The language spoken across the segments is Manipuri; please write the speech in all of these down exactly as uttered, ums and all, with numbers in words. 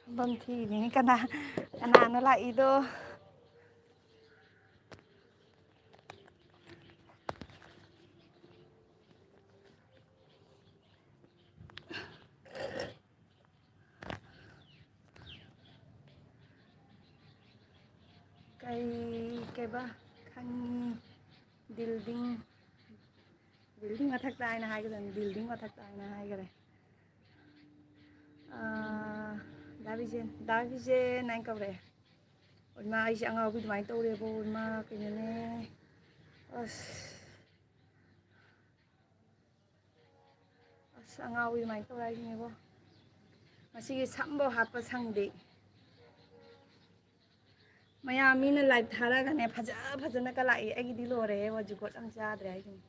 ꯐꯝꯐꯝ ꯊꯤꯔꯤꯅꯤ꯫ ꯀꯅꯥ, ꯀꯅꯥꯅꯣ ꯂꯥꯛꯏꯗꯣ? ꯀꯩ, ꯀꯩꯕ? ꯈꯪꯉꯤ꯫ ꯕꯤꯜꯗꯤꯡ, ꯕꯤꯜꯗꯤꯡ ꯃꯊꯛꯇ ꯍꯥꯏꯅ ꯍꯥꯏꯒꯗꯕꯅꯤ, ꯕꯤꯜꯗꯤꯡ ꯃꯊꯛꯇ ꯍꯥꯏꯅ ꯍꯥꯏꯈꯔꯦ꯫ ꯑꯥ, ꯗꯥ ꯕꯤꯖꯦꯟ, ꯗꯥ ꯕꯤꯖꯦꯟ ꯍꯥꯏꯅ ꯀꯧꯔꯛꯑꯦ꯫ ꯏꯃꯥ, ꯑꯩꯁꯦ ꯑꯉꯥꯎꯕꯤ ꯑꯗꯨꯃꯥꯏꯅ ꯇꯧꯔꯦꯕꯣ, ꯏꯃꯥ, ꯀꯩꯅꯣꯅꯦ꯫ ꯑꯁ꯫ ꯑꯁ, ꯑꯉꯥꯎꯕꯤ ꯑꯗꯨꯃꯥꯏꯅ ꯇꯧꯔꯦ ꯍꯥꯏꯁꯤꯅꯦꯕꯣ꯫ ꯉꯁꯤꯒꯤ ꯁꯝꯐꯥꯎ ꯍꯥꯠꯄ ꯁꯪꯗꯦ꯫ ꯃꯌꯥꯝ ꯃꯤꯅ ꯂꯥꯏꯚ ꯊꯥꯔꯒꯅꯦ, ꯐꯖ ꯐꯖꯅꯒ ꯂꯥꯛꯏ꯫ ꯑꯩꯒꯤꯗꯤ ꯂꯣꯏꯔꯦ, ꯍꯧꯖꯤꯛ ꯒꯣꯠ ꯑꯃ ꯆꯥꯗ꯭ꯔꯦ ꯍꯥꯏꯁꯤꯅꯤ꯫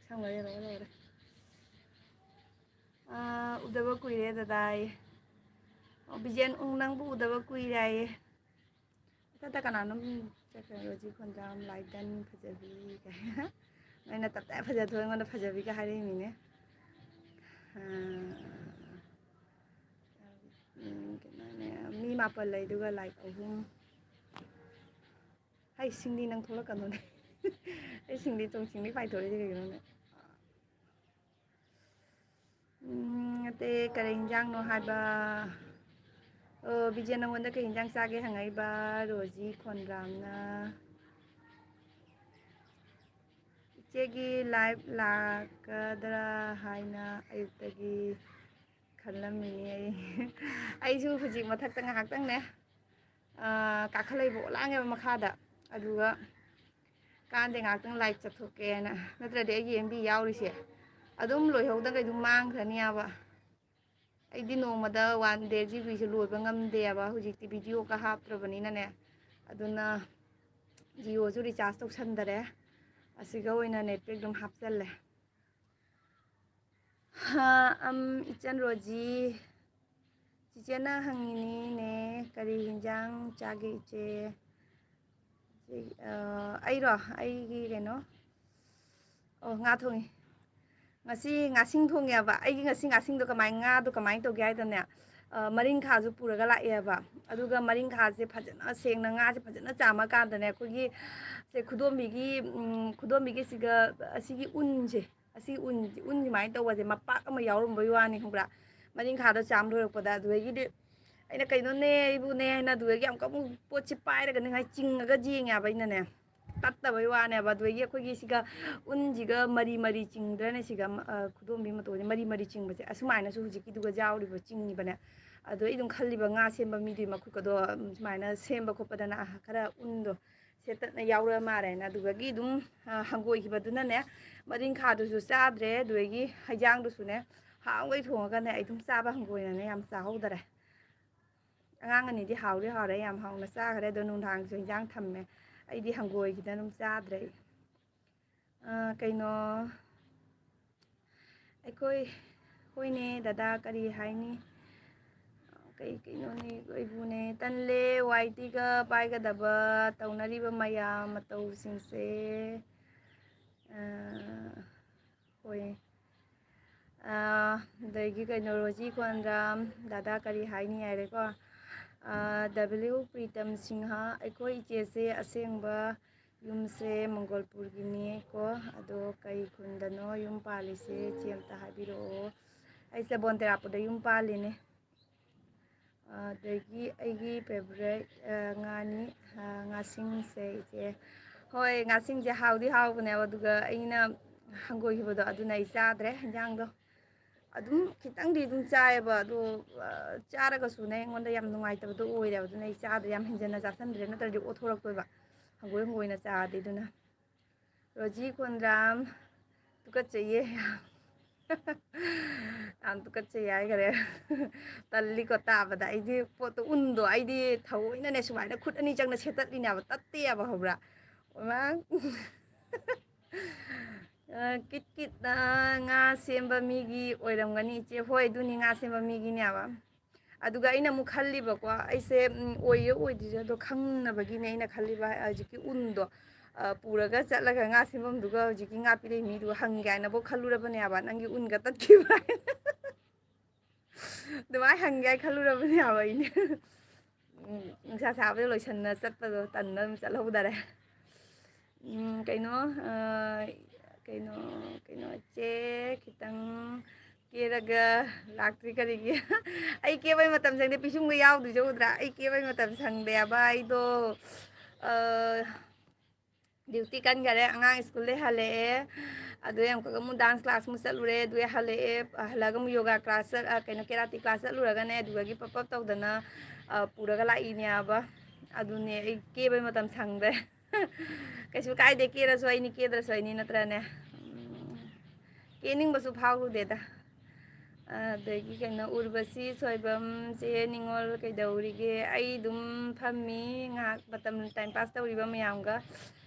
ꯁꯝꯒꯁꯦ ꯂꯣꯏ ꯂꯣꯏꯔꯦ꯫ ꯑꯥ, ꯎꯗꯕ ꯀꯨꯏꯔꯦ ꯗꯗꯥ ꯑꯩ꯫ ꯑꯣ, ꯕꯤꯖꯦꯟ, ꯎꯪ, ꯅꯪꯕꯨ ꯎꯗꯕ ꯀꯨꯏꯔꯦ ꯍꯥꯏꯌꯦ꯫ ꯃꯊꯛꯇ ꯀꯅꯥꯅꯣꯝ ꯆꯠꯈ꯭ꯔꯦ, ꯔꯣꯖꯤ ꯈꯣꯟꯗ꯭ꯔꯥꯝ, ꯂꯥꯏꯗꯟ ꯐꯖꯕꯤ ꯀꯥꯏ꯫ ꯅꯣꯏꯅ ꯇꯞꯇꯥꯏ ꯐꯖꯊꯣꯛ ꯑꯩꯉꯣꯟꯗ ꯐꯖꯕꯤꯒ ꯍꯥꯏꯔꯛꯏꯃꯤꯅꯦ꯫ ꯑꯥ, ꯎꯝ, ꯀꯩꯅꯣꯅꯦ, ꯃꯤ ꯃꯥꯄꯜ ꯂꯩ, ꯑꯗꯨꯒ ꯂꯥꯏꯛ ꯑꯍꯨꯝ꯫ ꯍꯩ, ꯁꯤꯡꯂꯤ ꯅꯪ ꯊꯣꯛꯂꯛꯀꯅꯨꯅꯦ꯫ ꯑꯩ ꯁꯤꯡꯂꯤ ꯆꯣꯡ-, ꯁꯤꯡꯂꯤ ꯄꯥꯏꯊꯣꯔꯛꯏꯁꯦ ꯀꯩꯒꯤꯅꯣꯅꯦ? ꯎꯝ, ꯅꯠꯇꯦ, ꯀꯔꯤ ꯍꯤꯟꯖꯥꯡꯅꯣ ꯍꯥꯏꯕ? ꯑꯣ, ꯕꯤꯖꯦ, ꯅꯪꯉꯣꯟꯗ ꯀꯩ ꯍꯤꯟꯖꯥꯡ ꯆꯥꯒꯦ ꯍꯪꯉꯛꯏꯕ ꯔꯣꯖꯤ ꯈꯣꯟꯗ꯭ꯔꯥꯝꯅ꯫ ꯏꯆꯦꯒꯤ ꯂꯥꯏꯚ ꯂꯥꯛꯀꯗ꯭ꯔꯥ ꯍꯥꯏꯅ ꯑꯌꯨꯛꯇꯒꯤ ꯈꯜꯂꯝꯃꯤꯅꯤ ꯑꯩ꯫ ꯑꯩꯁꯨ ꯍꯧꯖꯤꯛ ꯃꯊꯛꯇ ꯉꯥꯏꯍꯥꯛꯇꯪꯅꯦ, ꯑꯥ, ꯀꯥꯈꯠꯂꯛꯏꯕ, ꯑꯣꯂꯥꯡꯉꯦꯕ ꯃꯈꯥꯗ꯫ ꯑꯗꯨꯒ ꯀꯥꯟꯗꯦ, ꯉꯥꯏꯍꯥꯛꯇꯪ ꯂꯥꯏꯚ ꯆꯠꯊꯣꯛꯀꯦꯅ꯫ ꯅꯠꯇ꯭ꯔꯗꯤ ꯑꯩꯒꯤ ꯑꯦꯝ ꯕꯤ ꯌꯥꯎꯔꯤꯁꯦ ꯑꯗꯨꯝ ꯂꯣꯏꯍꯧꯗ꯭ꯔꯒꯗꯤ ꯑꯗꯨꯝ ꯃꯥꯡꯈ꯭ꯔꯅꯤꯕ꯫ ꯑꯩꯗꯤ ꯅꯣꯡꯃꯗ ꯋꯥꯟ ꯗꯦ ꯖꯤ ꯕꯤꯁꯦ ꯂꯣꯏꯕ ꯉꯝꯗꯦꯕ꯫ ꯍꯧꯖꯤꯛꯇꯤ ꯚꯤꯗꯤꯑꯣꯒ ꯍꯥꯞꯇ꯭ꯔꯕꯅꯤꯅꯅꯦ꯫ ꯑꯗꯨꯅ ꯖꯤꯑꯣꯁꯨ ꯔꯤꯆꯥꯔꯖ ꯇꯧꯁꯟꯗꯔꯦ꯫ ꯑꯁꯤꯒ ꯑꯣꯏꯅ ꯅꯦꯠ ꯄꯦꯛ ꯑꯗꯨꯝ ꯍꯥꯞꯆꯜꯂꯦ꯫ ꯍꯥ, ꯑꯝ, ꯏꯆꯟ ꯔꯣꯖꯤ, ꯆꯤꯆꯦꯅ ꯍꯪꯉꯤꯅꯤꯅꯦ, ꯀꯔꯤ ꯍꯤꯟꯖꯥꯡ ꯆꯥꯒꯦ ꯏꯆꯦ? ꯑꯩꯔꯣ? ꯑꯩꯒꯤ ꯀꯩꯅꯣ, ꯑꯣ, ꯉꯥ ꯊꯣꯡꯉꯤ꯫ ꯉꯁꯤ ꯉꯥꯁꯤꯡ ꯊꯣꯡꯉꯦꯕ꯫ ꯑꯩꯒꯤ ꯉꯁꯤ ꯉꯥꯁꯤꯡꯗꯣ ꯀꯃꯥꯏ, ꯉꯥꯗꯣ ꯀꯃꯥꯏꯅ ꯇꯧꯒꯦ ꯍꯥꯏꯗꯅꯦ, ꯑ, ꯃꯔꯤꯡꯈꯥꯁꯨ ꯄꯨꯔꯒ ꯂꯥꯛꯑꯦꯕ꯫ ꯑꯗꯨꯒ ꯃꯔꯤꯡꯈꯥꯁꯦ ꯐꯖꯅ ꯁꯦꯡꯅ, ꯉꯥꯁꯦ ꯐꯖꯅ ꯆꯥꯝꯃꯀꯥꯟꯗꯅꯦ, ꯑꯩꯈꯣꯏꯒꯤ ꯁꯦ ꯈꯨꯗꯣꯝꯕꯤꯒꯤ, ꯎꯝ, ꯈꯨꯗꯣꯝꯕꯤꯒꯤꯁꯤꯒ ꯑꯁꯤꯒꯤ ꯎꯟꯁꯦ, ꯑꯁꯤꯒꯤ ꯎꯟ, ꯎꯟ ꯁꯨꯃꯥꯏꯅ ꯇꯧꯕꯁꯦ ꯃꯄꯥꯛ ꯑꯃ ꯌꯥꯎꯔꯝꯕꯩ ꯋꯥꯅꯤ, ꯈꯪꯕ꯭ꯔꯥ? ꯃꯔꯤꯡꯈꯥꯗꯣ ꯆꯥꯝ ꯂꯣꯏꯔꯛꯄꯗ꯫ ꯑꯗꯨꯗꯒꯤꯗꯤ ꯑꯩꯅ, "ꯀꯩꯅꯣꯅꯦ ꯑꯩꯕꯨꯅꯦ?" ꯍꯥꯏꯅ ꯑꯗꯨꯗꯒꯤ ꯑꯃꯨꯛꯀ ꯑꯃꯨꯛ ꯄꯣꯠꯁꯤ ꯄꯥꯏꯔꯒꯅꯦ ꯉꯥꯏ ꯆꯤꯡꯉꯒ ꯌꯦꯡꯉꯦꯕ ꯑꯩꯅꯅꯦ꯫ ꯇꯠꯇꯕꯩ ꯋꯥꯅꯦꯕ꯫ ꯑꯗꯨꯗꯒꯤ ꯑꯩꯈꯣꯏꯒꯤ ꯁꯤꯒ ꯎꯟꯁꯤꯒ ꯃꯔꯤ ꯃꯔꯤ ꯆꯤꯡꯗ꯭ꯔꯅꯦ, ꯁꯤꯒ, ꯑ, ꯈꯨꯗꯣꯝꯕꯤ ꯃꯇꯣꯟꯁꯦ ꯃꯔꯤ ꯃꯔꯤ ꯆꯤꯡꯕꯁꯦ, ꯑꯁꯨꯃꯥꯏꯅꯁꯨ ꯍꯧꯖꯤꯛꯀꯤꯗꯨꯒ ꯌꯥꯎꯔꯤꯕ ꯆꯤꯡꯉꯤꯕꯅꯦ꯫ ꯑꯗꯣ ꯑꯩ ꯑꯗꯨꯝ ꯈꯜꯂꯤꯕ, ꯉꯥ ꯁꯦꯝꯕ ꯃꯤꯗꯨꯒꯤ ꯃꯈꯨꯠꯀꯗꯣ, ꯎꯝ, ꯁꯨꯃꯥꯏꯅ ꯁꯦꯝꯕ ꯈꯣꯠꯄꯗꯅ, ꯑ, ꯈꯔ ꯎꯟꯗꯣ ꯁꯦꯠꯇꯠꯅ ꯌꯥꯎꯔ ꯃꯥꯜꯂꯦꯅ꯫ ꯑꯗꯨꯗꯒꯤ ꯑꯗꯨꯝ, ꯑ, ꯍꯪꯒꯣꯏꯈꯤꯕꯗꯨꯅꯅꯦ, ꯃꯔꯤꯡꯈꯥꯗꯨꯁꯨ ꯆꯥꯗ꯭ꯔꯦ, ꯑꯗꯨꯗꯒꯤ ꯍꯩꯖꯥꯡꯗꯨꯁꯨꯅꯦ, ꯍꯥꯎꯈꯩ ꯊꯣꯡꯉꯒꯅꯦ, ꯑꯩ ꯑꯗꯨꯝ ꯆꯥꯕ ꯍꯪꯒꯣꯏꯅꯅꯦ ꯌꯥꯝ ꯆꯥꯍꯧꯗꯔꯦ꯫ ꯑꯉꯥꯡ ꯑꯅꯤꯗꯤ ꯍꯥꯎꯗꯤ ꯍꯥꯎꯔꯦ, ꯌꯥꯝ ꯍꯥꯎꯅ ꯆꯥꯈ꯭ꯔꯦ꯫ ꯑꯗꯣ ꯅꯨꯡꯗꯥꯡꯁꯨ ꯍꯤꯟꯖꯥꯡ ꯊꯝꯃꯦ, ꯑꯩꯗꯤ ꯍꯪꯒꯣꯏꯒꯤꯗꯅ ꯑꯗꯨꯝ ꯆꯥꯗ꯭ꯔꯦ ꯑꯩ꯫ ꯑ, ꯀꯩꯅꯣ, ꯑꯩꯈꯣꯏ, ꯍꯣꯏꯅꯦ ꯗꯗꯥ, ꯀꯔꯤ ꯍꯥꯏꯅꯤ? ꯀꯩ ꯀꯩꯅꯣꯅꯦ, ꯑꯩꯕꯨꯅꯦ, ꯇꯜꯂꯦ꯫ ꯋꯥꯏ ꯇꯤꯒ ꯄꯥꯏꯒꯗꯕ ꯇꯧꯅꯔꯤꯕ ꯃꯌꯥꯝ ꯃꯇꯧꯁꯤꯡꯁꯦ꯫ ꯑ, ꯍꯣꯏ꯫ ꯑ, ꯑꯗꯒꯤ ꯀꯩꯅꯣ, ꯔꯣꯖꯤ ꯈꯣꯟꯗ꯭ꯔꯝ, ꯗꯗꯥ ꯀꯔꯤ ꯍꯥꯏꯅꯤ ꯍꯥꯏꯔꯦꯀꯣ꯫ ꯑ, ꯗꯕ꯭ꯂꯤꯎ ꯄ꯭ꯔꯤꯇꯝ ꯁꯤꯡꯍ, ꯑꯩꯈꯣꯏ ꯏꯆꯦꯁꯦ ꯑꯁꯦꯡꯕ ꯌꯨꯝꯁꯦ ꯃꯪꯒꯣꯜꯄꯨꯔꯒꯤꯅꯦꯀꯣ, ꯑꯗꯣ ꯀꯩ ꯈꯨꯟꯗꯅꯣ ꯌꯨꯝ ꯄꯥꯜꯂꯤꯁꯦ? ꯏꯆꯦ ꯑꯝꯇ ꯍꯥꯏꯕꯤꯔꯛꯑꯣ꯫ ꯑꯩꯁꯦ ꯕꯣꯟ ꯇꯦꯔꯥꯄꯨꯔꯗ ꯌꯨꯝ ꯄꯥꯜꯂꯤꯅꯦ꯫ ꯑꯗꯒꯤ ꯑꯩꯒꯤ ꯐꯦꯕꯣꯔꯥꯏꯠ, ꯑ, ꯉꯥꯅꯤ, ꯑ, ꯉꯥꯁꯤꯡꯁꯦ ꯏꯆꯦ꯫ ꯍꯣꯏ, ꯉꯥꯁꯤꯡꯁꯦ ꯍꯥꯎꯗꯤ ꯍꯥꯎꯕꯅꯦꯕ, ꯑꯗꯨꯒ ꯑꯩꯅ ꯍꯪꯒꯣꯏꯈꯤꯕꯗꯣ ꯑꯗꯨꯅ ꯑꯩ ꯆꯥꯗ꯭ꯔꯦ ꯍꯤꯟꯖꯥꯡꯗꯣ꯫ ꯑꯗꯨꯝ ꯈꯤꯇꯪꯗꯤ ꯑꯗꯨꯝ ꯆꯥꯏꯌꯦꯕ, ꯑꯗꯣ, ꯑ, ꯆꯥꯔꯒꯁꯨꯅꯦ ꯑꯩꯉꯣꯟꯗ ꯌꯥꯝ ꯅꯨꯡꯉꯥꯏꯇꯕꯗꯣ ꯑꯣꯏꯔꯦꯕ, ꯑꯗꯨꯅ ꯑꯩ ꯆꯥꯗ꯭ꯔꯦ꯫ ꯌꯥꯝ ꯍꯦꯟꯖꯟꯅ ꯆꯥꯁꯟꯗ꯭ꯔꯦ, ꯅꯠꯇ꯭ꯔꯗꯤ ꯑꯣꯊꯣꯔꯛꯇꯣꯏꯕ꯫ ꯍꯪꯒꯣꯏ ꯍꯪꯒꯣꯏꯅ ꯆꯥꯔꯗꯤ꯫ ꯑꯗꯨꯅ ꯔꯣꯖꯤ ꯈꯣꯟꯗ꯭ꯔꯥꯝ, ꯇꯨꯀꯠꯆꯩꯌꯦ꯫ ꯌꯥꯝ ꯇꯨꯀꯠꯆꯩ ꯍꯥꯏꯈꯔꯦ꯫ ꯇꯜꯂꯤꯀꯣ ꯇꯥꯕꯗ꯫ ꯑꯩꯗꯤ ꯄꯣꯠꯇꯣ, ꯎꯟꯗꯣ ꯑꯩꯗꯤ ꯊꯑꯣꯏꯅꯅꯦ ꯁꯨꯃꯥꯏꯅ ꯈꯨꯠ ꯑꯅꯤ ꯆꯪꯅ ꯁꯦꯠꯇꯠꯂꯤꯅꯦꯕ, ꯇꯠꯇꯦꯕ, ꯈꯪꯕ꯭ꯔꯥ? ꯑꯣꯏꯃꯥ꯫ ꯑ, ꯀꯤꯠ ꯀꯤꯠꯅ ꯉꯥ ꯁꯦꯝꯕ ꯃꯤꯒꯤ ꯑꯣꯏꯔꯝꯒꯅꯤ ꯏꯆꯦ꯫ ꯍꯣꯏ, ꯑꯗꯨꯅꯤ, ꯉꯥ ꯁꯦꯝꯕ ꯃꯤꯒꯤꯅꯦꯕ꯫ ꯑꯗꯨꯒ ꯑꯩꯅ ꯑꯃꯨꯛ ꯈꯜꯂꯤꯕꯀꯣ, ꯑꯩꯁꯦ, ꯎꯝ, ꯑꯣꯏꯔꯤꯔ ꯑꯣꯏꯗ꯭ꯔꯤꯔ ꯑꯗꯣ ꯈꯪꯅꯕꯒꯤꯅꯦ ꯑꯩꯅ ꯈꯜꯂꯤꯕ, ꯍꯧꯖꯤꯛꯀꯤ ꯎꯟꯗꯣ, ꯑ, ꯄꯨꯔꯒ ꯆꯠꯂꯒ ꯉꯥ ꯁꯦꯝꯐꯝꯗꯨꯒ ꯍꯧꯖꯤꯛꯀꯤ ꯉꯥ ꯄꯤꯔꯛꯏ ꯃꯤꯗꯨꯒ ꯍꯪꯒꯦ ꯍꯥꯏꯅꯐꯥꯎ ꯈꯜꯂꯨꯔꯕꯅꯦꯕ, "ꯅꯪꯒꯤ ꯎꯟꯒ ꯇꯠꯈꯤꯕ꯭ꯔꯥ?" ꯍꯥꯏꯅ꯫ ꯑꯗꯨꯃꯥꯏꯅ ꯍꯪꯒꯦ ꯍꯥꯏ ꯈꯜꯂꯨꯔꯕꯅꯦꯕ ꯑꯩꯅ꯫ ꯎꯝ, ꯅꯨꯡꯁꯥ ꯁꯥꯕꯗ ꯂꯣꯏꯁꯟꯅ ꯆꯠꯄꯗꯣ ꯇꯟꯗꯅ ꯑꯗꯨꯝ ꯆꯠꯍꯧꯗꯔꯦ꯫ ꯎꯝ, ꯀꯩꯅꯣ, ꯑ, ꯀꯩꯅꯣ, ꯀꯩꯅꯣ, ꯆꯦ ꯈꯤꯇꯪ ꯀꯦꯔꯒ ꯂꯥꯛꯇ꯭ꯔꯤ ꯀꯔꯤꯒꯤ? ꯑꯩ ꯀꯦꯕꯩ ꯃꯇꯝ ꯁꯪꯗꯦ, ꯄꯤꯁꯨꯝꯒ ꯌꯥꯎꯗ꯭ꯔꯤꯁꯦ ꯎꯗ꯭ꯔꯥ? ꯑꯩ ꯀꯦꯕꯩ ꯃꯇꯝ ꯁꯪꯗꯦ ꯍꯥꯏꯕ꯫ ꯑꯩꯗꯣ, ꯑ, ꯗ꯭ꯌꯨꯇꯤ ꯀꯟꯈꯔꯦ, ꯑꯉꯥꯡ ꯁ꯭ꯀꯨꯜꯗꯩ ꯍꯜꯂꯛꯑꯦ, ꯑꯗꯨꯗꯩ ꯑꯃꯨꯛꯀ ꯑꯃꯨꯛ ꯗꯥꯟꯁ ꯀ꯭ꯂꯥꯁ ꯑꯃꯨꯛ ꯆꯠꯂꯨꯔꯦ, ꯑꯗꯨꯗꯩ ꯍꯜꯂꯛꯑꯦ, ꯍꯜꯂꯛꯑꯒ ꯑꯃꯨꯛ ꯌꯣꯒꯥ ꯀ꯭ꯂꯥꯁ ꯆꯠ-, ꯑ, ꯀꯩꯅꯣ, ꯀꯦꯔꯥꯇꯤ ꯀ꯭ꯂꯥꯁ ꯆꯠꯂꯨꯔꯒꯅꯦ, ꯑꯗꯨꯗꯒꯤ ꯄꯞ ꯄꯞ ꯇꯧꯗꯅ, ꯑ, ꯄꯨꯔꯒ ꯂꯥꯛꯏꯅꯦꯕ꯫ ꯑꯗꯨꯅꯦ ꯑꯩ ꯀꯦꯕꯩ ꯃꯇꯝ ꯁꯪꯗ꯭ꯔꯦ꯫ ꯀꯩꯁꯨ ꯀꯥꯏꯗꯦ, ꯀꯦꯔꯁꯨ ꯑꯩꯅꯤ, ꯀꯦꯗ꯭ꯔꯁꯨ ꯑꯩꯅꯤ, ꯅꯠꯇ꯭ꯔꯅꯦ? ꯎꯝ, ꯀꯦꯅꯤꯡꯕꯁꯨ ꯐꯥꯎꯔꯨꯗꯦꯗ꯫ ꯑꯗꯒꯤ ꯀꯩꯅꯣ, ꯎꯔꯕꯁꯤ ꯁꯣꯏꯕꯝ, ꯆꯦ ꯅꯤꯉꯣꯜ ꯀꯩꯗꯧꯔꯤꯒꯦ? ꯑꯩ ꯑꯗꯨꯝ ꯐꯝꯃꯤ, ꯉꯥꯏꯍꯥꯛ ꯃꯇꯝ ꯇꯥꯏꯝ ꯄꯥꯁ ꯇꯧꯔꯤꯕ ꯃꯌꯥꯝꯒ꯫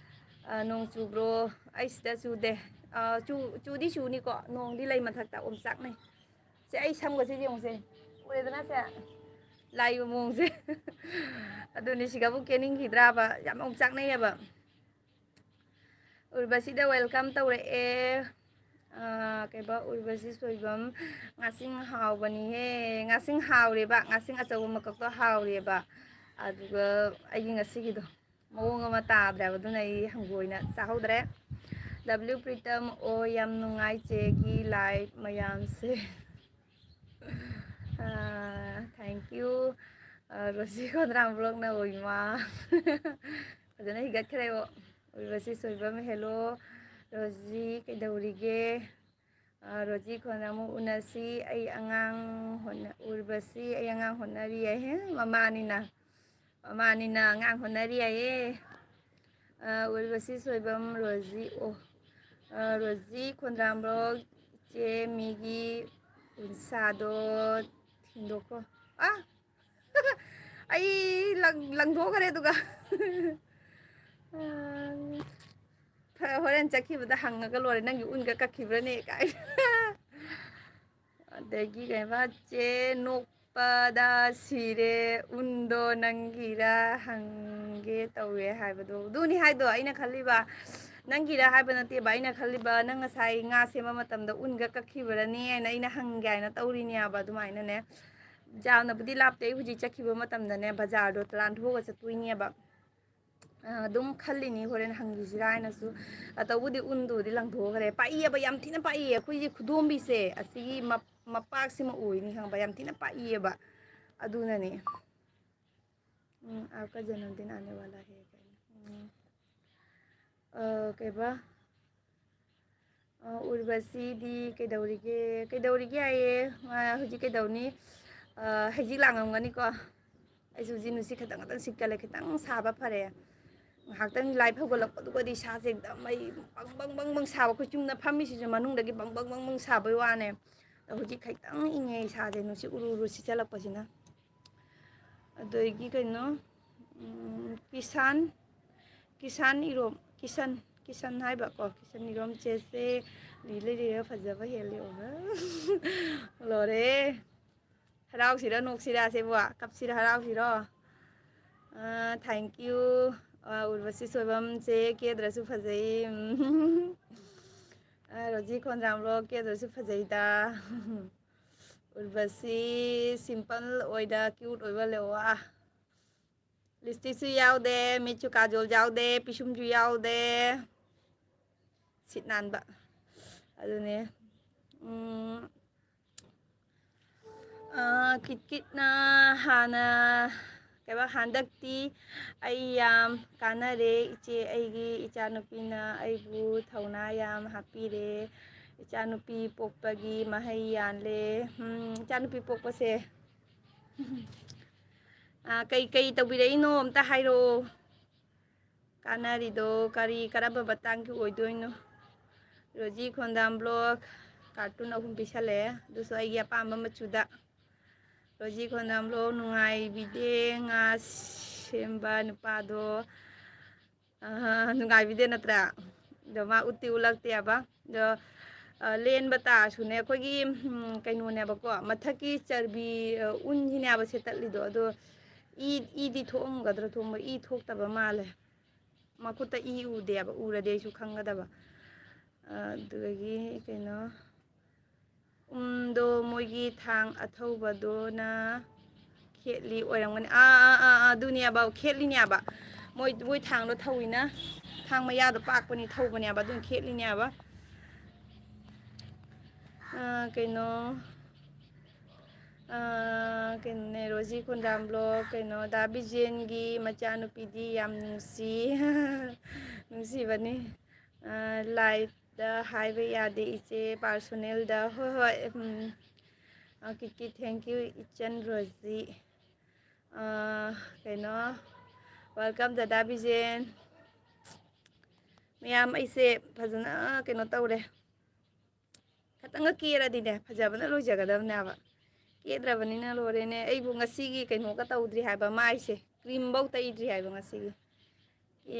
ꯑ, ꯅꯣꯡ ꯆꯨꯕ꯭ꯔꯣ? ꯑꯩ ꯁꯤꯗ ꯆꯨꯗꯦ꯫ ꯑ, ꯆꯨ-, ꯆꯨꯗꯤ ꯆꯨꯅꯤꯀꯣ, ꯅꯣꯡꯗꯤ ꯂꯩ ꯃꯊꯛꯇ, ꯑꯣꯝꯆꯥꯛꯅꯩ꯫ ꯁꯦ, ꯑꯩ ꯁꯝꯒꯁꯦ ꯌꯦꯡꯉꯨꯁꯦ꯫ ꯎꯔꯦꯗꯅ ꯁꯦ? ꯂꯥꯏꯒꯤ ꯃꯑꯣꯡꯁꯦ꯫ ꯑꯗꯨꯅꯤ, ꯁꯤꯒꯕꯨ ꯀꯦꯅꯤꯡꯈꯤꯗ꯭ꯔꯥꯕ? ꯌꯥꯝ ꯑꯣꯝꯆꯥꯛꯅꯩꯌꯦꯕ꯫ ꯎꯔꯕꯁꯤꯗ welcome ꯇꯧꯔꯛꯑꯦ꯫ ꯑꯥ, ꯀꯩꯕ, ꯎꯔꯕꯁꯤ ꯁꯣꯏꯕꯝ, "ꯉꯥꯁꯤꯡ ꯍꯥꯎꯕꯅꯤꯍꯦ"꯫ ꯉꯥꯁꯤꯡ ꯍꯥꯎꯔꯦꯕ, ꯉꯥꯁꯤꯡ ꯑꯆꯧꯕ ꯃꯀꯛꯇꯣ ꯍꯥꯎꯔꯦꯕ꯫ ꯑꯗꯨꯒ ꯑꯩꯒꯤ ꯉꯁꯤꯒꯤꯗꯣ ꯃꯑꯣꯡ ꯑꯃ ꯇꯥꯗ꯭ꯔꯦꯕ, ꯑꯗꯨꯅ ꯑꯩ ꯍꯪꯒꯣꯏꯅ ꯆꯥꯍꯧꯗ꯭ꯔꯦ꯫ ꯗꯕ꯭ꯂꯤꯎ ꯄ꯭ꯔꯤꯇꯝ, "ꯑꯣ, ꯌꯥꯝ ꯅꯨꯡꯉꯥꯏ ꯆꯦꯒꯤ live ꯃꯌꯥꯝꯁꯦ"꯫ ꯑꯥ, thank you꯫ ꯑꯥ, ꯔꯣꯖꯤ ꯈꯣꯟꯗ꯭ꯔꯥꯝ ꯕ꯭ꯂꯣꯛꯅ ꯑꯣꯏꯃꯥ꯫ ꯐꯖꯅ ꯍꯤꯒꯠꯈ꯭ꯔꯦꯕꯣ꯫ ꯎꯔꯕꯁꯤ ꯁꯣꯏꯕꯝ, hello꯫ ꯔꯣꯖꯤ ꯀꯩꯗꯧꯔꯤꯒꯦ? ꯑꯥ, ꯔꯣꯖꯤ ꯈꯣꯟꯗ꯭ꯔꯥꯝ ꯑꯃꯨꯛ ꯎꯅꯁꯤ꯫ ꯑꯩ ꯑꯉꯥꯡ ꯍꯣꯠꯅ-, ꯎꯔꯕꯁꯤ ꯑꯩ ꯑꯉꯥꯡ ꯍꯣꯠꯅꯔꯤ ꯍꯥꯏ꯫ ꯍꯦ, ꯃꯃꯥꯅꯤꯅ꯫ ꯃꯃꯥꯅꯤꯅ ꯑꯉꯥꯡ ꯍꯣꯠꯅꯔꯤ ꯍꯥꯏꯌꯦ꯫ ꯑꯥ, ꯎꯔꯕꯁꯤ ꯁꯣꯏꯕꯝ ꯔꯣꯖꯤ꯫ ꯑꯣ, ꯑꯥ, ꯔꯣꯖꯤ ꯈꯣꯟꯗ꯭ꯔꯥꯝ ꯕ꯭ꯂꯣꯛ, ꯏꯆꯦ ꯃꯤꯒꯤ ꯎꯟꯁꯥꯗꯣ ꯊꯤꯟꯗꯣꯛꯈꯣ꯫ ꯑꯥ! ꯑꯩ ꯂꯪ-, ꯂꯪꯊꯣꯛꯈ꯭ꯔꯦ ꯑꯗꯨꯒ꯫ ꯑꯥ, ꯍꯣꯔꯦꯟ ꯆꯠꯈꯤꯕꯗ ꯍꯪꯉꯒ ꯂꯣꯏꯔꯦ, "ꯅꯪꯒꯤ ꯎꯟꯒ ꯀꯛꯈꯤꯕ꯭ꯔꯅꯦ?" ꯀꯥꯏ꯫ ꯑꯗꯒꯤ ꯀꯩꯕ, ꯆꯦ ꯅꯣꯛ-, ꯅꯣꯛꯄꯗ ꯁꯤꯔꯦ꯫ ꯎꯟꯗꯣ ꯅꯪꯒꯤꯔ ꯍꯪꯒꯦ ꯇꯧꯋꯦ ꯍꯥꯏꯕꯗꯣ ꯑꯗꯨꯅꯤ ꯍꯥꯏꯗꯣ꯫ ꯑꯩꯅ ꯈꯜꯂꯤꯕ ꯅꯪꯒꯤꯔ ꯍꯥꯏꯕ ꯅꯠꯇꯦꯕ꯫ ꯑꯩꯅ ꯈꯜꯂꯤꯕ ꯅꯪ ꯉꯁꯥꯏ ꯉꯥ ꯁꯦꯝꯕ ꯃꯇꯝꯗ ꯎꯟꯒ ꯀꯛꯈꯤꯕꯔꯅꯤ ꯍꯥꯏꯅ ꯑꯩꯅ ꯍꯪꯒꯦ ꯍꯥꯏꯅ ꯇꯧꯔꯤꯅꯦꯕ꯫ ꯑꯗꯨꯃꯥꯏꯅꯅꯦ ꯌꯥꯝꯅꯕꯨꯗꯤ ꯂꯥꯞꯇꯦ꯫ ꯑꯩ ꯍꯧꯖꯤꯛ ꯆꯠꯈꯤꯕ ꯃꯇꯝꯗꯅꯦ ꯕꯖꯥꯔꯗꯣ ꯂꯥꯟꯊꯣꯛꯑꯒ ꯆꯠꯇꯣꯏꯅꯦꯕ꯫ ꯑꯗꯨꯝ ꯈꯜꯂꯤꯅꯤ ꯍꯣꯔꯦꯟ ꯍꯪꯈꯤꯁꯤꯔꯥ ꯍꯥꯏꯅꯁꯨ꯫ ꯑ, ꯇꯧꯕꯨꯗꯤ ꯎꯟꯗꯨꯕꯨꯗꯤ ꯂꯪꯊꯣꯛꯈ꯭ꯔꯦ꯫ ꯄꯥꯛꯏꯑꯕ, ꯌꯥꯝ ꯊꯤꯅ ꯄꯥꯛꯏ꯫ ꯑꯩꯈꯣꯏꯒꯤ ꯈꯨꯗꯣꯝꯕꯤꯁꯦ ꯑꯁꯤꯒꯤ ꯃꯞ-, ꯃꯄꯥꯛꯁꯤꯃ ꯑꯣꯏꯅꯤ ꯈꯪꯕ, ꯌꯥꯝ ꯊꯤꯅ ꯄꯥꯛꯏꯑꯕ꯫ ꯑꯗꯨꯅꯅꯦ꯫ ꯎꯝ, आपका जन्मदिन आने वाला है ꯀꯥꯏꯅ꯫ ꯎꯝ꯫ ꯑ, ꯀꯩꯕ? ꯑ, ꯎꯔꯕꯁꯤꯗꯤ ꯀꯩꯗꯧꯔꯤꯒꯦ? ꯀꯩꯗꯧꯔꯤꯒꯦ ꯍꯥꯏꯌꯦ? ꯃꯥ ꯍꯧꯖꯤꯛ ꯀꯩꯗꯧꯅꯤ? ꯑ, ꯍꯩꯖꯤꯛ ꯂꯥꯡꯉꯝꯒꯅꯤꯀꯣ꯫ ꯑꯩꯁꯨ ꯍꯧꯖꯤꯛ ꯅꯨꯡꯁꯤꯠ ꯈꯤꯇꯪ ꯈꯤꯇꯪ ꯁꯤꯠꯀꯠꯂꯦ, ꯈꯤꯇꯪ ꯁꯥꯕ ꯐꯔꯦ꯫ ꯉꯥꯏꯍꯥꯛꯇꯪ live ꯍꯧꯒꯠꯂꯛꯄꯗꯨꯒꯗꯤ ꯏꯁꯥꯁꯦ ꯍꯦꯛꯇ ꯃꯩ ꯕꯪ ꯕꯪ ꯕꯪ ꯕꯪ ꯁꯥꯕ, ꯑꯩꯈꯣꯏ ꯆꯨꯝꯅ ꯐꯝꯃꯤꯁꯤꯁꯨ ꯃꯅꯨꯡꯗꯒꯤ ꯕꯪ ꯕꯪ ꯕꯪ ꯕꯪ ꯁꯥꯕꯩ ꯋꯥꯅꯦ꯫ ꯑꯗꯣ ꯍꯧꯖꯤꯛ ꯈꯤꯇꯪ ꯏꯪꯉꯦ ꯏꯁꯥꯁꯦ, ꯅꯨꯡꯁꯤꯠ ꯎꯔꯨ ꯎꯔꯨ ꯁꯤꯠꯆꯜꯂꯛꯄꯁꯤꯅ꯫ ꯑꯗꯒꯤ ꯀꯩꯅꯣ, ꯎꯝ, ꯀꯤꯁꯥꯟ, ꯀꯤꯁꯥꯟ ꯏꯔꯣꯝ, ꯀꯤꯁꯟ, ꯀꯤꯁꯟ ꯍꯥꯏꯕꯀꯣ, ꯀꯤꯁꯟ ꯏꯔꯣꯝ ꯆꯦꯁꯦ ꯂꯤꯔ ꯂꯤꯔ ꯐꯖꯕ ꯍꯦꯜꯂꯤ ꯑꯣꯏꯕ꯫ ꯂꯣꯏꯔꯦ꯫ ꯍꯔꯥꯎꯁꯤꯔ ꯅꯣꯛꯁꯤꯔ ꯁꯤꯕꯣ? ꯀꯞꯁꯤꯔ ꯍꯔꯥꯎꯁꯤꯔꯣ? ꯑ, thank you꯫ ꯑ, ꯎꯔꯕꯁꯤ ꯁꯣꯏꯕꯝꯁꯦ ꯀꯦꯗ꯭ꯔꯁꯨ ꯐꯖꯩ꯫ ꯎꯝ꯫ ꯑ, ꯔꯣꯖꯤ ꯈꯣꯟꯗ꯭ꯔꯥꯝ vlog ꯀꯦꯗ꯭ꯔꯁꯨ ꯐꯖꯩꯗ꯫ ꯎꯔꯕꯁꯤ simple ꯑꯣꯏꯗ, cute ꯑꯣꯏꯕ ꯂꯩꯋꯥ꯫ Lipstickꯁꯨ ꯌꯥꯎꯗꯦ, ꯃꯤꯠꯁꯨ ꯀꯥꯖꯣꯜ ꯌꯥꯎꯗꯦ, ꯄꯤꯁꯨꯝꯁꯨ ꯌꯥꯎꯗꯦ꯫ ꯁꯤꯠ ꯅꯥꯟꯕ꯫ ꯑꯗꯨꯅꯦ꯫ ꯎꯝ꯫ ꯑ, ꯀꯤꯠ ꯀꯤꯠꯅ ꯍꯥꯟꯅ, ꯀꯩꯕ, ꯍꯟꯗꯛꯇꯤ ꯑꯩ ꯌꯥꯝ ꯀꯥꯟꯅꯔꯦ ꯏꯆꯦ, ꯑꯩꯒꯤ ꯏꯆꯥꯅꯨꯄꯤꯅ ꯑꯩꯕꯨ ꯊꯧꯅꯥ ꯌꯥꯝ ꯍꯥꯞꯄꯤꯔꯦ꯫ ꯏꯆꯥꯅꯨꯄꯤ ꯄꯣꯛꯄꯒꯤ ꯃꯍꯩ ꯌꯥꯜꯂꯦ꯫ ꯎꯝ, ꯏꯆꯥꯅꯨꯄꯤ ꯄꯣꯛꯄꯁꯦ꯫ ꯑ, ꯀꯩ, ꯀꯩ ꯇꯧꯕꯤꯔꯛꯏꯅꯣ ꯑꯝꯇ ꯍꯥꯏꯔꯛꯑꯣ꯫ ꯀꯥꯟꯅꯔꯤꯗꯣ ꯀꯔꯤ, ꯀꯔꯝꯕ ꯃꯇꯥꯡꯒꯤ ꯑꯣꯏꯗꯣꯏꯅꯣ? ꯔꯣꯖꯤ ꯈꯣꯟꯗꯥꯝ vlog cartoon ꯑꯍꯨꯝ ꯄꯤꯁꯜꯂꯛꯑꯦ, ꯑꯗꯨꯁꯨ ꯑꯩꯒꯤ ꯑꯄꯥꯝꯕ ꯃꯆꯨꯗ꯫ ꯔꯣꯖꯤ ꯈꯣꯟꯗꯥꯝ vlog ꯅꯨꯡꯉꯥꯏꯕꯤꯗꯦ, ꯉꯥ ꯁꯦꯝꯕ ꯅꯨꯄꯥꯗꯣ꯫ ꯑꯍ, ꯅꯨꯡꯉꯥꯏꯕꯤꯗꯦ ꯅꯠꯇ꯭ꯔꯥ? ꯑꯗꯣ ꯃꯥ ꯎꯠꯇꯤ ꯎꯠꯂꯛꯇꯦꯕ꯫ ꯑꯗꯣ ꯂꯦꯟꯕ ꯇꯥꯔꯁꯨꯅꯦ, ꯑꯩꯈꯣꯏꯒꯤ ꯀꯩꯅꯣꯅꯦꯕꯀꯣ, ꯃꯊꯛꯀꯤ ꯆꯔꯕꯤ, ꯎꯟꯁꯤꯅꯦꯕ ꯁꯦꯠꯇꯠꯂꯤꯗꯣ꯫ ꯑꯗꯣ ꯏ ꯏꯗꯤ ꯊꯣꯛꯑꯝꯒꯗ꯭ꯔꯥ? ꯊꯣꯡꯕ ꯏ ꯊꯣꯛꯇꯕ ꯃꯥꯜꯂꯦ꯫ ꯃꯈꯨꯠꯇ ꯏ ꯎꯗꯦꯕ, ꯎꯔꯗꯤ ꯑꯩꯁꯨ ꯈꯪꯒꯗꯕ꯫ ꯑꯗꯨꯗꯒꯤ ꯀꯩꯅꯣ, ꯎꯝꯗꯣ ꯃꯣꯏꯒꯤ ꯊꯥꯡ ꯑꯊꯧꯕꯗꯨꯅ ꯈꯦꯠꯂꯤ ꯑꯣꯏꯔꯝꯒꯅꯤ꯫ ꯑꯥ, ꯑꯥ, ꯑꯥ, ꯑꯥ, ꯑꯗꯨꯅꯦꯕ, ꯈꯦꯠꯂꯤꯅꯦꯕ꯫ ꯃꯣꯏ, ꯃꯣꯏ ꯊꯥꯡꯗꯣ ꯊꯧꯋꯤꯅ, ꯊꯥꯡ ꯃꯌꯥꯗꯣ ꯄꯥꯛꯄꯅꯤ, ꯊꯧꯕꯅꯦꯕ, ꯑꯗꯨꯅ ꯈꯦꯠꯂꯤꯅꯦꯕ꯫ ꯑꯥ, ꯀꯩꯅꯣ, ꯑꯥ, ꯀꯩꯅꯣꯅꯦ, ꯔꯣꯖꯤ ꯈꯣꯟꯗꯥꯝ ꯕ꯭ꯂꯣꯛ, ꯀꯩꯅꯣ, ꯗꯥ ꯕꯤꯖꯦꯟꯒꯤ ꯃꯆꯥꯅꯨꯄꯤꯗꯤ ꯌꯥꯝ ꯅꯨꯡꯁꯤ꯫ ꯅꯨꯡꯁꯤꯕꯅꯤ꯫ ꯑꯥ, ꯂꯥꯏꯚꯇ ꯍꯥꯏꯕ ꯌꯥꯗꯦ ꯏꯆꯦ, ꯄꯥꯔꯁꯣꯅꯦꯜꯗ꯫ ꯍꯣꯏ, ꯍꯣꯏ, ꯎꯝ꯫ ꯑꯥ, ꯀꯤꯀꯤ, thank you, ꯏꯆꯟ ꯔꯣꯖꯤ꯫ ꯑꯥ, ꯀꯩꯅꯣ, welcome, ꯗꯗꯥ ꯕꯤꯖꯦꯟ꯫ ꯃꯌꯥꯝ, ꯑꯩꯁꯦ ꯐꯖꯅ ꯀꯩꯅꯣ ꯇꯧꯔꯦ꯫ ꯈꯇꯪꯒ ꯀꯦꯔꯗꯤꯅꯦ, ꯐꯖꯕꯅ ꯂꯣꯏꯖꯒꯗꯕꯅꯦꯕ꯫ ꯀꯦꯗ꯭ꯔꯕꯅꯤꯅ ꯂꯣꯏꯔꯦꯅꯦ꯫ ꯑꯩꯕꯨ ꯉꯁꯤꯒꯤ ꯀꯩꯅꯣꯒ ꯇꯧꯗ꯭ꯔꯤ ꯍꯥꯏꯕ, ꯃꯥꯏꯁꯦ ꯀ꯭ꯔꯤꯝꯐꯧ ꯇꯩꯗ꯭ꯔꯤ ꯍꯥꯏꯕ ꯉꯁꯤꯒꯤ꯫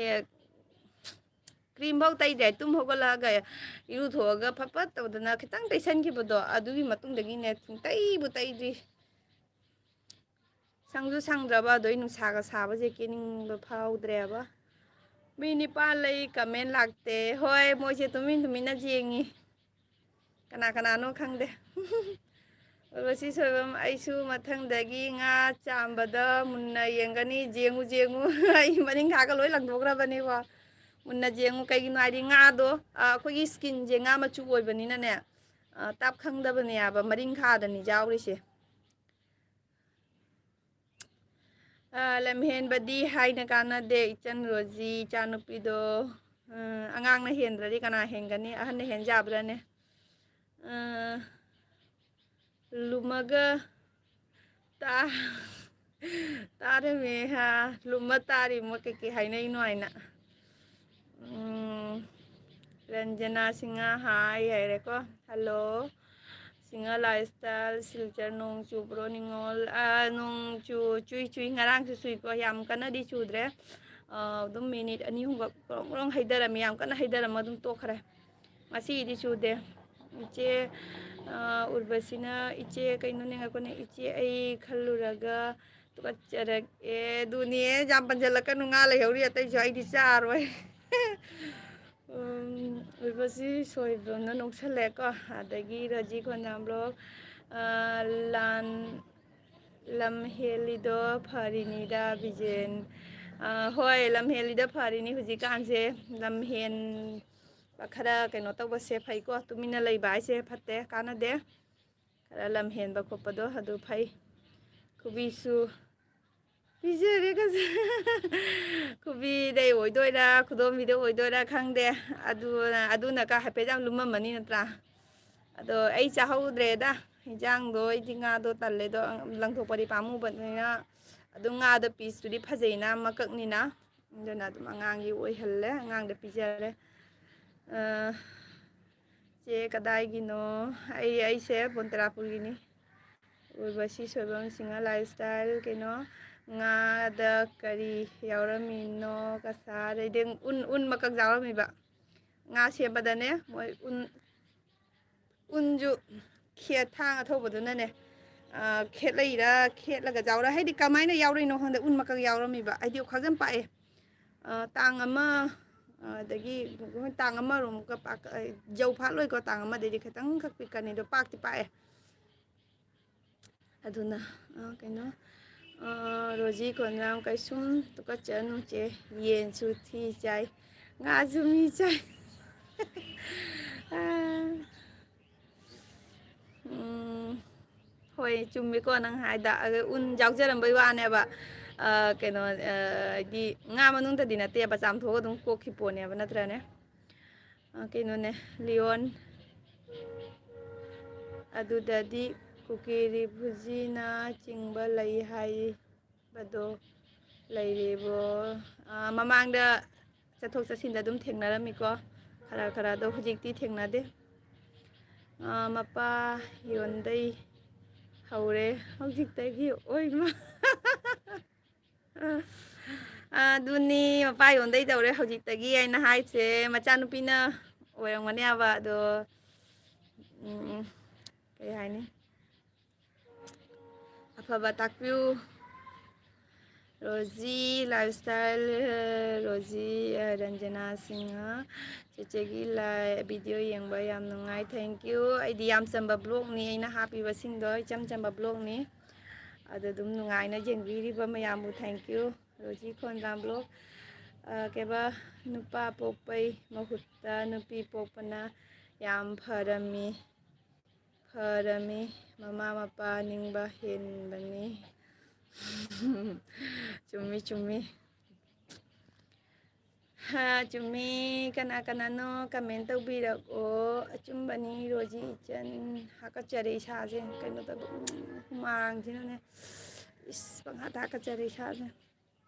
ꯑꯦ, ꯀ꯭ꯔꯤꯝꯐꯧ ꯇꯩꯗ꯭ꯔꯦ꯫ ꯇꯨꯝ ꯍꯧꯒꯠꯂꯛꯑꯒ ꯏꯔꯨꯊꯣꯛꯑꯒ ꯐꯠ ꯐꯠ ꯇꯧꯗꯅ ꯈꯤꯇꯪ ꯇꯩꯁꯟꯈꯤꯕꯗꯣ, ꯑꯗꯨꯒꯤ ꯃꯇꯨꯡꯗꯒꯤꯅꯦ ꯁꯨꯡꯇꯩꯕꯨ ꯇꯩꯗ꯭ꯔꯤ꯫ ꯁꯪꯁꯨ ꯁꯪꯗ꯭ꯔꯕ, ꯑꯗꯣ ꯑꯩ ꯅꯨꯡꯁꯥꯒ ꯁꯥꯕꯁꯦ ꯀꯦꯅꯤꯡꯕ ꯐꯥꯎꯗ꯭ꯔꯦꯕ꯫ ꯃꯤ ꯅꯤꯄꯥꯟ ꯂꯩ, comment ꯂꯥꯛꯇꯦ꯫ ꯍꯣꯏ, ꯃꯣꯏꯁꯦ ꯇꯨꯃꯤꯟ ꯇꯨꯃꯤꯟꯅ ꯌꯦꯡꯉꯤ꯫ ꯀꯅꯥ ꯀꯅꯥꯅꯣ ꯈꯪꯗꯦ꯫ ꯑꯣꯏꯕꯁꯤ ꯁꯣꯏꯕꯝ, ꯑꯩꯁꯨ ꯃꯊꯪꯗꯒꯤ ꯉꯥ ꯆꯥꯝꯕꯗ ꯃꯨꯟꯅ ꯌꯦꯡꯒꯅꯤ꯫ ꯌꯦꯡꯉꯨ, ꯌꯦꯡꯉꯨ꯫ ꯑꯩ ꯃꯅꯤꯡ ꯈꯥꯒ ꯂꯣꯏ ꯂꯪꯊꯣꯛꯈ꯭ꯔꯕꯅꯦꯀꯣ꯫ ꯃꯨꯟꯅ ꯌꯦꯡꯉꯨ꯫ ꯀꯩꯒꯤꯅꯣ ꯍꯥꯏꯗꯤ ꯉꯥꯗꯣ, ꯑ, ꯑꯩꯈꯣꯏꯒꯤ skinꯁꯦ ꯉꯥ ꯃꯆꯨ ꯑꯣꯏꯕꯅꯤꯅꯅꯦ, ꯑ, ꯇꯥꯞ ꯈꯪꯗꯕꯅꯦꯕ, ꯃꯔꯤꯡꯈꯥꯗꯅꯤ ꯌꯥꯎꯔꯤꯁꯦ꯫ ꯑ, ꯂꯝꯍꯦꯟꯕꯗꯤ ꯍꯥꯏꯅ ꯀꯥꯟꯅꯗꯦ, ꯏꯆꯟ ꯔꯣꯖꯤ, ꯏꯆꯥꯅꯨꯄꯤꯗꯣ꯫ ꯑ, ꯑꯉꯥꯡꯅ ꯍꯦꯟꯗ꯭ꯔꯗꯤ ꯀꯅꯥ ꯍꯦꯟꯒꯅꯤ? ꯑꯍꯟꯅ ꯍꯦꯟ ꯌꯥꯕ꯭ꯔꯥꯅꯦ? ꯑ, ꯂꯨꯝꯃꯒ ꯇꯥ-, ꯇꯥꯔꯝꯃꯦ, ꯍꯥ, ꯂꯨꯝꯃ ꯇꯥꯔꯤ, ꯃꯣꯏ ꯀꯩꯀꯩ ꯍꯥꯏꯅꯩꯅꯣ ꯍꯥꯏꯅ꯫ ꯎꯝ, ꯔꯟꯖꯅꯥ ꯁꯤꯡꯍ, ꯍꯥꯏ ꯍꯥꯏꯔꯦꯀꯣ꯫ Hello꯫ ꯁꯤꯡꯍ lifestyle, ꯁꯤꯜꯆꯔ ꯅꯣꯡ ꯆꯨꯕ꯭ꯔꯣ ꯅꯤꯉꯣꯜ? ꯑꯥ, ꯅꯣꯡ ꯆꯨ-, ꯆꯨꯏ, ꯆꯨꯏ, ꯉꯔꯥꯡꯁꯨ ꯆꯨꯏꯀꯣ, ꯌꯥꯝ ꯀꯟꯅꯗꯤ ꯆꯨꯗ꯭ꯔꯦ꯫ ꯑꯥ, ꯑꯗꯨꯝ ꯃꯤꯅꯤꯠ ꯑꯅꯤ ꯑꯍꯨꯝꯈꯛ ꯒ꯭ꯔꯣꯡ ꯒ꯭ꯔꯣꯡ ꯍꯩꯊꯔꯝꯃꯤ, ꯌꯥꯝ ꯀꯟꯅ ꯍꯩꯊꯔꯝꯃ ꯑꯗꯨꯝ ꯇꯣꯛꯈ꯭ꯔꯦ꯫ ꯉꯁꯤꯒꯤꯗꯤ ꯆꯨꯗꯦ꯫ ꯏꯆꯦ, ꯑ, ꯎꯔꯕꯁꯤꯅ, "ꯏꯆꯦ, ꯀꯩꯅꯣꯅꯦ, ꯉꯥꯏꯈꯣꯅꯦ, ꯏꯆꯦ, ꯑꯩ ꯈꯜꯂꯨꯔꯒ ꯇꯨꯀꯠꯆꯔꯛꯑꯦ꯫" ꯑꯗꯨꯅꯦ, ꯌꯥꯝ ꯄꯟꯖꯜꯂꯛꯀꯅꯨ, ꯉꯥ ꯂꯩꯍꯧꯔꯤ ꯑꯇꯩꯁꯨ, ꯑꯩꯗꯤ ꯆꯥꯔꯣꯏ꯫ ꯎꯝ, ꯎꯔꯕꯁꯤ ꯁꯣꯏꯕꯝꯅ ꯅꯣꯛꯁꯜꯂꯦꯀꯣ꯫ ꯑꯗꯒꯤ ꯔꯣꯖꯤ ꯈꯣꯟꯖꯥꯝ ꯕ꯭ꯂꯣꯛ, ꯑ, ꯂꯥꯟ ꯂꯝ ꯍꯦꯜꯂꯤꯗꯣ ꯐꯔꯤꯅꯤꯗ, ꯕꯤꯖꯦꯟ꯫ ꯑ, ꯍꯣꯏ, ꯂꯝ ꯍꯦꯜꯂꯤꯗꯣ ꯐꯔꯤꯅꯤ꯫ ꯍꯧꯖꯤꯛꯀꯥꯟꯁꯦ ꯂꯝ ꯍꯦꯟꯕ ꯈꯔ ꯀꯩꯅꯣ ꯇꯧꯕꯁꯦ ꯐꯩꯀꯣ, ꯇꯨꯃꯤꯟꯅ ꯂꯩꯕ ꯍꯥꯏꯁꯦ ꯐꯠꯇꯦ, ꯀꯥꯟꯅꯗꯦ꯫ ꯈꯔ ꯂꯝ ꯍꯦꯟꯕ ꯈꯣꯠꯄꯗꯣ ꯑꯗꯨ ꯐꯩ꯫ ꯈꯨꯕꯤꯁꯨ ꯄꯤꯖꯔꯦ ꯀꯁꯦ꯫ ꯈꯨꯕꯤꯗꯩ ꯑꯣꯏꯗꯣꯏꯔꯥ, ꯈꯨꯗꯣꯝꯕꯤꯗꯩ ꯑꯣꯏꯗꯣꯏꯔꯥ ꯈꯪꯗꯦ꯫ ꯑꯗꯨꯅ, ꯑꯗꯨꯅ ꯀ ꯍꯥꯏꯐꯦꯠ ꯌꯥꯝ ꯂꯨꯝꯃꯝꯃꯅꯤ ꯅꯠꯇ꯭ꯔꯥ? ꯑꯗꯣ ꯑꯩ ꯆꯥꯍꯧꯗ꯭ꯔꯦꯗ ꯍꯤꯟꯖꯥꯡꯗꯣ, ꯑꯩꯗꯤ ꯉꯥꯗꯣ ꯇꯜꯂꯦꯗꯣ, ꯂꯪꯊꯣꯛꯄꯗꯤ ꯄꯥꯝꯃꯨꯕꯅꯤꯅ꯫ ꯑꯗꯨꯝ ꯉꯥꯗꯣ ꯄꯤꯁꯇꯨꯗꯤ ꯐꯖꯩꯅ, ꯃꯀꯛꯅꯤꯅ꯫ ꯑꯗꯨꯅ ꯑꯗꯨꯝ ꯑꯉꯥꯡꯒꯤ ꯑꯣꯏꯍꯜꯂꯦ, ꯑꯉꯥꯡꯗ ꯄꯤꯖꯔꯦ꯫ ꯑ, ꯆꯦ ꯀꯗꯥꯏꯒꯤꯅꯣ? ꯑꯩ, ꯑꯩꯁꯦ ꯕꯣꯟꯇꯔꯥꯄꯨꯔꯒꯤꯅꯤ꯫ ꯎꯔꯕꯁꯤ ꯁꯣꯏꯕꯝ ꯁꯤꯡꯍ ꯂꯥꯏꯐ ꯁ꯭ꯇꯥꯏꯜ꯫ ꯀꯩꯅꯣ, ꯉꯥꯗ ꯀꯔꯤ ꯌꯥꯎꯔꯝꯃꯤꯅꯣ? ꯀꯁꯥꯔ, ꯑꯗꯩ ꯎꯟ, ꯎꯟ ꯃꯀꯛ ꯌꯥꯎꯔꯝꯃꯤꯕ꯫ ꯉꯥ ꯁꯦꯝꯕꯗꯅꯦ, ꯃꯣꯏ ꯎꯟ, ꯎꯟꯁꯨ ꯈꯦꯠ-, ꯊꯥꯡ ꯑꯊꯧꯕꯗꯨꯅꯅꯦ, ꯑ, ꯈꯦꯠꯂꯛꯏꯔꯥ, ꯈꯦꯠꯂꯒ ꯌꯥꯎꯔ-, ꯍꯥꯏꯗꯤ ꯀꯃꯥꯏꯅ ꯌꯥꯎꯔꯛꯏꯅꯣ ꯈꯪꯗꯦ, ꯎꯟ ꯃꯀꯛ ꯌꯥꯎꯔꯝꯃꯤꯕ꯫ ꯍꯥꯏꯗꯤ ꯑꯣꯈꯥꯛꯁꯨ ꯌꯥꯝ ꯄꯥꯛꯑꯦ꯫ ꯑ, ꯇꯥꯡ ꯑꯃ, ꯑ, ꯑꯗꯒꯤ ꯇꯥꯡ ꯑꯃꯔꯣꯝꯒ ꯄꯥꯛ-, ꯑ, ꯌꯧ ꯐꯥꯠꯂꯣꯏꯀꯣ, ꯇꯥꯡ ꯑꯃꯗꯩꯗꯤ ꯈꯤꯇꯪ ꯈꯛ ꯄꯤꯛꯀꯅꯤ, ꯑꯗꯣ ꯄꯥꯛꯇꯤ ꯄꯥꯛꯑꯦ꯫ ꯑꯗꯨꯅ, ꯑ, ꯀꯩꯅꯣ, ꯑ, ꯔꯣꯖꯤ ꯈꯣꯟꯖꯥꯝ, ꯀꯩꯁꯨꯝ ꯇꯨꯀꯠꯆꯅꯨ ꯆꯦ, ꯌꯦꯟꯁꯨ ꯊꯤ ꯆꯥꯏ, ꯉꯥꯁꯨ ꯃꯤ ꯆꯥꯏ꯫ ꯑ, ꯎꯝ, ꯍꯣꯏ, ꯆꯨꯝꯃꯤꯀꯣ ꯅꯪ ꯍꯥꯏꯗ꯫ ꯑꯗ ꯎꯟ ꯌꯥꯎꯖꯔꯝꯕꯩ ꯋꯥꯅꯦꯕ꯫ ꯑ, ꯀꯩꯅꯣ, ꯑ, ꯍꯥꯏꯗꯤ ꯉꯥ ꯃꯅꯨꯡꯗꯗꯤ ꯅꯠꯇꯦꯕ, ꯆꯥꯝꯊꯣꯛꯑꯒ ꯑꯗꯨꯝ ꯀꯣꯛꯈꯤ ꯄꯣꯠꯅꯦꯕ, ꯅꯠꯇ꯭ꯔꯅꯦ? ꯑ, ꯀꯩꯅꯣꯅꯦ, ꯂꯤꯌꯣꯟ ꯑꯗꯨꯗꯗꯤ ꯀꯨꯀꯤ ꯔꯤꯐꯨꯖꯤꯅ ꯆꯤꯡꯕ ꯂꯩ ꯍꯥꯏꯕꯗꯣ ꯂꯩꯔꯤꯕꯣ? ꯑ, ꯃꯃꯥꯡꯗ ꯆꯠꯊꯣꯛ ꯆꯠꯁꯤꯟꯗ ꯑꯗꯨꯝ ꯊꯦꯡꯅꯔꯝꯃꯤꯀꯣ, ꯈꯔ ꯈꯔ, ꯑꯗꯣ ꯍꯧꯖꯤꯛꯇꯤ ꯊꯦꯡꯅꯗꯦ꯫ ꯑ, ꯃꯄꯥ ꯌꯣꯟꯗꯩ ꯍꯧꯔꯦ ꯍꯧꯖꯤꯛꯇꯒꯤ꯫ ꯑꯣꯏꯃ꯫ ꯑ, ꯑꯗꯨꯅꯤ, ꯃꯄꯥ ꯌꯣꯟꯗꯩ ꯇꯧꯔꯦ ꯍꯧꯖꯤꯛꯇꯒꯤ ꯑꯩꯅ ꯍꯥꯏꯁꯦ꯫ ꯃꯆꯥꯅꯨꯄꯤꯅ ꯑꯣꯏꯔꯝꯒꯅꯦꯕ, ꯑꯗꯣ ꯎꯝ, ꯎꯝ, ꯀꯩ ꯍꯥꯏꯅꯤ? ꯑꯐꯕ ꯇꯥꯛꯄꯤꯌꯨ꯫ ꯔꯣꯖꯤ ꯂꯥꯏꯐꯁ꯭ꯇꯥꯏꯜ, ꯔꯣꯖꯤ, ꯔꯟꯖꯅꯥ ꯁꯤꯡꯍ, ꯆꯦꯆꯦꯒꯤ ꯂꯥꯏ-, ꯚꯤꯗꯤꯑꯣ ꯌꯦꯡꯕ ꯌꯥꯝ ꯅꯨꯡꯉꯥꯏ, thank you꯫ ꯑꯩꯗꯤ ꯌꯥꯝ ꯆꯝꯕ ꯕ꯭ꯂꯣꯒꯅꯤ ꯑꯩꯅ ꯍꯥꯞꯄꯤꯕꯁꯤꯡꯗꯣ, ꯏꯆꯝ ꯆꯝꯕ ꯕ꯭ꯂꯣꯒꯅꯤ꯫ ꯑꯗꯨ ꯑꯗꯨꯝ ꯅꯨꯡꯉꯥꯏꯅ ꯌꯦꯡꯕꯤꯔꯤꯕ ꯃꯌꯥꯝꯕꯨ thank you꯫ ꯔꯣꯖꯤ ꯈꯣꯟꯗ꯭ꯔꯥꯝ ꯕ꯭ꯂꯣꯒ, ꯑ, ꯀꯩꯕ, ꯅꯨꯄꯥ ꯄꯣꯛꯄꯩ ꯃꯍꯨꯠꯇ ꯅꯨꯄꯤ ꯄꯣꯛꯄꯅ ꯌꯥꯝ ꯐꯔꯝꯃꯤ꯫ ꯐꯔꯝꯃꯤ, ꯃꯃꯥ ꯃꯄꯥ ꯅꯤꯡꯕ ꯍꯦꯟꯕꯅꯤ꯫ ꯆꯨꯝꯃꯤ, ꯆꯨꯝꯃꯤ꯫ ꯍꯥ, ꯆꯨꯝꯃꯤ꯫ ꯀꯅꯥ ꯀꯅꯥꯅꯣ comment ꯇꯧꯕꯤꯔꯛꯑꯣ꯫ ꯑꯆꯨꯝꯕꯅꯤ, ꯔꯣꯖꯤ ꯏꯆꯟ꯫ ꯍꯥꯀꯠꯆꯔꯦ ꯏꯁꯥꯁꯦ꯫ ꯀꯩꯅꯣ ꯇꯧꯕ, ꯎꯝ, ꯍꯨꯃꯥꯡꯁꯤꯅꯅꯦ꯫ ꯏꯁ, ꯄꯪꯍꯥꯠꯇ ꯍꯥꯀꯠꯆꯔꯦ ꯏꯁꯥꯁꯦ꯫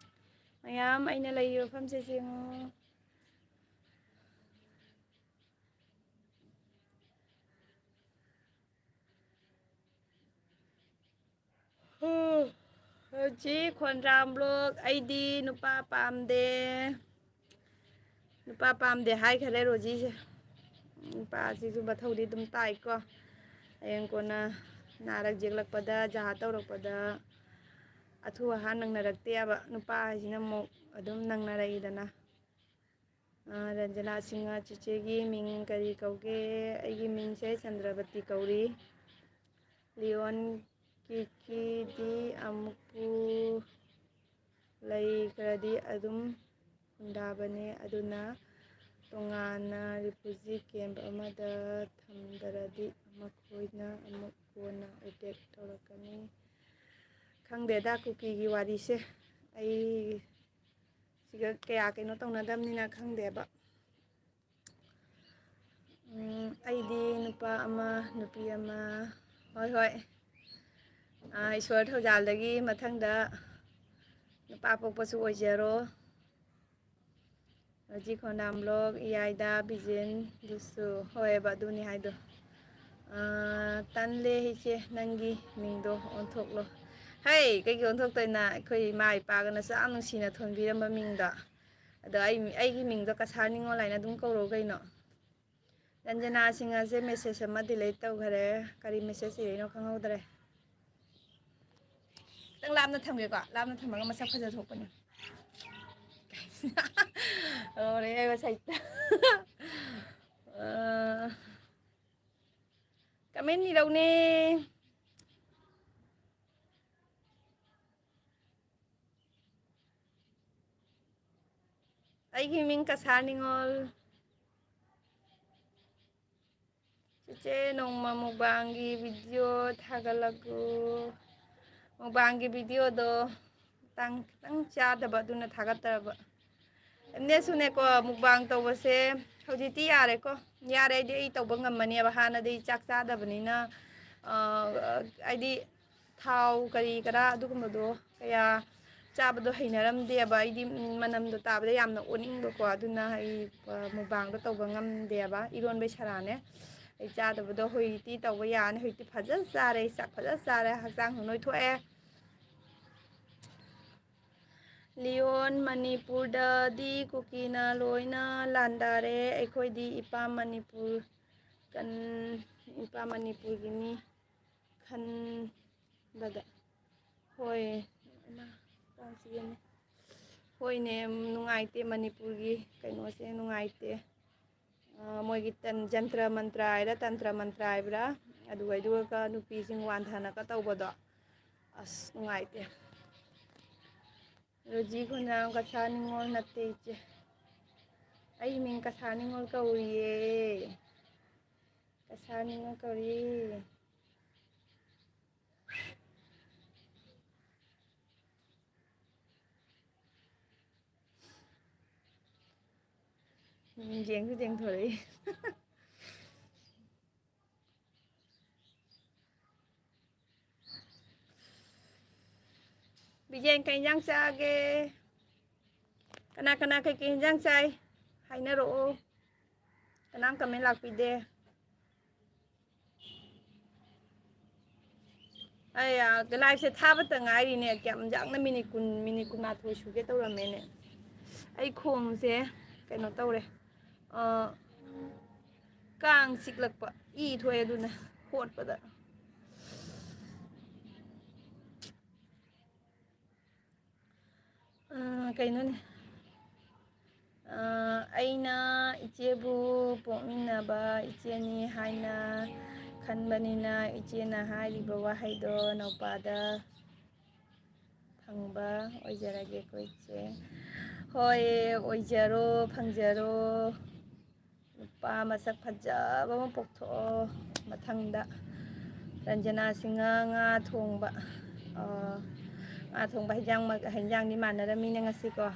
ꯃꯌꯥꯝ ꯑꯩꯅ ꯂꯩꯔꯤꯕ ꯃꯐꯝꯁꯦ ꯌꯦꯡꯉꯣ꯫ ꯍꯧꯖꯤꯛ ꯈꯣꯟꯗ꯭ꯔꯥꯝ ꯕ꯭ꯂꯣꯒ, ꯑꯩꯗꯤ ꯅꯨꯄꯥ ꯄꯥꯝꯗꯦ꯫ ꯅꯨꯄꯥ ꯄꯥꯝꯗꯦ ꯍꯥꯏꯈꯔꯦ ꯔꯣꯖꯤꯁꯦ꯫ ꯅꯨꯄꯥꯁꯤꯁꯨ ꯃꯊꯧꯗꯤ ꯑꯗꯨꯝ ꯇꯥꯏꯀꯣ꯫ ꯍꯌꯦꯡ ꯀꯣꯟꯅ ꯅꯥꯔꯛ ꯌꯦꯛꯂꯛꯄꯗ, ꯖꯍꯥ ꯇꯧꯔꯛꯄꯗ, ꯑꯊꯨ ꯑꯍꯥꯟ ꯅꯪꯅꯔꯛꯇꯦꯕ꯫ ꯅꯨꯄꯥ ꯍꯥꯏꯁꯤꯅ ꯑꯃꯨꯛ ꯑꯗꯨꯝ ꯅꯪꯅꯔꯛꯏꯗꯅ꯫ ꯑ, ꯔꯟꯖꯅꯥ ꯁꯤꯡꯍ, ꯆꯤꯆꯦꯒꯤ ꯃꯤꯡ ꯀꯔꯤ ꯀꯧꯒꯦ? ꯑꯩꯒꯤ ꯃꯤꯡꯁꯦ ꯆꯟꯗ꯭ꯔꯕꯇꯤ ꯀꯧꯔꯤ꯫ ꯂꯤꯌꯣꯟ ꯀꯤꯀꯤꯗꯤ ꯑꯃꯨꯛꯄꯨ ꯂꯩꯈ꯭ꯔꯗꯤ ꯑꯗꯨꯝ ꯍꯨꯟꯗꯥꯕꯅꯦ, ꯑꯗꯨꯅ ꯇꯣꯉꯥꯟꯅ refugee camp ꯑꯃꯗ ꯊꯝꯗ꯭ꯔꯗꯤ ꯃꯈꯣꯏꯅ ꯑꯃꯨꯛ ꯀꯣꯟꯅ attack ꯇꯧꯔꯛꯀꯅꯤ꯫ ꯈꯪꯗꯦꯗ ꯀꯨꯀꯤꯒꯤ ꯋꯥꯔꯤꯁꯦ꯫ ꯑꯩ ꯁꯤꯒ ꯀꯌꯥ ꯀꯩꯅꯣ ꯇꯧꯅꯗꯕꯅꯤꯅ ꯈꯪꯗꯦꯕ꯫ ꯎꯝ, ꯑꯩꯗꯤ ꯅꯨꯄꯥ ꯑꯃ, ꯅꯨꯄꯤ ꯑꯃ, ꯍꯣꯏ, ꯍꯣꯏ꯫ ꯑꯥ, ꯏꯁꯣꯔ ꯊꯧꯖꯥꯜꯗꯒꯤ ꯃꯊꯪꯗ ꯅꯨꯄꯥ ꯄꯣꯛꯄꯁꯨ ꯑꯣꯏꯖꯔꯣ꯫ Rosie ꯈꯣꯟꯗꯥꯝ blog, ꯏꯌꯥꯏꯗ ꯕꯤꯖꯦꯟꯗꯨꯁꯨ꯫ ꯍꯣꯏꯑꯕ, ꯑꯗꯨꯅꯤ ꯍꯥꯏꯗꯣ꯫ ꯑꯥ, ꯇꯟꯂꯦ ꯏꯆꯦ, ꯅꯪꯒꯤ ꯃꯤꯡꯗꯣ ꯑꯣꯟꯊꯣꯛꯂꯣ꯫ ꯍꯩ, ꯀꯩꯒꯤ ꯑꯣꯟꯊꯣꯛꯇꯣꯏꯅ? ꯑꯩꯈꯣꯏ ꯏꯃꯥ ꯏꯄꯥꯒꯅꯁꯨ ꯌꯥꯝ ꯅꯨꯡꯁꯤꯅ ꯊꯣꯟꯕꯤꯔꯝꯕ ꯃꯤꯡꯗꯣ꯫ ꯑꯗꯣ ꯑꯩ, ꯑꯩꯒꯤ ꯃꯤꯡꯗꯣ ꯀꯁꯥꯔ ꯅꯤꯉꯣꯜ ꯍꯥꯏꯅ ꯑꯗꯨꯝ ꯀꯧꯔꯣ ꯀꯩꯅꯣ꯫ ꯔꯟꯖꯅꯥ ꯁꯤꯡ ꯑꯁꯦ message ꯑꯃ delete ꯇꯧꯈꯔꯦ꯫ ꯀꯔꯤ message ꯏꯔꯛꯏꯅꯣ ꯈꯪꯍꯧꯗ꯭ꯔꯦ꯫ ꯈꯤꯇꯪ ꯂꯥꯞꯅ ꯊꯝꯒꯦꯀꯣ, ꯂꯥꯞꯅ ꯊꯝꯃꯒ ꯃꯁꯛ ꯐꯖ ꯊꯣꯛꯄꯅꯦ꯫ ꯂꯣꯏꯔꯦ, ꯑꯩ ꯉꯁꯥꯏ꯫ ꯑ, comment ꯏꯔꯧꯅꯦ꯫ ꯑꯩꯒꯤ ꯃꯤꯡ ꯀꯁꯥꯔ ꯅꯤꯉꯣꯜ꯫ ꯆꯤꯆꯦ, ꯅꯣꯡꯃ ꯃꯨꯛꯕꯥꯡꯒꯤ video ꯊꯥꯒꯠꯂꯛꯎ꯫ ꯃꯨꯛꯕꯥꯡꯒꯤ videoꯗꯣ ꯃꯇꯥꯡ ꯈꯤꯇꯪ ꯆꯥꯗꯕ, ꯑꯗꯨꯅ ꯊꯥꯒꯠꯇꯔꯕ꯫ ꯑꯦꯝꯅꯦꯁꯨꯅꯦꯀꯣ, ꯃꯨꯛꯕꯥꯡ ꯇꯧꯕꯁꯦ ꯍꯧꯖꯤꯛꯇꯤ ꯌꯥꯔꯦꯀꯣ꯫ ꯌꯥꯔꯦ ꯍꯥꯏꯗꯤ ꯑꯩ ꯇꯧꯕ ꯉꯝꯃꯅꯦꯕ꯫ ꯍꯥꯟꯅꯗꯤ ꯆꯥꯛ ꯆꯥꯗꯕꯅꯤꯅ, ꯑ, ꯍꯥꯏꯗꯤ ꯊꯥꯎ ꯀꯔꯤ ꯀꯔꯥ ꯑꯗꯨꯒꯨꯝꯕꯗꯣ ꯀꯌꯥ ꯆꯥꯕꯗꯣ ꯍꯩꯅꯔꯝꯗꯦꯕ꯫ ꯑꯩꯗꯤ, ꯎꯝ, ꯃꯅꯝꯗꯣ ꯇꯥꯕꯗ ꯌꯥꯝꯅ ꯑꯣꯅꯤꯡꯕꯀꯣ, ꯑꯗꯨꯅ ꯑꯩ, ꯑ, ꯃꯨꯛꯕꯥꯡꯗꯣ ꯇꯧꯕ ꯉꯝꯗꯦꯕ꯫ ꯏꯔꯣꯟꯕꯩ ꯁꯔꯥꯅꯦ ꯑꯩ ꯆꯥꯗꯕꯗꯣ꯫ ꯍꯧꯖꯤꯛꯇꯤ ꯇꯧꯕ ꯌꯥꯔꯅꯤ꯫ ꯍꯧꯖꯤꯛꯇꯤ ꯐꯖꯅ ꯆꯥꯔꯦ, ꯑꯩ ꯆꯥꯛ ꯐꯖꯅ ꯆꯥꯔꯦ, ꯍꯛꯆꯥꯡꯁꯨ ꯅꯣꯏꯊꯣꯛꯑꯦ꯫ ꯂꯤꯌꯣꯟ, ꯃꯅꯤꯄꯨꯔꯗꯗꯤ ꯀꯨꯀꯤꯅ ꯂꯣꯏꯅ ꯂꯥꯟꯗꯥꯔꯦ꯫ ꯑꯩꯈꯣꯏꯗꯤ ꯏꯄꯥ ꯃꯅꯤꯄꯨꯔ ꯀꯟ-, ꯏꯄꯥ ꯃꯅꯤꯄꯨꯔꯒꯤꯅꯤ ꯈꯟꯕꯗ꯫ ꯍꯣꯏ, ꯏꯃꯥ, ꯀꯥꯡ ꯆꯤꯛꯑꯦꯅꯦ꯫ ꯍꯣꯏꯅꯦ, ꯅꯨꯡꯉꯥꯏꯇꯦ, ꯃꯅꯤꯄꯨꯔꯒꯤ ꯀꯩꯅꯣꯁꯦ ꯅꯨꯡꯉꯥꯏꯇꯦ꯫ ꯑ, ꯃꯣꯏꯒꯤ ꯇꯟ-, ꯖꯟꯇ꯭ꯔ ꯃꯟꯇ꯭ꯔ ꯍꯥꯏꯔ, ꯇꯟꯇ꯭ꯔ ꯃꯟꯇ꯭ꯔ ꯍꯥꯏꯕ꯭ꯔꯥ, ꯑꯗꯨꯒꯩꯗꯨꯒ ꯅꯨꯄꯤꯁꯤꯡ ꯋꯥꯟꯊꯅꯒ ꯇꯧꯕꯗꯣ, ꯑꯁ, ꯅꯨꯡꯉꯥꯏꯇꯦ꯫ ꯔꯣꯖꯤ ꯈꯣꯟꯖꯥꯝ ꯀꯁꯥꯔ ꯅꯤꯉꯣꯜ ꯅꯠꯇꯦ, ꯏꯆꯦ꯫ ꯑꯩ ꯃꯤꯡ ꯀꯁꯥꯔ ꯅꯤꯉꯣꯜ ꯀꯧꯔꯤꯌꯦ꯫ ꯀꯁꯥꯔ ꯅꯤꯉꯣꯜ ꯀꯧꯔꯤ꯫ ꯎꯝ, ꯌꯦꯡꯁꯨ ꯌꯦꯡꯊꯣꯔꯛꯏ꯫ ꯕꯤꯖꯦꯟ, ꯀꯩ ꯏꯟꯖꯥꯡ ꯆꯥꯒꯦ? ꯀꯅꯥ ꯀꯅꯥ ꯀꯩꯀꯩ ꯏꯟꯖꯥꯡ ꯆꯥꯏ? ꯍꯥꯏꯅꯔꯛꯑꯣ꯫ ꯀꯅꯥꯝ comment ꯂꯥꯛꯄꯤꯗꯦ꯫ ꯑꯩ, ꯑ, liveꯁꯦ ꯊꯥꯕꯇ ꯉꯥꯏꯔꯤꯅꯦ꯫ ꯀꯌꯥꯝ ꯌꯥꯡꯅ minute ꯀꯨꯟ, minute ꯀꯨꯟꯃꯥꯊꯣꯏ ꯁꯨꯒꯦ ꯇꯧꯔꯝꯃꯦꯅꯦ꯫ ꯑꯩ ꯈꯣꯡꯁꯦ ꯀꯩꯅꯣ ꯇꯧꯔꯦ꯫ ꯑ, ꯀꯥꯡ ꯆꯤꯛꯂꯛꯄ꯫ ꯏ ꯊꯣꯛꯑꯦ ꯑꯗꯨꯅ ꯍꯣꯠꯄꯗ꯫ ꯑꯥ, ꯀꯩꯅꯣꯅꯦ꯫ ꯑꯥ, ꯑꯩꯅ ꯏꯆꯦꯕꯨ ꯄꯣꯛꯃꯤꯟꯅꯕ ꯏꯆꯦꯅꯤ ꯍꯥꯏꯅ ꯈꯟꯕꯅꯤꯅ ꯏꯆꯦꯅ ꯍꯥꯏꯔꯤꯕ ꯋꯥꯍꯩꯗꯣ ꯅꯧꯄꯥꯗ ꯐꯪꯕ ꯑꯣꯏꯖꯔꯒꯦꯀꯣ ꯏꯆꯦ꯫ ꯍꯣꯏ, ꯑꯣꯏꯖꯔꯣ, ꯐꯪꯖꯔꯣ꯫ ꯅꯨꯄꯥ ꯃꯁꯛ ꯐꯖꯕ ꯑꯃ ꯄꯣꯛꯊꯣꯛꯑꯣ꯫ ꯃꯊꯪꯗ ꯔꯟꯖꯅꯥ ꯁꯤꯡꯍ ꯉꯥ ꯊꯣꯡꯕ꯫ ꯑꯥ, ꯉꯥ ꯊꯣꯡꯕ ꯍꯤꯟꯖꯥꯡ ꯃ-, ꯍꯤꯟꯖꯥꯡꯗꯤ ꯃꯥꯟꯅꯔꯝꯃꯤꯅ ꯉꯁꯤꯀꯣ꯫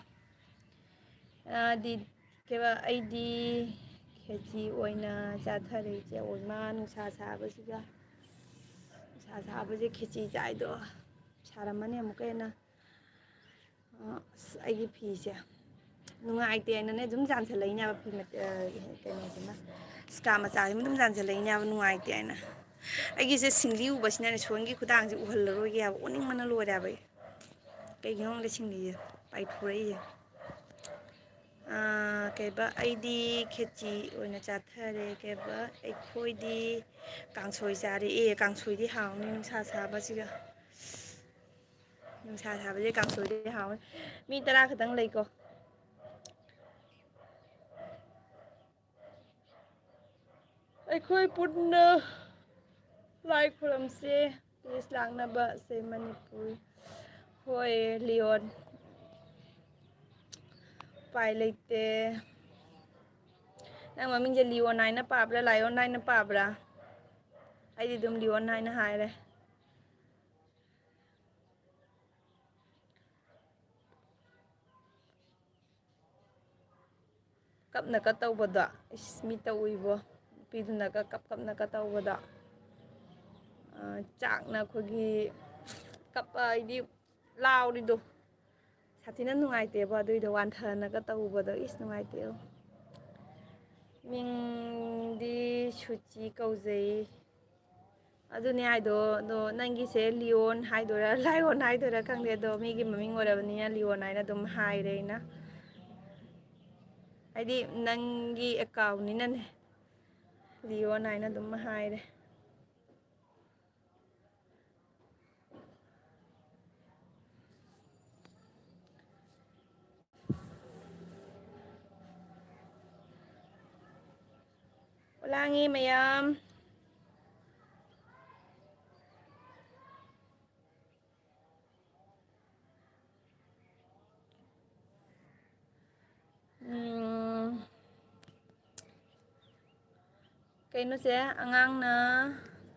ꯑꯥ, ꯗꯤ-, ꯀꯩꯕ, ꯑꯩꯗꯤ ꯈꯦꯆꯤ ꯑꯣꯏꯅ ꯆꯥꯊꯔꯦ ꯏꯆꯦ꯫ ꯑꯣꯏꯃꯥ, ꯅꯨꯡꯁꯥ ꯁꯥꯕꯁꯤꯒ꯫ ꯅꯨꯡꯁꯥ ꯁꯥꯕꯁꯦ ꯈꯦꯆꯤ ꯆꯥꯏꯗꯣ ꯁꯥꯔꯝꯃꯅꯤ ꯑꯃꯨꯛꯀ ꯍꯦꯟꯅ꯫ ꯑ, ꯑꯁ, ꯑꯩꯒꯤ ꯐꯤꯁꯦ ꯅꯨꯡꯉꯥꯏꯇꯦ ꯍꯥꯏꯅꯅꯦ ꯑꯗꯨꯝ ꯆꯥꯟꯁꯤꯜꯂꯛꯏꯅꯦꯕ ꯐꯤ ꯃꯠ-, ꯑ, ꯀꯩꯅꯣꯁꯤꯅ꯫ ꯁ꯭ꯀꯥ ꯃꯆꯥꯁꯤꯃ ꯑꯗꯨꯝ ꯆꯥꯟꯁꯤꯜꯂꯛꯏꯅꯦꯕ ꯅꯨꯡꯉꯥꯏꯇꯦ ꯍꯥꯏꯅ꯫ ꯑꯩꯒꯤꯁꯦ ꯁꯤꯡꯂꯤ ꯎꯕꯁꯤꯅꯅꯦ ꯁꯣꯟꯒꯤ ꯈꯨꯗꯥꯡꯁꯦ ꯎꯍꯜꯂꯔꯣꯏꯒꯦ ꯍꯥꯏꯕ, ꯑꯣꯅꯤꯡꯕꯅ ꯂꯣꯏꯔꯦ ꯍꯥꯏꯕ ꯑꯩ꯫ ꯀꯩꯒꯤꯅꯣ ꯈꯪꯗꯦ ꯁꯤꯡꯂꯤꯁꯦ ꯄꯥꯏꯊꯣꯔꯛꯏꯁꯦ꯫ ꯑ, ꯀꯩꯕ, ꯑꯩꯗꯤ ꯈꯦꯆꯤ ꯑꯣꯏꯅ ꯆꯥꯊꯔꯦ꯫ ꯀꯩꯕ, ꯑꯩꯈꯣꯏꯗꯤ ꯀꯥꯡꯁꯣꯏ ꯆꯥꯔꯛꯑꯦ꯫ ꯀꯥꯡꯁꯣꯏꯗꯤ ꯍꯥꯎꯅꯤ ꯅꯨꯡꯁꯥ ꯁꯥꯕꯁꯤꯒ꯫ ꯅꯨꯡꯁꯥ ꯁꯥꯕꯁꯦ ꯀꯥꯡꯁꯣꯏꯗꯤ ꯍꯥꯎꯅꯤ꯫ ꯃꯤ ꯇꯔꯥ ꯈꯛꯇꯪ ꯂꯩꯀꯣ꯫ ꯑꯩꯈꯣꯏ ꯄꯨꯟꯅ ꯂꯥꯏ ꯈꯨꯔꯝꯁꯦ꯫ Peace ꯂꯥꯛꯅꯕ ꯁꯦ ꯃꯅꯤꯄꯨꯔ꯫ ꯍꯣꯏ, ꯂꯤꯌꯣꯟ꯫ ꯎꯄꯥꯏ ꯂꯩꯇꯦ꯫ ꯅꯪ ꯃꯃꯤꯡꯁꯦ ꯂꯤꯌꯣꯟ ꯍꯥꯏꯅ ꯄꯥꯕ꯭ꯔꯥ, ꯂꯥꯏꯌꯣꯟ ꯍꯥꯏꯅ ꯄꯥꯕ꯭ꯔꯥ? ꯑꯩꯗꯤ ꯑꯗꯨꯝ ꯂꯤꯌꯣꯟ ꯍꯥꯏꯅ ꯍꯥꯏꯔꯦ꯫ ꯀꯞꯅ ꯀꯠ ꯇꯧꯕꯗꯣ, ꯏꯁ, ꯃꯤꯠꯇ ꯎꯏꯕꯣ꯫ ꯅꯨꯄꯤꯗꯨꯅꯒ ꯀꯞ ꯀꯞꯅꯒ ꯇꯧꯕꯗꯣ꯫ ꯑ, ꯆꯥꯛꯅ ꯑꯩꯈꯣꯏꯒꯤ ꯀꯞꯄ ꯍꯥꯏꯗꯤ ꯂꯥꯎꯔꯤꯗꯣ꯫ ꯁꯥꯊꯤꯅ ꯅꯨꯡꯉꯥꯏꯇꯦꯕ ꯑꯗꯨꯏꯗꯣ, ꯋꯥꯟꯊꯅꯒ ꯇꯧꯕꯗꯣ꯫ ꯏꯁ, ꯅꯨꯡꯉꯥꯏꯇꯦ꯫ ꯃꯤꯡꯗꯤ ꯁꯨꯆꯤ ꯀꯧꯖꯩ꯫ ꯑꯗꯨꯅꯦ ꯍꯥꯏꯗꯣ, ꯑꯗꯣ ꯅꯪꯒꯤꯁꯦ ꯂꯤꯌꯣꯟ ꯍꯥꯏꯗꯣꯏꯔꯥ, ꯂꯥꯏꯌꯣꯟ ꯍꯥꯏꯗꯣꯏꯔꯥ ꯈꯪꯗꯦ, ꯑꯗꯣ ꯃꯤꯒꯤ ꯃꯃꯤꯡ ꯑꯣꯏꯔꯕꯅꯤꯅ ꯂꯤꯌꯣꯟ ꯍꯥꯏꯅ ꯑꯗꯨꯝ ꯍꯥꯏꯔꯦ ꯑꯩꯅ꯫ ꯍꯥꯏꯗꯤ ꯅꯪꯒꯤ account ꯅꯤꯅꯅꯦ꯫ ꯂꯤꯌꯣꯟ ꯍꯥꯏꯅ ꯑꯗꯨꯝ ꯍꯥꯏꯔꯦ꯫ ꯂꯥꯡꯉꯤ ꯃꯌꯥꯝ꯫ ꯎꯝ꯫ ꯀꯩꯅꯣꯁꯦ, ꯑꯉꯥꯡꯅ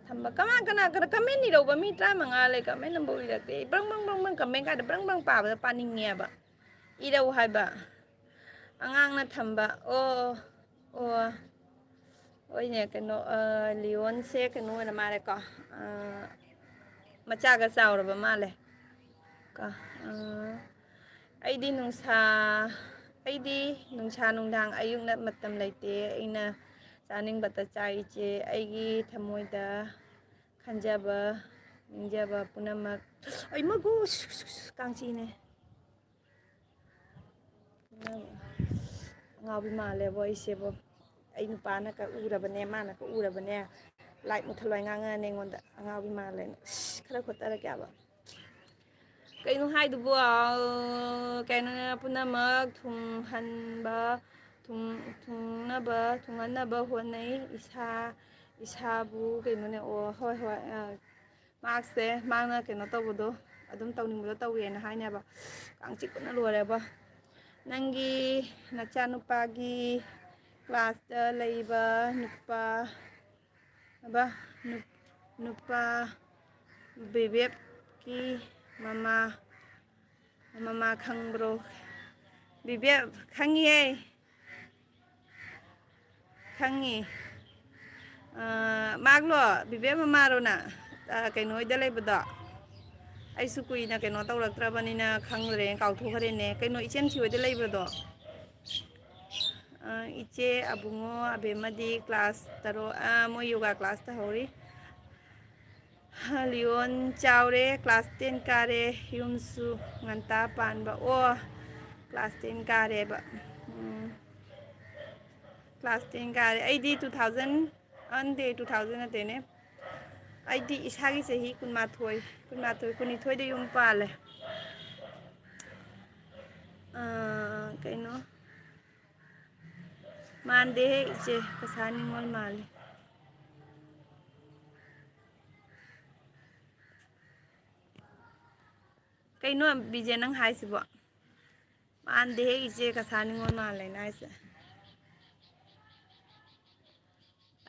ꯊꯝꯕ꯫ ꯀꯃꯥꯏ, ꯀꯅꯥ, ꯀꯅꯥ comment ꯏꯔꯧꯕ? ꯃꯤ ꯇꯔꯥꯃꯉꯥ ꯂꯩ, comment ꯑꯃꯐꯥꯎ ꯏꯔꯛꯇꯦ꯫ ꯑꯩ ꯕ꯭ꯔꯪ, ꯕ꯭ꯔꯪ, ꯕ꯭ꯔꯪ, ꯕ꯭ꯔꯪ comment ꯀꯥꯏꯗ ꯕ꯭ꯔꯪ, ꯕ꯭ꯔꯪ ꯄꯥꯕꯗ ꯄꯥꯅꯤꯡꯉꯦꯕ꯫ ꯏꯔꯧ ꯍꯥꯏꯕ꯫ ꯑꯉꯥꯡꯅ ꯊꯝꯕ꯫ ꯑꯣ, ꯑꯣ꯫ ꯍꯣꯏꯅꯦ, ꯀꯩꯅꯣ, ꯑ, ꯂꯤꯌꯣꯟꯁꯦ ꯀꯩꯅꯣ ꯑꯣꯏꯔ ꯃꯥꯜꯂꯦꯀꯣ꯫ ꯑ, ꯃꯆꯥꯒ ꯆꯥꯎꯔꯕ ꯃꯥꯜꯂꯦ꯫ ꯀꯣ, ꯑ, ꯑꯩꯗꯤ ꯅꯨꯡꯁꯥ, ꯑꯩꯗꯤ ꯅꯨꯡꯁꯥ ꯅꯨꯡꯗꯥꯡ ꯑꯌꯨꯛꯅ ꯃꯇꯝ ꯂꯩꯇꯦ꯫ ꯑꯩꯅ ꯆꯥꯅꯤꯡꯕꯇ ꯆꯥꯏ ꯏꯆꯦ꯫ ꯑꯩꯒꯤ ꯊꯃꯣꯏꯗ ꯈꯟꯖꯕ, ꯅꯤꯡꯖꯕ ꯄꯨꯝꯅꯃꯛ꯫ ꯑꯩꯃꯒꯨ! ꯀꯥꯡꯆꯤꯅꯦ꯫ ꯑꯉꯥꯎꯕꯤ ꯃꯥꯜꯂꯦꯕꯣ ꯑꯩꯁꯦꯕꯣ꯫ ꯑꯩ ꯅꯨꯄꯥꯅ ꯀꯛꯎꯔꯕꯅꯦ, ꯃꯥꯅ ꯀꯛꯎꯔꯕꯅꯦ꯫ Light ꯃꯨꯠꯊꯠꯂꯣ ꯍꯥꯏ ꯉꯥꯡꯉꯛꯑꯅꯤ ꯑꯩꯉꯣꯟꯗ꯫ ꯑꯉꯥꯎꯕꯤ ꯃꯥꯜꯂꯦꯅ꯫ ꯏꯁ, ꯈꯔ ꯈꯣꯠꯇꯔꯛꯀꯦ ꯍꯥꯏꯕ꯫ ꯀꯩꯅꯣ ꯍꯥꯏꯗꯨꯕꯣ? ꯑꯥ, ꯀꯩꯅꯣ, ꯄꯨꯝꯅꯃꯛ ꯊꯨꯡꯍꯟꯕ, ꯊꯨꯡ-, ꯊꯨꯡꯅꯕ, ꯊꯨꯡꯍꯟꯅꯕ ꯍꯣꯠꯅꯩ꯫ ꯏꯁꯥ, ꯏꯁꯥꯕꯨ ꯀꯩꯅꯣꯅꯦ, ꯑꯣ, ꯍꯣꯏ, ꯍꯣꯏ, ꯑꯥ, ꯃꯍꯥꯛꯁꯦ, ꯃꯥꯅ ꯀꯩꯅꯣ ꯇꯧꯕꯗꯣ, ꯑꯗꯨꯝ ꯇꯧꯅꯤꯡꯕꯗꯣ ꯇꯧꯋꯦꯅ ꯍꯥꯏꯅꯦꯕ꯫ ꯀꯥꯡ ꯆꯤꯛꯄꯅ ꯂꯣꯏꯔꯦꯕ꯫ ꯅꯪꯒꯤ ꯅꯆꯥꯅꯨꯄꯥꯒꯤ class ꯇ ꯂꯩꯕ ꯅꯨꯄꯥ, ꯑꯕ, ꯅꯨ-, ꯅꯨꯄꯥ ꯕꯤꯕꯦꯛꯀꯤ ꯃꯃꯥ, ꯃꯃꯥ ꯈꯪꯕ꯭ꯔꯣ? ꯕꯤꯕꯦꯛ ꯈꯪꯉꯤꯍꯦ꯫ ꯈꯪꯉꯤ꯫ ꯑ, ꯃꯥꯒꯂꯣ? ꯕꯤꯕꯦꯛ ꯃꯃꯥꯔꯣ ꯅꯪ? ꯑ, ꯀꯩꯅꯣ ꯍꯣꯏꯗ ꯂꯩꯕꯗꯣ? ꯑꯩꯁꯨ ꯀꯨꯏꯅ ꯀꯩꯅꯣ ꯇꯧꯔꯛꯇ꯭ꯔꯕꯅꯤꯅ ꯈꯪꯗ꯭ꯔꯦ, ꯀꯥꯎꯊꯣꯛꯈ꯭ꯔꯦꯅꯦ꯫ ꯀꯩꯅꯣ, ꯏꯆꯦꯝꯁꯤ ꯍꯣꯏꯗ ꯂꯩꯕꯗꯣ? ꯑ, ꯏꯆꯦ, ꯑꯕꯨꯡꯉꯣ, ꯑꯕꯦꯝꯃꯗꯤ class ꯇꯔꯨꯛ, ꯑ, ꯃꯣꯏ yoga class ꯇꯧꯍꯧꯔꯤ꯫ ꯂꯤꯌꯣꯟ ꯆꯥꯎꯔꯦ, class ten ꯀꯥꯔꯦ, ꯌꯨꯝꯁꯨ ꯉꯟꯇꯥ ꯄꯥꯟꯕ꯫ ꯑꯣ, class ten ꯀꯥꯔꯦꯕ꯫ ꯎꯝ꯫ Class ten ꯀꯥꯔꯦ꯫ ꯑꯩꯗꯤ two thousand ꯑꯟꯗꯦ, two thousand ꯅꯠꯇꯦꯅꯦ꯫ ꯑꯩꯗꯤ ꯏꯁꯥꯒꯤ ꯆꯍꯤ ꯀꯨꯟꯃꯥꯊꯣꯏ, ꯀꯨꯟꯃꯥꯊꯣꯏ, ꯀꯨꯟꯅꯤꯊꯣꯏꯗ ꯌꯨꯝ ꯄꯥꯜꯂꯦ꯫ ꯑꯥ, ꯀꯩꯅꯣ? ꯃꯥꯟꯗꯦꯍꯦ ꯏꯆꯦ, ꯀꯁꯥꯔ ꯅꯤꯉꯣꯜ ꯃꯥꯜꯂꯦ꯫ ꯀꯩꯅꯣ ꯕꯤꯖꯦ ꯅꯪ ꯍꯥꯏꯁꯤꯕꯣ? ꯃꯥꯟꯗꯦꯍꯦ ꯏꯆꯦ, ꯀꯁꯥꯔ ꯅꯤꯉꯣꯜ ꯃꯥꯜꯂꯦꯅ ꯍꯥꯏꯁꯦ꯫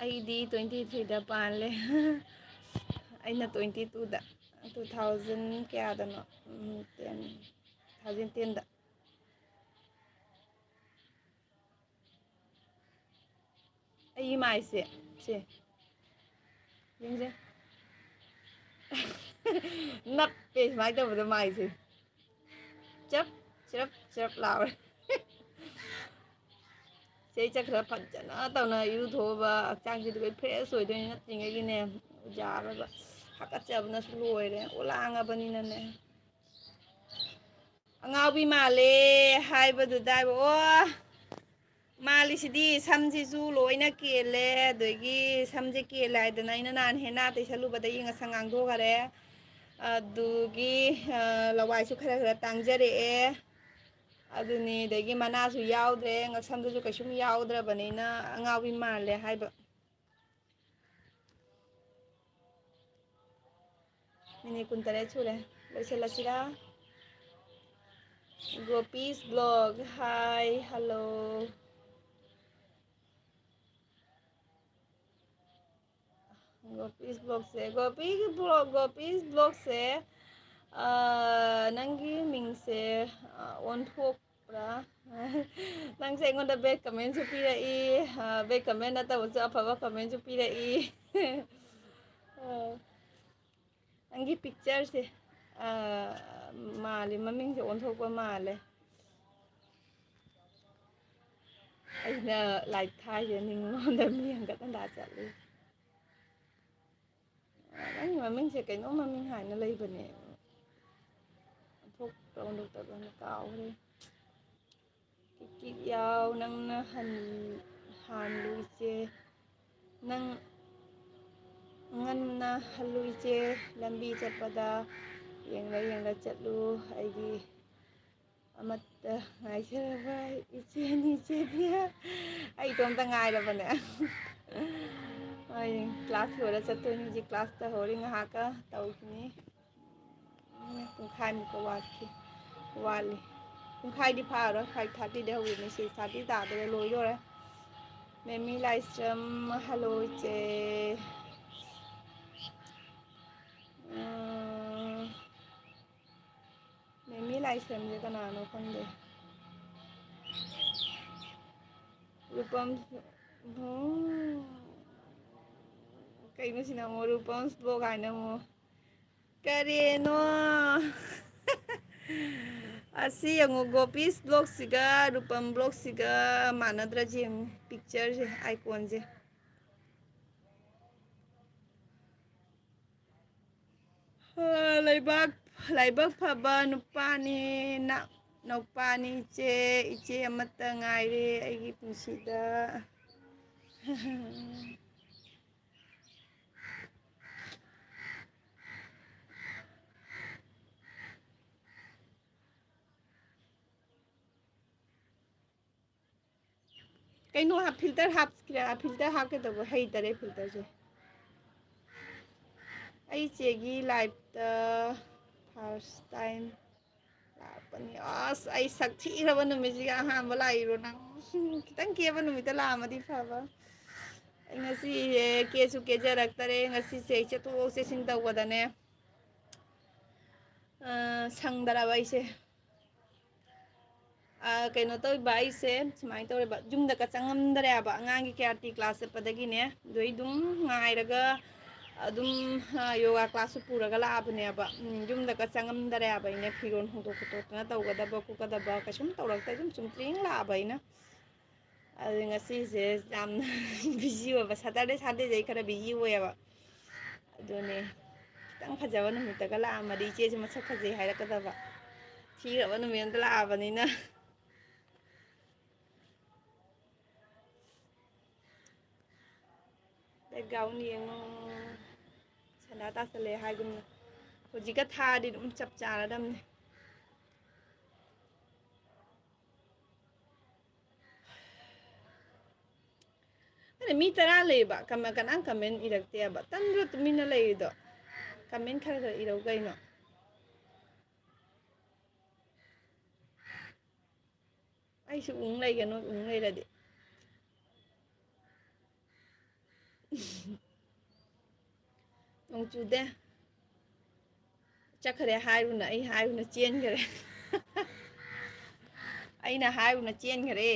ꯑꯩꯗꯤ twenty threeꯗ ꯄꯥꯜꯂꯦ꯫ ꯑꯩꯅ twenty twoꯗ, two thousand ꯀꯌꯥꯗꯅꯣ? ꯎꯝ, ten, two thousand tenꯗ꯫ ꯑꯩꯒꯤ ꯃꯥꯏꯁꯦ, ꯁꯦ, ꯌꯦꯡꯁꯦ꯫ ꯅꯞꯄꯦ ꯁꯨꯃꯥꯏꯅ ꯇꯧꯕꯗ ꯃꯥꯏꯁꯦ꯫ ꯆꯞ, ꯆꯞ, ꯆꯞ ꯂꯥꯎꯔꯦ꯫ ꯁꯤ ꯑꯩ ꯆꯠꯈ꯭ꯔ ꯐꯖꯅ ꯇꯧꯅ ꯏꯔꯨꯊꯣꯛꯑꯕ, ꯍꯛꯆꯥꯡꯁꯤꯗꯤ ꯂꯣꯏ fresh ꯑꯣꯏꯗꯣꯏꯅꯤ ꯅꯠꯇ꯭ꯔꯤꯉꯩꯒꯤꯅꯦ꯫ ꯌꯥꯔꯕ꯫ ꯍꯥꯀꯠꯆꯕꯅꯁꯨ ꯂꯣꯏꯔꯦ꯫ ꯑꯣꯂꯥꯡꯉꯕꯅꯤꯅꯅꯦ꯫ ꯑꯉꯥꯎꯕꯤ ꯃꯥꯜꯂꯦ ꯍꯥꯏꯕꯗꯨꯗ ꯍꯥꯏꯕ꯫ ꯑꯣ, ꯃꯥꯜꯂꯤꯁꯤꯗꯤ ꯁꯝꯁꯤꯁꯨ ꯂꯣꯏꯅ ꯀꯦꯜꯂꯦ, ꯑꯗꯒꯤ ꯁꯝꯁꯦ ꯀꯦꯜꯂꯦ ꯍꯥꯏꯗꯅ ꯑꯩꯅ ꯅꯍꯥꯟ ꯍꯦꯟꯅ ꯇꯩꯁꯜꯂꯨꯕꯗꯒꯤ ꯉꯁꯪ ꯉꯥꯡꯊꯣꯛꯈꯔꯦ꯫ ꯑꯗꯨꯒꯤ, ꯑ, ꯂꯋꯥꯏꯁꯨ ꯈꯔ ꯈꯔ ꯇꯥꯡꯖꯔꯛꯑꯦ꯫ ꯑꯗꯨꯅꯤ, ꯑꯗꯒꯤ ꯃꯅꯥꯁꯨ ꯌꯥꯎꯗ꯭ꯔꯦ, ꯉꯛꯁꯝꯗꯨꯁꯨ ꯀꯩꯁꯨꯝ ꯌꯥꯎꯗ꯭ꯔꯕꯅꯤꯅ ꯑꯉꯥꯎꯕꯤ ꯃꯥꯜꯂꯦ ꯍꯥꯏꯕ꯫ ꯃꯤꯅꯤꯠ ꯀꯨꯟꯇꯔꯦꯠ ꯁꯨꯔꯦ꯫ ꯂꯣꯏꯁꯤꯜꯂꯁꯤꯔꯥ? Gopi's vlog, hi, hello. Gopi's vlogꯁꯦ, Gopi's vlog, Gopi's vlogꯁꯦ, ꯑ, ꯅꯪꯒꯤ ꯃꯤꯡꯁꯦ, ꯑ, ꯑꯣꯟꯊꯣꯛ ꯄꯨꯔꯥ꯫ ꯅꯪꯁꯦ ꯑꯩꯉꯣꯟꯗ bad commentꯁꯨ ꯄꯤꯔꯛꯏ, ꯑ, bad comment ꯅꯠꯇꯕꯁꯨ ꯑꯐꯕ commentꯁꯨ ꯄꯤꯔꯛꯏ꯫ ꯑ, ꯅꯪꯒꯤ pictureꯁꯦ, ꯑ, ꯃꯥꯜꯂꯤ, ꯃꯃꯤꯡꯁꯦ ꯑꯣꯟꯊꯣꯛꯄ ꯃꯥꯜꯂꯦ꯫ ꯑꯩꯅ like ꯊꯥꯏꯁꯦ ꯅꯤꯉꯣꯟꯗ ꯃꯤ ꯍꯪꯒꯠ ꯍꯟꯗꯥ ꯆꯠꯂꯤ꯫ ꯅꯪꯒꯤ ꯃꯃꯤꯡꯁꯦ ꯀꯩꯅꯣꯝ ꯃꯃꯤꯡ ꯍꯥꯏꯅ ꯂꯩꯕꯅꯦ꯫ ꯑꯣꯟꯊꯣꯛꯄ꯭ꯔꯥ ꯑꯣꯟꯊꯣꯛꯇꯕ꯭ꯔꯥ ꯀꯥꯎꯈ꯭ꯔꯦ꯫ ꯀꯤꯠ ꯀꯤꯠ ꯌꯥꯎ, ꯅꯪꯅ ꯍꯟ-, ꯍꯥꯟꯂꯨ ꯏꯆꯦ꯫ ꯅꯪ ꯉꯟꯅ ꯍꯜꯂꯨ ꯏꯆꯦ, ꯂꯝꯕꯤ ꯆꯠꯄꯗ ꯌꯦꯡꯂ ꯌꯦꯡꯂ ꯆꯠꯂꯨ꯫ ꯑꯩꯒꯤ ꯑꯃꯠꯇ ꯉꯥꯏꯖꯔꯕ ꯏꯆꯦꯅꯤ, ꯏꯆꯦꯗꯤ꯫ ꯑꯩ ꯏꯇꯣꯝꯇ ꯉꯥꯏꯔꯕꯅꯦ꯫ ꯑꯩ ꯀ꯭ꯂꯥꯁ ꯂꯣꯏꯔ ꯆꯠꯇꯣꯏꯅꯤ꯫ ꯍꯧꯖꯤꯛ ꯀ꯭ꯂꯥꯁ ꯇꯧꯍꯧꯔꯤ, ꯉꯥꯏꯍꯥꯛꯀ ꯇꯧꯈꯤꯅꯤ꯫ ꯄꯨꯡꯈꯥꯏꯃꯨꯛꯀ ꯋꯥꯠꯈꯤ, ꯋꯥꯠꯂꯤ꯫ ꯄꯨꯡꯈꯥꯏꯗꯤ ꯐꯥꯔꯣꯏ, ꯐꯥꯏꯚ ꯊꯥꯔꯇꯤꯗ ꯍꯧꯔꯤꯅꯤ, ꯁꯤꯛꯁ ꯊꯥꯔꯇꯤ ꯇꯥꯗꯣꯔꯦ, ꯂꯣꯏꯗꯣꯔꯦ꯫ ꯃꯦꯃꯤ ꯂꯥꯏꯁ꯭ꯔꯝ, ꯍꯜꯂꯣ ꯏꯆꯦ꯫ ꯎꯝ, ꯃꯦꯃꯤ ꯂꯥꯏꯁ꯭ꯔꯝꯁꯦ ꯀꯅꯥꯅꯣ ꯈꯪꯗꯦ꯫ ꯔꯨꯄꯝ, ꯎꯝ, ꯀꯩꯅꯣ ꯁꯤꯅ ꯑꯃꯨꯛ ꯔꯨꯄꯝꯁ ꯕ꯭ꯂꯣꯛ ꯍꯥꯏꯅ ꯑꯃꯨꯛ꯫ ꯀꯔꯤꯅꯣ? ꯑꯁꯤ ꯌꯦꯡꯉꯨ, ꯒꯣꯄꯤꯁ ꯕ꯭ꯂꯣꯛꯁꯤꯒ ꯔꯨꯄꯝ ꯕ꯭ꯂꯣꯛꯁꯤꯒ ꯃꯥꯟꯅꯗ꯭ꯔꯁꯤ ꯌꯦꯡꯉꯨ, ꯄꯤꯛꯆꯔꯁꯦ, ꯑꯥꯏꯀꯣꯟꯁꯦ꯫ ꯂꯩꯕꯥꯛ, ꯂꯥꯏꯕꯛ ꯐꯕ ꯅꯨꯄꯥꯅꯤ, ꯅ-, ꯅꯨꯄꯥꯅꯤ ꯏꯆꯦ, ꯏꯆꯦ ꯑꯃꯠꯇ ꯉꯥꯏꯔꯦ ꯑꯩꯒꯤ ꯄꯨꯟꯁꯤꯗ꯫ ꯀꯩꯅꯣ ꯍꯥꯞ-, ꯐꯤꯜꯇꯔ ꯍꯥꯞꯀꯦꯔꯥ? ꯐꯤꯜꯇꯔ ꯍꯥꯞꯀꯦ ꯇꯧꯕ ꯍꯩꯇꯔꯦ ꯐꯤꯜꯇꯔꯁꯦ꯫ ꯑꯩ ꯆꯦꯒꯤ ꯂꯥꯏꯐꯇ ꯐꯥꯔꯁ ꯇꯥꯏꯝ ꯂꯥꯛꯄꯅꯤ꯫ ꯑꯁ, ꯑꯩ ꯁꯛ ꯊꯤꯈ꯭ꯔꯕ ꯅꯨꯃꯤꯠꯁꯤꯒ ꯑꯍꯥꯟꯕ ꯂꯥꯛꯏꯔꯣ ꯅꯪ? ꯈꯤꯇꯪ ꯀꯦꯕ ꯅꯨꯃꯤꯠꯇ ꯂꯥꯛꯑꯝꯃꯗꯤ ꯐꯕ꯫ ꯑꯩ ꯉꯁꯤꯁꯦ ꯀꯦꯁꯨ ꯀꯦꯖꯔꯛꯇꯔꯦ꯫ ꯉꯁꯤꯁꯦ ꯑꯩ ꯆꯠꯊꯣꯛ ꯆꯠꯁꯤꯟ ꯇꯧꯕꯗꯅꯦ, ꯑ, ꯁꯪꯗꯔꯕ ꯑꯩꯁꯦ꯫ ꯑ, ꯀꯩꯅꯣ ꯇꯧꯔꯤꯕ ꯑꯩꯁꯦ ꯁꯨꯃꯥꯏꯅ ꯇꯧꯔꯦꯕ, ꯌꯨꯝꯗꯒ ꯆꯪꯉꯝꯗꯔꯦꯕ꯫ ꯑꯉꯥꯡꯒꯤ ꯀꯦ ꯑꯥꯔ ꯇꯤ ꯀ꯭ꯂꯥꯁ ꯆꯠꯄꯗꯒꯤꯅꯦ, ꯑꯗꯨꯗꯩ ꯑꯗꯨꯝ ꯉꯥꯏꯔꯒ ꯑꯗꯨꯝ, ꯑ, ꯌꯣꯒꯥ ꯀ꯭ꯂꯥꯁꯁꯨ ꯄꯨꯔꯒ ꯂꯥꯛꯑꯕꯅꯦꯕ꯫ ꯎꯝ, ꯌꯨꯝꯗꯒ ꯆꯪꯉꯝꯗꯔꯦꯕ꯫ ꯑꯩꯅ ꯐꯤꯔꯣꯜ ꯍꯣꯡꯗꯣꯛ ꯈꯣꯠꯇꯣꯛꯇꯅ ꯇꯧꯒꯗꯕ ꯈꯣꯠꯀꯗꯕ ꯀꯩꯁꯨꯝ ꯇꯧꯔꯛꯇꯦ, ꯑꯗꯨꯝ ꯆꯨꯝꯗ꯭ꯔꯤꯡ ꯂꯥꯛꯑꯕ ꯑꯩꯅ꯫ ꯑꯗꯨ ꯉꯁꯤꯁꯦ ꯌꯥꯝꯅ ꯕꯤꯖꯤ ꯑꯣꯏꯕ, ꯁꯇꯔꯗꯦ ꯁꯟꯗꯦꯁꯦ ꯑꯩ ꯈꯔ ꯕꯤꯖꯤ ꯑꯣꯏꯌꯦꯕ꯫ ꯑꯗꯨꯅꯦ, ꯈꯤꯇꯪ ꯐꯖꯕ ꯅꯨꯃꯤꯠꯇꯒ ꯂꯥꯛꯑꯝꯃꯗꯤ ꯏꯆꯦꯁꯦ ꯃꯁꯛ ꯐꯖꯩ ꯍꯥꯏꯔꯛꯀꯗꯕ꯫ ꯊꯤꯈ꯭ꯔꯕ ꯅꯨꯃꯤꯠ ꯑꯝꯗ ꯂꯥꯛꯑꯕꯅꯤꯅ꯫ ꯕꯦꯛꯒ꯭ꯔꯥꯎꯟ ꯌꯦꯡꯉꯣ꯫ ꯁꯟꯗꯥ ꯇꯥꯁꯜꯂꯦ ꯍꯥꯏꯒꯨꯝꯅ꯫ ꯍꯧꯖꯤꯛꯀ ꯊꯥꯔꯗꯤ ꯑꯗꯨꯝ ꯆꯞ ꯆꯥꯔꯗꯝꯅꯦ꯫ ꯑꯗ ꯃꯤ ꯇꯔꯥ ꯂꯩꯌꯦꯕ, ꯀꯃ-, ꯀꯅꯥꯝ ꯀꯃꯦꯟ ꯏꯔꯛꯇꯦꯕ꯫ ꯇꯟꯗ꯭ꯔꯣ ꯇꯨꯃꯤꯟꯅ ꯂꯩꯔꯤꯗꯣ? ꯀꯃꯦꯟ ꯈꯔ ꯈꯔ ꯏꯔꯧ ꯀꯩꯅꯣ꯫ ꯑꯩꯁꯨ ꯎꯪ ꯂꯩꯒꯦ, ꯅꯣꯏ ꯎꯪ ꯂꯩꯔꯗꯤ꯫ ꯅꯣꯡ ꯆꯨꯗꯦ꯫ ꯆꯠꯈ꯭ꯔꯦ ꯍꯥꯏꯔꯨꯅ, ꯑꯩ ꯍꯥꯏꯔꯨꯅ ꯆꯦꯟꯈ꯭ꯔꯦ꯫ ꯑꯩꯅ ꯍꯥꯏꯔꯨꯅ ꯆꯦꯟꯈ꯭ꯔꯦ꯫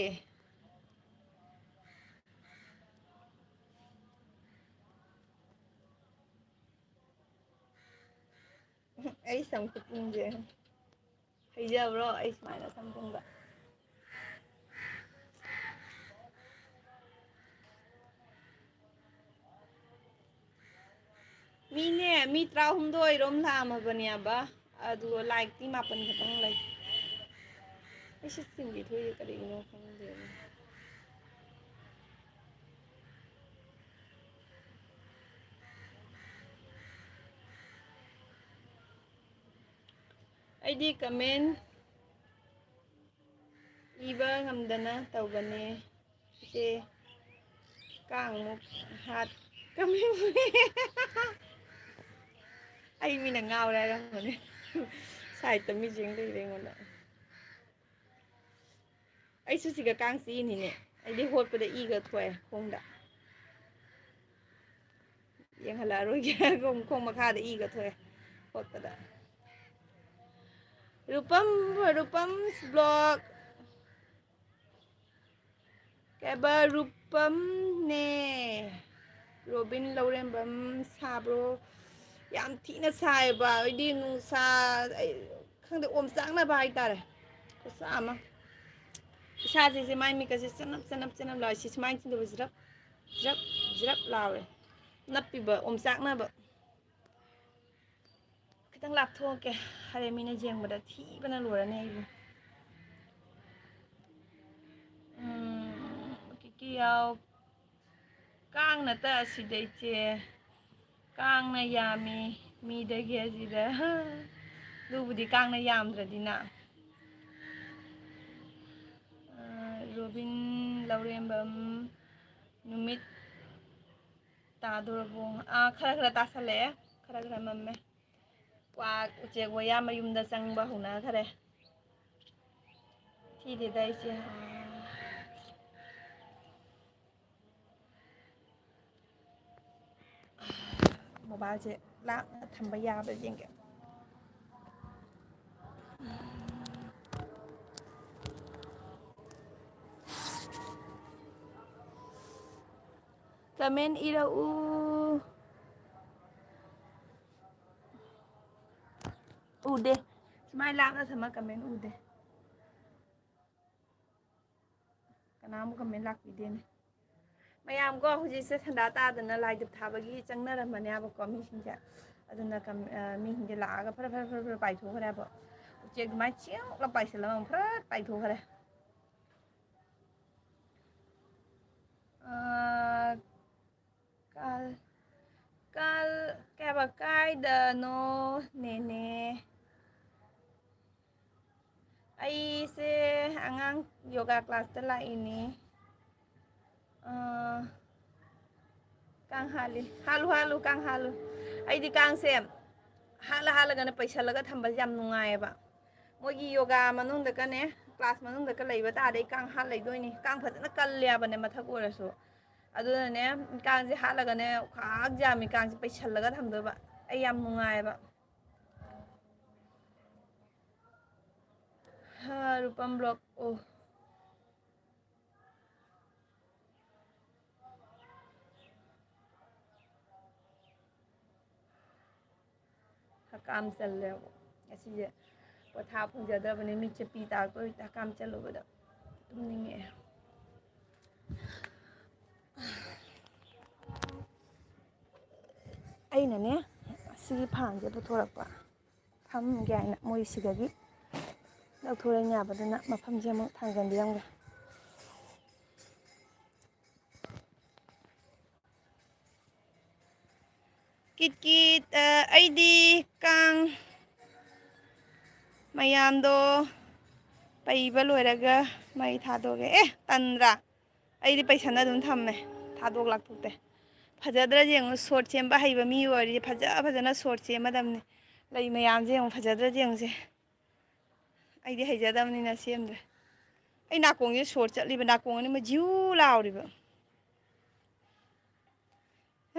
ꯑꯩ ꯁꯝ ꯈꯨꯇꯤꯡꯁꯦ꯫ ꯍꯩꯖꯕ꯭ꯔꯣ ꯑꯩ ꯁꯨꯃꯥꯏꯅ ꯁꯝ ꯄꯨꯟꯕ? ꯃꯤꯅꯦ, ꯃꯤ ꯇꯔꯥꯍꯨꯝꯗꯣꯏ ꯔꯣꯝ ꯂꯥꯛꯑꯝꯃꯕꯅꯦꯕ, ꯑꯗꯨꯒ ꯂꯥꯏꯛꯇꯤ ꯃꯥꯄꯟ ꯈꯛꯇꯪ ꯂꯩ꯫ ꯑꯩꯁꯦ ꯆꯤꯟꯗꯤ ꯊꯣꯛꯏꯁꯦ ꯀꯔꯤꯒꯤꯅꯣ ꯈꯪꯗꯦꯅꯦ꯫ ꯑꯩꯗꯤ ꯀꯃꯦꯟ ꯏꯕ ꯉꯝꯗꯅ ꯇꯧꯕꯅꯦ ꯏꯆꯦ꯫ ꯀꯥꯡꯃꯨꯛ ꯍꯥꯠ ꯀꯃꯦꯟ꯫ ꯑꯩ ꯃꯤꯅ ꯉꯥꯎꯔꯦ ꯍꯥꯏꯔꯝꯒꯅꯤ꯫ ꯁꯥꯏꯠꯇ ꯃꯤ ꯌꯦꯡ ꯂꯩꯔꯦ ꯑꯩꯉꯣꯟꯗ꯫ ꯑꯩꯁꯨ ꯁꯤꯒ ꯀꯥꯡ ꯆꯤꯛꯏꯅꯤꯅꯦ꯫ ꯑꯩꯗꯤ ꯍꯣꯠꯄꯗ ꯏꯒ ꯊꯣꯛꯑꯦ ꯈꯣꯡꯗ꯫ ꯌꯦꯡꯍꯜꯂꯛꯑꯔꯣꯏꯒꯦ꯫ ꯈꯣꯡ, ꯈꯣꯡ ꯃꯈꯥꯗ ꯏꯒ ꯊꯣꯛꯑꯦ ꯍꯣꯠꯄꯗ꯫ ꯔꯨꯄꯝ, ꯔꯨꯄꯝꯁ ꯕ꯭ꯂꯣꯛ꯫ ꯀꯩꯕ? ꯔꯨꯄꯝꯅꯦ꯫ ꯔꯣꯕꯤꯟ ꯂꯧꯔꯦꯝꯕꯝ ꯁꯥꯕ꯭ꯔꯣ? ꯌꯥꯝ ꯊꯤꯅ ꯁꯥꯏꯌꯦꯕ꯫ ꯑꯩꯗꯤ ꯅꯨꯡꯁꯥ, ꯑꯩ ꯈꯪꯗꯦ, ꯑꯣꯝꯆꯥꯛꯅꯕ ꯍꯥꯏꯇꯥꯔꯦ꯫ ꯈꯨꯠꯁꯥ ꯑꯃ꯫ ꯏꯁꯥꯁꯤꯁꯦ, ꯃꯥꯏ ꯃꯤꯠꯀꯁꯦ ꯆꯅꯞ, ꯆꯅꯞ, ꯆꯅꯞ ꯂꯥꯎꯋꯦ꯫ ꯁꯤ ꯁꯨꯃꯥꯏꯅ ꯆꯤꯡꯗꯕ ꯖ꯭ꯔꯞ, ꯖ꯭ꯔꯞ, ꯖ꯭ꯔꯞ ꯂꯥꯎꯋꯦ꯫ ꯅꯞꯄꯤꯕ, ꯑꯣꯝꯆꯥꯛꯅꯕ꯫ ꯈꯤꯇꯪ ꯂꯥꯞꯊꯣꯛꯀꯦ꯫ ꯍꯔꯦ, ꯃꯤꯅ ꯌꯦꯡꯕꯗ ꯊꯤꯕꯅ ꯂꯣꯏꯔꯅꯤ ꯑꯩꯕꯨ꯫ ꯎꯝ, ꯀꯤꯀꯤ ꯌꯥꯎ꯫ ꯀꯥꯡꯅꯇ ꯑꯁꯤꯗ ꯏꯆꯦ, ꯀꯥꯡꯅ ꯌꯥꯝꯃꯤ ꯃꯤꯗꯒꯤ ꯑꯁꯤꯗ꯫ ꯑꯗꯨꯕꯨꯗꯤ ꯀꯥꯡꯅ ꯌꯥꯝꯗ꯭ꯔꯗꯤꯅ꯫ ꯑ, ꯔꯣꯕꯤꯟ ꯂꯧꯔꯦꯝꯕꯝ, ꯅꯨꯃꯤꯠ ꯇꯥꯗꯣꯔꯕꯣ? ꯑꯥ, ꯈꯔ ꯈꯔ ꯇꯥꯁꯜꯂꯛꯑꯦ, ꯈꯔ ꯈꯔ ꯃꯝꯃꯦ꯫ ꯀ꯭ꯋꯥꯛ ꯎꯆꯦꯛ ꯋꯥꯌꯥ ꯃꯌꯨꯝꯗ ꯆꯪꯕ ꯍꯧꯅꯈ꯭ꯔꯦ꯫ ꯊꯤꯗꯦꯗ ꯑꯩꯁꯦ꯫ ꯃꯣꯕꯥꯏꯜꯁꯦ ꯂꯥꯞꯅ ꯊꯝꯕ ꯌꯥꯕ꯭ꯔꯥ ꯌꯦꯡꯒꯦ꯫ ꯀꯃꯦꯟ ꯏꯔꯛꯎ꯫ ꯎꯗꯦ꯫ ꯁꯨꯃꯥꯏꯅ ꯂꯥꯞꯅ ꯊꯝꯃ ꯀꯃꯦꯟ ꯎꯗꯦ꯫ ꯀꯅꯥꯝ ꯀꯃꯦꯟ ꯂꯥꯛꯄꯤꯗꯦꯅꯦ꯫ ꯃꯌꯥꯝ ꯀꯣ ꯍꯧꯖꯤꯛꯁꯦ ꯁꯟꯗꯥ ꯇꯥꯗꯅ ꯂꯥꯏ ꯙꯨꯞ ꯊꯥꯕꯒꯤ ꯆꯪꯅꯔꯝꯃꯅꯦꯕꯀꯣ ꯃꯤꯁꯤꯡꯁꯦ꯫ ꯑꯗꯨꯅ ꯀꯝ-, ꯑ, ꯃꯤꯁꯤꯡꯁꯦ ꯂꯥꯛꯑꯒ ꯐꯔ ꯐꯔ ꯐꯔ ꯐꯔ ꯄꯥꯏꯊꯣꯛꯈ꯭ꯔꯦꯕ꯫ ꯎꯆꯦꯛ ꯑꯗꯨꯃꯥꯏꯅ ꯆꯤꯡꯂ ꯄꯥꯏꯁꯤꯜꯂꯒ ꯑꯃꯨꯛ ꯐꯔ ꯄꯥꯏꯊꯣꯛꯈ꯭ꯔꯦ꯫ ꯑ, ꯀꯜ-, ꯀꯜ-, ꯀꯩ ꯍꯥꯏꯕ, ꯀꯥꯏꯗꯅꯣ ꯅꯦꯅꯦ? ꯑꯩꯁꯦ ꯑꯉꯥꯡ ꯌꯣꯒꯥ ꯀ꯭ꯂꯥꯁꯇ ꯂꯥꯛꯏꯅꯦ꯫ ꯑꯥ, ꯀꯥꯡ ꯍꯥꯠꯂꯤ꯫ ꯍꯥꯠꯂꯨ, ꯍꯥꯠꯂꯨ, ꯀꯥꯡ ꯍꯥꯠꯂꯨ꯫ ꯑꯩꯗꯤ ꯀꯥꯡꯁꯦ ꯍꯥꯠꯂ ꯍꯥꯠꯂꯒꯅ ꯄꯩꯁꯜꯂꯒ ꯊꯝꯕꯁꯦ ꯌꯥꯝ ꯅꯨꯡꯉꯥꯏꯌꯦꯕ꯫ ꯃꯣꯏꯒꯤ ꯌꯣꯒꯥ ꯃꯅꯨꯡꯗꯀꯅꯦ, ꯀ꯭ꯂꯥꯁ ꯃꯅꯨꯡꯗꯀ ꯂꯩꯕ ꯇꯥꯔꯗꯤ ꯑꯩ ꯀꯥꯡ ꯍꯥꯠ ꯂꯩꯗꯣꯏꯅꯤ꯫ ꯀꯥꯡ ꯐꯖꯅ ꯀꯜꯂꯦꯕꯅꯦ ꯃꯊꯛ ꯑꯣꯏꯔꯁꯨ꯫ ꯑꯗꯨꯅꯅꯦ, ꯀꯥꯡꯁꯦ ꯍꯥꯠꯂꯒꯅꯦ, ꯈꯥꯛ ꯌꯥꯝꯃꯤ ꯀꯥꯡꯁꯦ ꯄꯩꯁꯜꯂꯒ ꯊꯝꯗꯣꯏꯕ꯫ ꯑꯩ ꯌꯥꯝ ꯅꯨꯡꯉꯥꯏꯌꯦꯕ꯫ ꯍꯥ, ꯔꯨꯄꯝ ꯕ꯭ꯂꯣꯛ꯫ ꯑꯣ꯫ ꯍꯀꯥꯝ ꯆꯜꯂꯦꯕ꯫ ꯉꯁꯤꯁꯦ ꯄꯣꯊꯥ ꯐꯪꯖꯗꯕꯅꯦ, ꯃꯤꯠꯁꯦ ꯄꯤ ꯇꯥꯔꯛꯇꯣꯏ ꯍꯀꯥꯝ ꯆꯜꯂꯨꯕꯗ꯫ ꯇꯨꯝꯅꯤꯡꯉꯛꯑꯦ꯫ ꯑꯩꯅꯅꯦ, ꯑꯁꯤꯒꯤ ꯐꯥꯟꯁꯦ ꯄꯨꯊꯣꯔꯛꯄ꯫ ꯐꯝꯒꯦ ꯍꯥꯏꯅ ꯃꯣꯏ ꯁꯤꯗꯒꯤ ꯂꯧꯊꯣꯔꯛꯏꯅꯦꯕ꯫ ꯑꯗꯨꯅ ꯃꯐꯝꯁꯦ ꯑꯃꯨꯛ ꯊꯥꯡꯖꯟꯕꯤꯔꯝꯒꯦ꯫ ꯀꯤꯠ ꯀꯤꯠ, ꯑ, ꯑꯩꯗꯤ ꯀꯥꯡ ꯃꯌꯥꯝꯗꯣ ꯄꯩꯕ ꯂꯣꯏꯔꯒ ꯃꯩ ꯊꯥꯗꯣꯛꯑꯒꯦ꯫ ꯑꯦ, ꯇꯟꯗ꯭ꯔꯥ? ꯑꯩꯗꯤ ꯄꯩꯁꯟꯅ ꯑꯗꯨꯝ ꯊꯝꯃꯦ, ꯊꯥꯗꯣꯛ ꯂꯥꯛꯊꯣꯛꯇꯦ꯫ ꯐꯖꯗ꯭ꯔꯗꯤ ꯌꯦꯡꯉꯨ, ꯁꯣꯔꯠ ꯁꯦꯝꯕ ꯍꯩꯕ ꯃꯤ ꯑꯣꯏꯔꯗꯤ ꯐꯖ ꯐꯖꯅ ꯁꯣꯔꯠ ꯁꯦꯝꯃꯗꯕꯅꯤ꯫ ꯂꯩ ꯃꯌꯥꯝꯁꯦ ꯌꯦꯡꯉꯨ, ꯐꯖꯗ꯭ꯔꯗꯤ ꯌꯦꯡꯉꯨꯁꯦ꯫ ꯑꯩꯗꯤ ꯍꯩꯖꯗꯕꯅꯤꯅ ꯁꯦꯝꯗ꯭ꯔꯦ꯫ ꯑꯩ ꯅꯥꯀꯣꯡꯁꯦ ꯁꯣꯔꯠ ꯆꯠꯂꯤꯕ, ꯅꯥꯀꯣꯡ ꯑꯅꯤꯃꯛ ꯖꯤꯎ ꯂꯥꯎꯔꯤꯕ꯫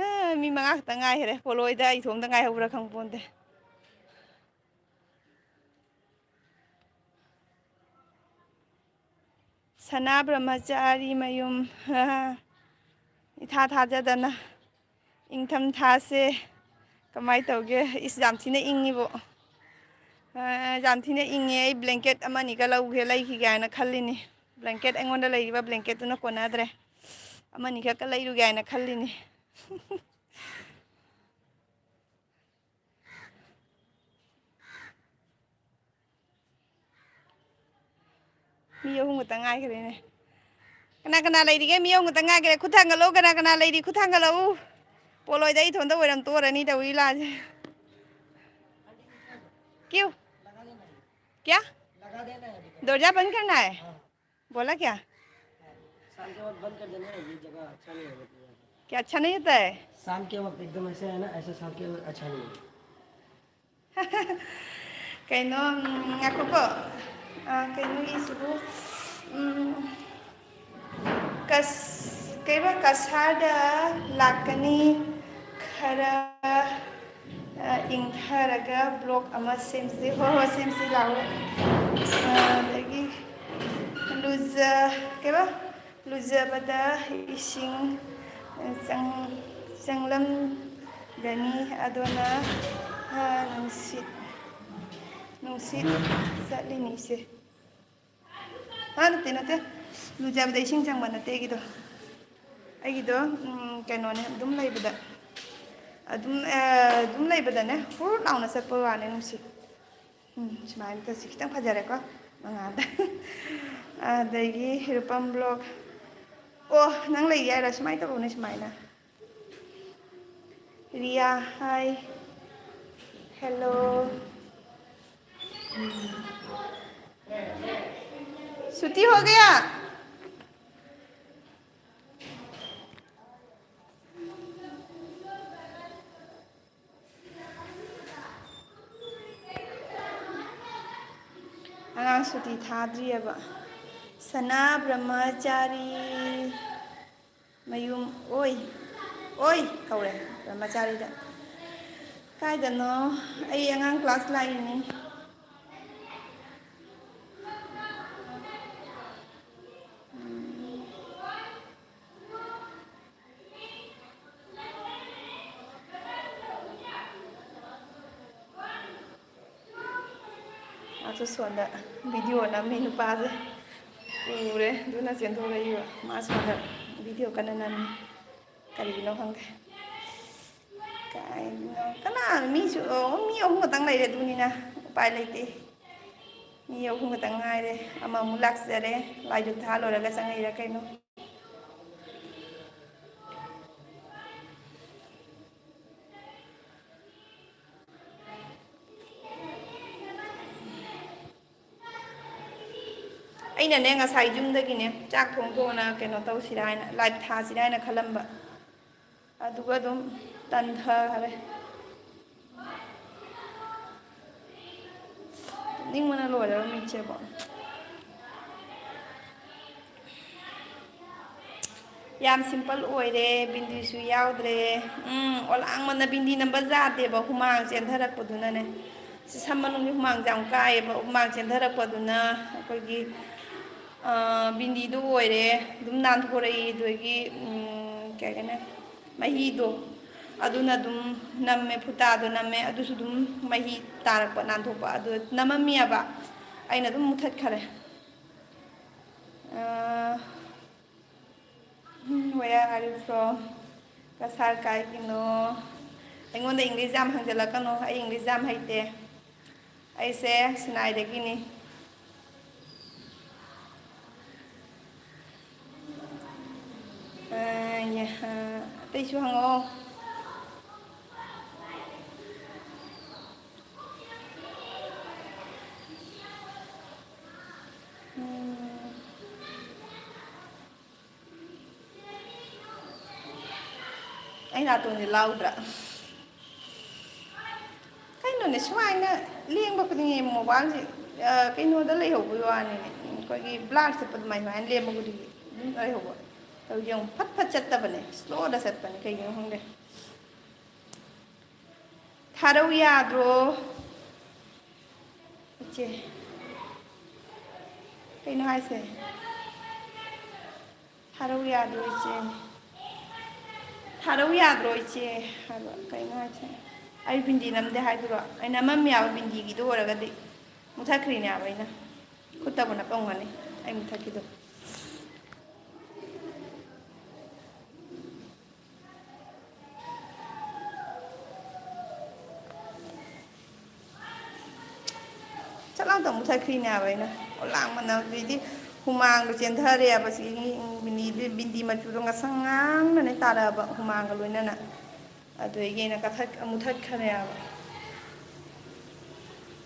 ꯑ, ꯃꯤ ꯃꯉꯥ ꯈꯛꯇ ꯉꯥꯏꯈꯔꯦ꯫ ꯄꯣꯂꯣꯏꯗ ꯑꯩ ꯏꯇꯣꯝꯇ ꯉꯥꯏꯍꯧꯕ꯭ꯔꯥ ꯈꯪꯄꯣꯟꯇꯦ꯫ ꯁꯅꯥ ꯕ꯭ꯔꯍ꯭ꯃꯆꯥꯔꯤ ꯃꯌꯨꯝ꯫ ꯏꯊꯥ ꯊꯥꯖꯗꯅ ꯏꯪꯊꯝ ꯊꯥꯁꯦ ꯀꯃꯥꯏ ꯇꯧꯒꯦ? ꯏꯁ, ꯌꯥꯝ ꯊꯤꯅ ꯏꯪꯉꯤꯕꯣ꯫ ꯑ, ꯌꯥꯝ ꯊꯤꯅ ꯏꯪꯉꯦ꯫ ꯑꯩ ꯕ꯭ꯂꯦꯡꯀꯦꯠ ꯑꯃꯅꯤꯒ ꯂꯧꯒꯦ, ꯂꯩꯈꯤꯒꯦ ꯍꯥꯏꯅ ꯈꯜꯂꯤꯅꯤ꯫ ꯕ꯭ꯂꯦꯡꯀꯦꯠ, ꯑꯩꯉꯣꯟꯗ ꯂꯩꯔꯤꯕ ꯕ꯭ꯂꯦꯡꯀꯦꯠꯇꯨꯅ ꯀꯣꯟꯅꯗ꯭ꯔꯦ꯫ ꯑꯃꯅꯤꯈꯛꯀ ꯂꯩꯔꯨꯒꯦ ꯍꯥꯏꯅ ꯈꯜꯂꯤꯅꯤ꯫ ꯃꯤ ꯑꯍꯨꯝ ꯈꯛꯇ ꯉꯥꯏꯈ꯭ꯔꯦꯅꯦ꯫ ꯀꯅꯥ ꯀꯅꯥ ꯂꯩꯔꯤꯒꯦ? ꯃꯤ ꯑꯍꯨꯝ ꯈꯛꯇ ꯉꯥꯏꯈ꯭ꯔꯦ꯫ ꯈꯨꯠ ꯊꯥꯡꯒꯠꯂꯛꯎ, ꯀꯅꯥ ꯀꯅꯥ ꯂꯩꯔꯤ? ꯈꯨꯠ ꯊꯥꯡꯒꯠꯂꯛꯎ꯫ ꯄꯣꯂꯣꯏꯗ ꯑꯩ ꯏꯊꯣꯟꯗ ꯑꯣꯏꯔꯝ ꯇꯣꯔꯅꯤ ꯇꯧꯔꯤ ꯂꯥꯁꯦ꯫ ꯀ꯭ꯌꯨ? क्या? दरवाजा बंद करना है? बोला क्या? शाम के वक्त बंद कर देना है, ये जगह अच्छा नहीं है, मतलब। क्या अच्छा नहीं होता है? शाम के वक्त एकदम ऐसे है ना, ऐसे शाम के वक्त अच्छा नहीं है। ꯀꯩꯅꯣ, ꯎꯝ, ꯉꯥꯏꯈꯣꯀꯣ꯫ ꯑ, ꯀꯩꯅꯣ ꯏꯁꯤꯕꯨ? ꯎꯝ, ꯀꯁ-, ꯀꯩꯕ, ꯀꯁꯥꯔꯗ ꯂꯥꯛꯀꯅꯤ꯫ ꯈꯔ, ꯑ, ꯏꯪꯊꯔꯒ vlog ꯑꯃ ꯁꯦꯝꯁꯤ꯫ ꯍꯣꯏ, ꯍꯣꯏ, ꯁꯦꯝꯁꯤ, ꯂꯥꯛꯑꯣ꯫ ꯑ, ꯑꯗꯒꯤ ꯂꯨꯖ-, ꯀꯩꯕ? ꯂꯨꯖꯕꯗ ꯏꯁꯤꯡ ꯆꯪ-, ꯆꯪꯂꯝꯒꯅꯤ, ꯑꯗꯨꯅ, ꯑ, ꯅꯨꯡꯁꯤꯠ, ꯅꯨꯡꯁꯤꯠ ꯆꯠꯂꯤꯅꯤ ꯏꯆꯦ꯫ ꯑ, ꯅꯠꯇꯦ, ꯅꯠꯇꯦ꯫ ꯂꯨꯖꯕꯗ ꯏꯁꯤꯡ ꯆꯪꯕ ꯅꯠꯇꯦ ꯑꯩꯒꯤꯗꯣ꯫ ꯑꯩꯒꯤꯗꯣ, ꯎꯝ, ꯀꯩꯅꯣꯅꯦ, ꯑꯗꯨꯝ ꯂꯩꯕꯗ, ꯑꯗꯨꯝ, ꯑ, ꯑꯗꯨꯝ ꯂꯩꯕꯗꯅꯦ, ꯍꯨꯔ ꯂꯥꯎꯅ ꯆꯠꯄ ꯋꯥꯅꯦ ꯅꯨꯡꯁꯤꯠ꯫ ꯎꯝ, ꯁꯨꯃꯥꯏꯅ ꯇꯧꯁꯤ꯫ ꯈꯤꯇꯪ ꯐꯖꯔꯦꯀꯣ ꯃꯉꯥꯜꯗ꯫ ꯑꯗꯒꯤ ꯔꯨꯄꯝ vlog꯫ ꯑꯣ, ꯅꯪ ꯂꯩꯒꯦ ꯍꯥꯏꯔꯣ? ꯁꯨꯃꯥꯏꯅ ꯇꯧꯔꯣꯅꯦ, ꯁꯨꯃꯥꯏꯅ꯫ रिया, हाय। हेलो। छुट्टी हो गया? ꯑꯉꯥꯡ ꯁꯨꯇꯤ ꯊꯥꯗ꯭ꯔꯤꯑꯕ꯫ ꯁꯅꯥ ꯕ꯭ꯔꯍ꯭ꯃꯆꯥꯔꯤ ꯃꯌꯨꯝ ꯑꯣꯏ, ꯑꯣꯏ ꯀꯧꯔꯦ ꯕ꯭ꯔꯍ꯭ꯃꯆꯥꯔꯤꯗ꯫ ꯀꯥꯏꯗꯅꯣ? ꯑꯩ ꯑꯉꯥꯡ ꯀ꯭ꯂꯥꯁ ꯂꯥꯛꯏꯅꯤ꯫ ꯃꯥꯁꯨ ꯁꯣꯝꯗ ꯚꯤꯗꯤꯑꯣ ꯅꯝꯃꯤ ꯅꯨꯄꯥꯁꯦ꯫ ꯎꯔꯦ, ꯑꯗꯨꯅ ꯆꯦꯟꯊꯣꯔꯛꯏꯕ꯫ ꯃꯥ ꯁꯣꯝꯗ ꯚꯤꯗꯤꯑꯣ ꯀꯟꯅ ꯅꯝꯃꯤ꯫ ꯀꯔꯤꯒꯤꯅꯣ ꯈꯪꯗꯦ꯫ ꯀꯥꯏꯗꯅꯣ? ꯀꯅꯥꯅꯣ? ꯃꯤꯁꯨ, ꯑꯣ, ꯃꯤ ꯑꯍꯨꯝ ꯈꯛꯇꯪ ꯂꯩꯔꯦ, ꯑꯗꯨꯅꯤꯅ ꯎꯄꯥꯏ ꯂꯩꯇꯦ꯫ ꯃꯤ ꯑꯍꯨꯝ ꯈꯛꯇꯪ ꯉꯥꯏꯔꯦ꯫ ꯑꯃꯃꯨꯛ ꯂꯥꯛꯆꯔꯦ꯫ ꯂꯥꯏ ꯙꯨꯛ ꯊꯥ ꯂꯣꯏꯔꯒ ꯆꯪꯉꯛꯏꯔꯥ ꯀꯩꯅꯣ? ꯑꯩꯅꯅꯦ, ꯉꯁꯥꯏ ꯌꯨꯝꯗꯒꯤꯅꯦ, ꯆꯥꯛ ꯊꯣꯡ ꯊꯣꯡꯅ ꯀꯩꯅꯣ ꯇꯧꯁꯤꯔꯥ ꯍꯥꯏꯅ, ꯂꯥꯏꯚ ꯊꯥꯁꯤꯔꯥ ꯍꯥꯏꯅ ꯈꯜꯂꯝꯕ꯫ ꯑꯗꯨꯒ ꯑꯗꯨꯝ ꯇꯟꯊꯈꯔꯦ꯫ ꯇꯨꯝꯅꯤꯡꯕꯅ ꯂꯣꯏꯔꯦꯕ ꯃꯤꯠꯁꯦꯀꯣ꯫ ꯌꯥꯝ ꯁꯤꯝꯄꯜ ꯑꯣꯏꯔꯦ, ꯕꯤꯟꯗꯤꯁꯨ ꯌꯥꯎꯗ꯭ꯔꯦ꯫ ꯎꯝ, ꯑꯣꯂꯥꯡꯃꯟꯅ ꯕꯤꯟꯗꯤ ꯅꯝꯕ ꯌꯥꯗꯦꯕ, ꯍꯨꯃꯥꯡ ꯆꯦꯟꯊꯔꯛꯄꯗꯨꯅꯅꯦ꯫ ꯁꯤ ꯁꯝ ꯃꯅꯨꯡꯒꯤ ꯍꯨꯃꯥꯡꯁꯦ ꯌꯥꯝ ꯀꯥꯏꯌꯦꯕ, ꯍꯨꯃꯥꯡ ꯆꯦꯟꯊꯔꯛꯄꯗꯨꯅ ꯑꯩꯈꯣꯏꯒꯤ, ꯑ, ꯕꯤꯟꯗꯤꯗꯨ ꯑꯣꯏꯔꯦ, ꯑꯗꯨꯝ ꯅꯥꯟꯊꯣꯔꯛꯏ꯫ ꯑꯗꯨꯗꯒꯤ, ꯎꯝ, ꯀꯩ ꯍꯥꯏꯒꯅꯤ, ꯃꯍꯤꯗꯣ, ꯑꯗꯨꯅ ꯑꯗꯨꯝ ꯅꯝꯃꯦ, ꯐꯨꯇꯥꯗꯣ ꯅꯝꯃꯦ, ꯑꯗꯨꯁꯨ ꯑꯗꯨꯝ ꯃꯍꯤ ꯇꯥꯔꯛꯄ, ꯅꯥꯟꯊꯣꯛꯄ, ꯑꯗꯨ ꯅꯝꯃꯝꯃꯤꯑꯕ꯫ ꯑꯩꯅ ꯑꯗꯨꯝ ꯃꯨꯊꯠꯈꯔꯦ꯫ ꯑ, ꯎꯝ, where are you from? Cachar ꯀꯥꯏꯒꯤꯅꯣ? ꯑꯩꯉꯣꯟꯗ ꯏꯪꯂꯤꯁ ꯌꯥꯝ ꯍꯪꯖꯜꯂꯛꯀꯅꯨ, ꯑꯩ ꯏꯪꯂꯤꯁ ꯌꯥꯝ ꯍꯩꯇꯦ꯫ ꯑꯩꯁꯦ ꯁꯤꯅꯥꯏꯗꯒꯤꯅꯤ꯫ ꯑ, ꯌꯥ-, ꯑ, ꯑꯇꯩꯁꯨ ꯍꯪꯉꯛꯑꯣ꯫ ꯑꯩ ꯅꯥꯇꯣꯟꯁꯦ ꯂꯥꯎꯗ꯭ꯔꯥ? ꯀꯩꯅꯣꯅꯦ, ꯁꯨꯃꯥꯏꯅ ꯂꯦꯡꯕ ꯈꯨꯗꯤꯡꯒꯤ ꯃꯣꯕꯥꯏꯜꯁꯦ, ꯑ, ꯀꯩꯅꯣꯗ ꯂꯩꯍꯧꯕꯒꯤ ꯋꯥꯅꯤꯅꯦ, ꯑꯩꯈꯣꯏꯒꯤ ꯕ꯭ꯂꯥꯔ ꯆꯠꯄ ꯑꯗꯨꯃꯥꯏꯅ, ꯁꯨꯃꯥꯏꯅ ꯂꯦꯡꯕ ꯈꯨꯗꯤꯡꯒꯤ ꯑꯗꯨꯝ ꯂꯩꯍꯧꯕ꯫ ꯇꯧꯔꯤꯁꯦ ꯌꯦꯡꯉꯨ, ꯐꯠ ꯐꯠ ꯆꯠꯇꯕꯅꯦ, ꯁ꯭ꯂꯣꯗ ꯆꯠꯄꯅꯦ, ꯀꯩꯒꯤꯅꯣ ꯈꯪꯗꯦ꯫ ꯊꯥꯔꯧ ꯌꯥꯗ꯭ꯔꯣ? ꯏꯆꯦ, ꯀꯩꯅꯣ ꯍꯥꯏꯁꯦ? ꯊꯥꯔꯧ ꯌꯥꯗ꯭ꯔꯣ ꯏꯆꯦ? ꯊꯥꯔꯧ ꯌꯥꯗ꯭ꯔꯣ ꯏꯆꯦ? ꯍꯥꯏꯕ, ꯀꯩꯅꯣ ꯍꯥꯏꯁꯦ? ꯑꯩ ꯕꯤꯟꯗꯤ ꯅꯝꯗꯦ ꯍꯥꯏꯗꯨꯔꯣ? ꯑꯩ ꯅꯝꯃꯝꯃꯦ ꯍꯥꯏꯕ, ꯕꯤꯟꯗꯤꯒꯤꯗꯣ ꯑꯣꯏꯔꯒꯗꯤ ꯃꯨꯊꯠꯈ꯭ꯔꯤꯅꯦ ꯍꯥꯏꯕ ꯑꯩꯅ꯫ ꯈꯨꯠꯇꯕꯨ ꯅꯞꯄꯝꯒꯅꯤ ꯑꯩ ꯃꯨꯊꯠꯈꯤꯗꯣ꯫ ꯆꯠ ꯂꯥꯎ ꯇꯧ ꯃꯨꯊꯠꯈ꯭ꯔꯤꯅꯦ ꯍꯥꯏꯕ ꯑꯩꯅ꯫ ꯑꯣ, ꯂꯥꯡꯃꯟꯗꯅ ꯑꯗꯨꯗꯩꯗꯤ ꯍꯨꯃꯥꯡꯗꯣ ꯆꯦꯟꯊꯔꯦꯕ꯫ ꯁꯤꯒꯤ ꯕꯤꯟꯗꯤ, ꯕꯤꯟꯗꯤ ꯃꯆꯨꯗꯣ ꯉꯁꯪ ꯉꯥꯡꯅꯅꯦ ꯇꯥꯔꯛꯑꯕ, ꯍꯨꯃꯥꯡꯒ ꯂꯣꯏꯅꯅ꯫ ꯑꯗꯨꯗꯒꯤ ꯑꯩꯅ ꯀꯊꯠ-, ꯃꯨꯊꯠꯈ꯭ꯔꯦꯕ꯫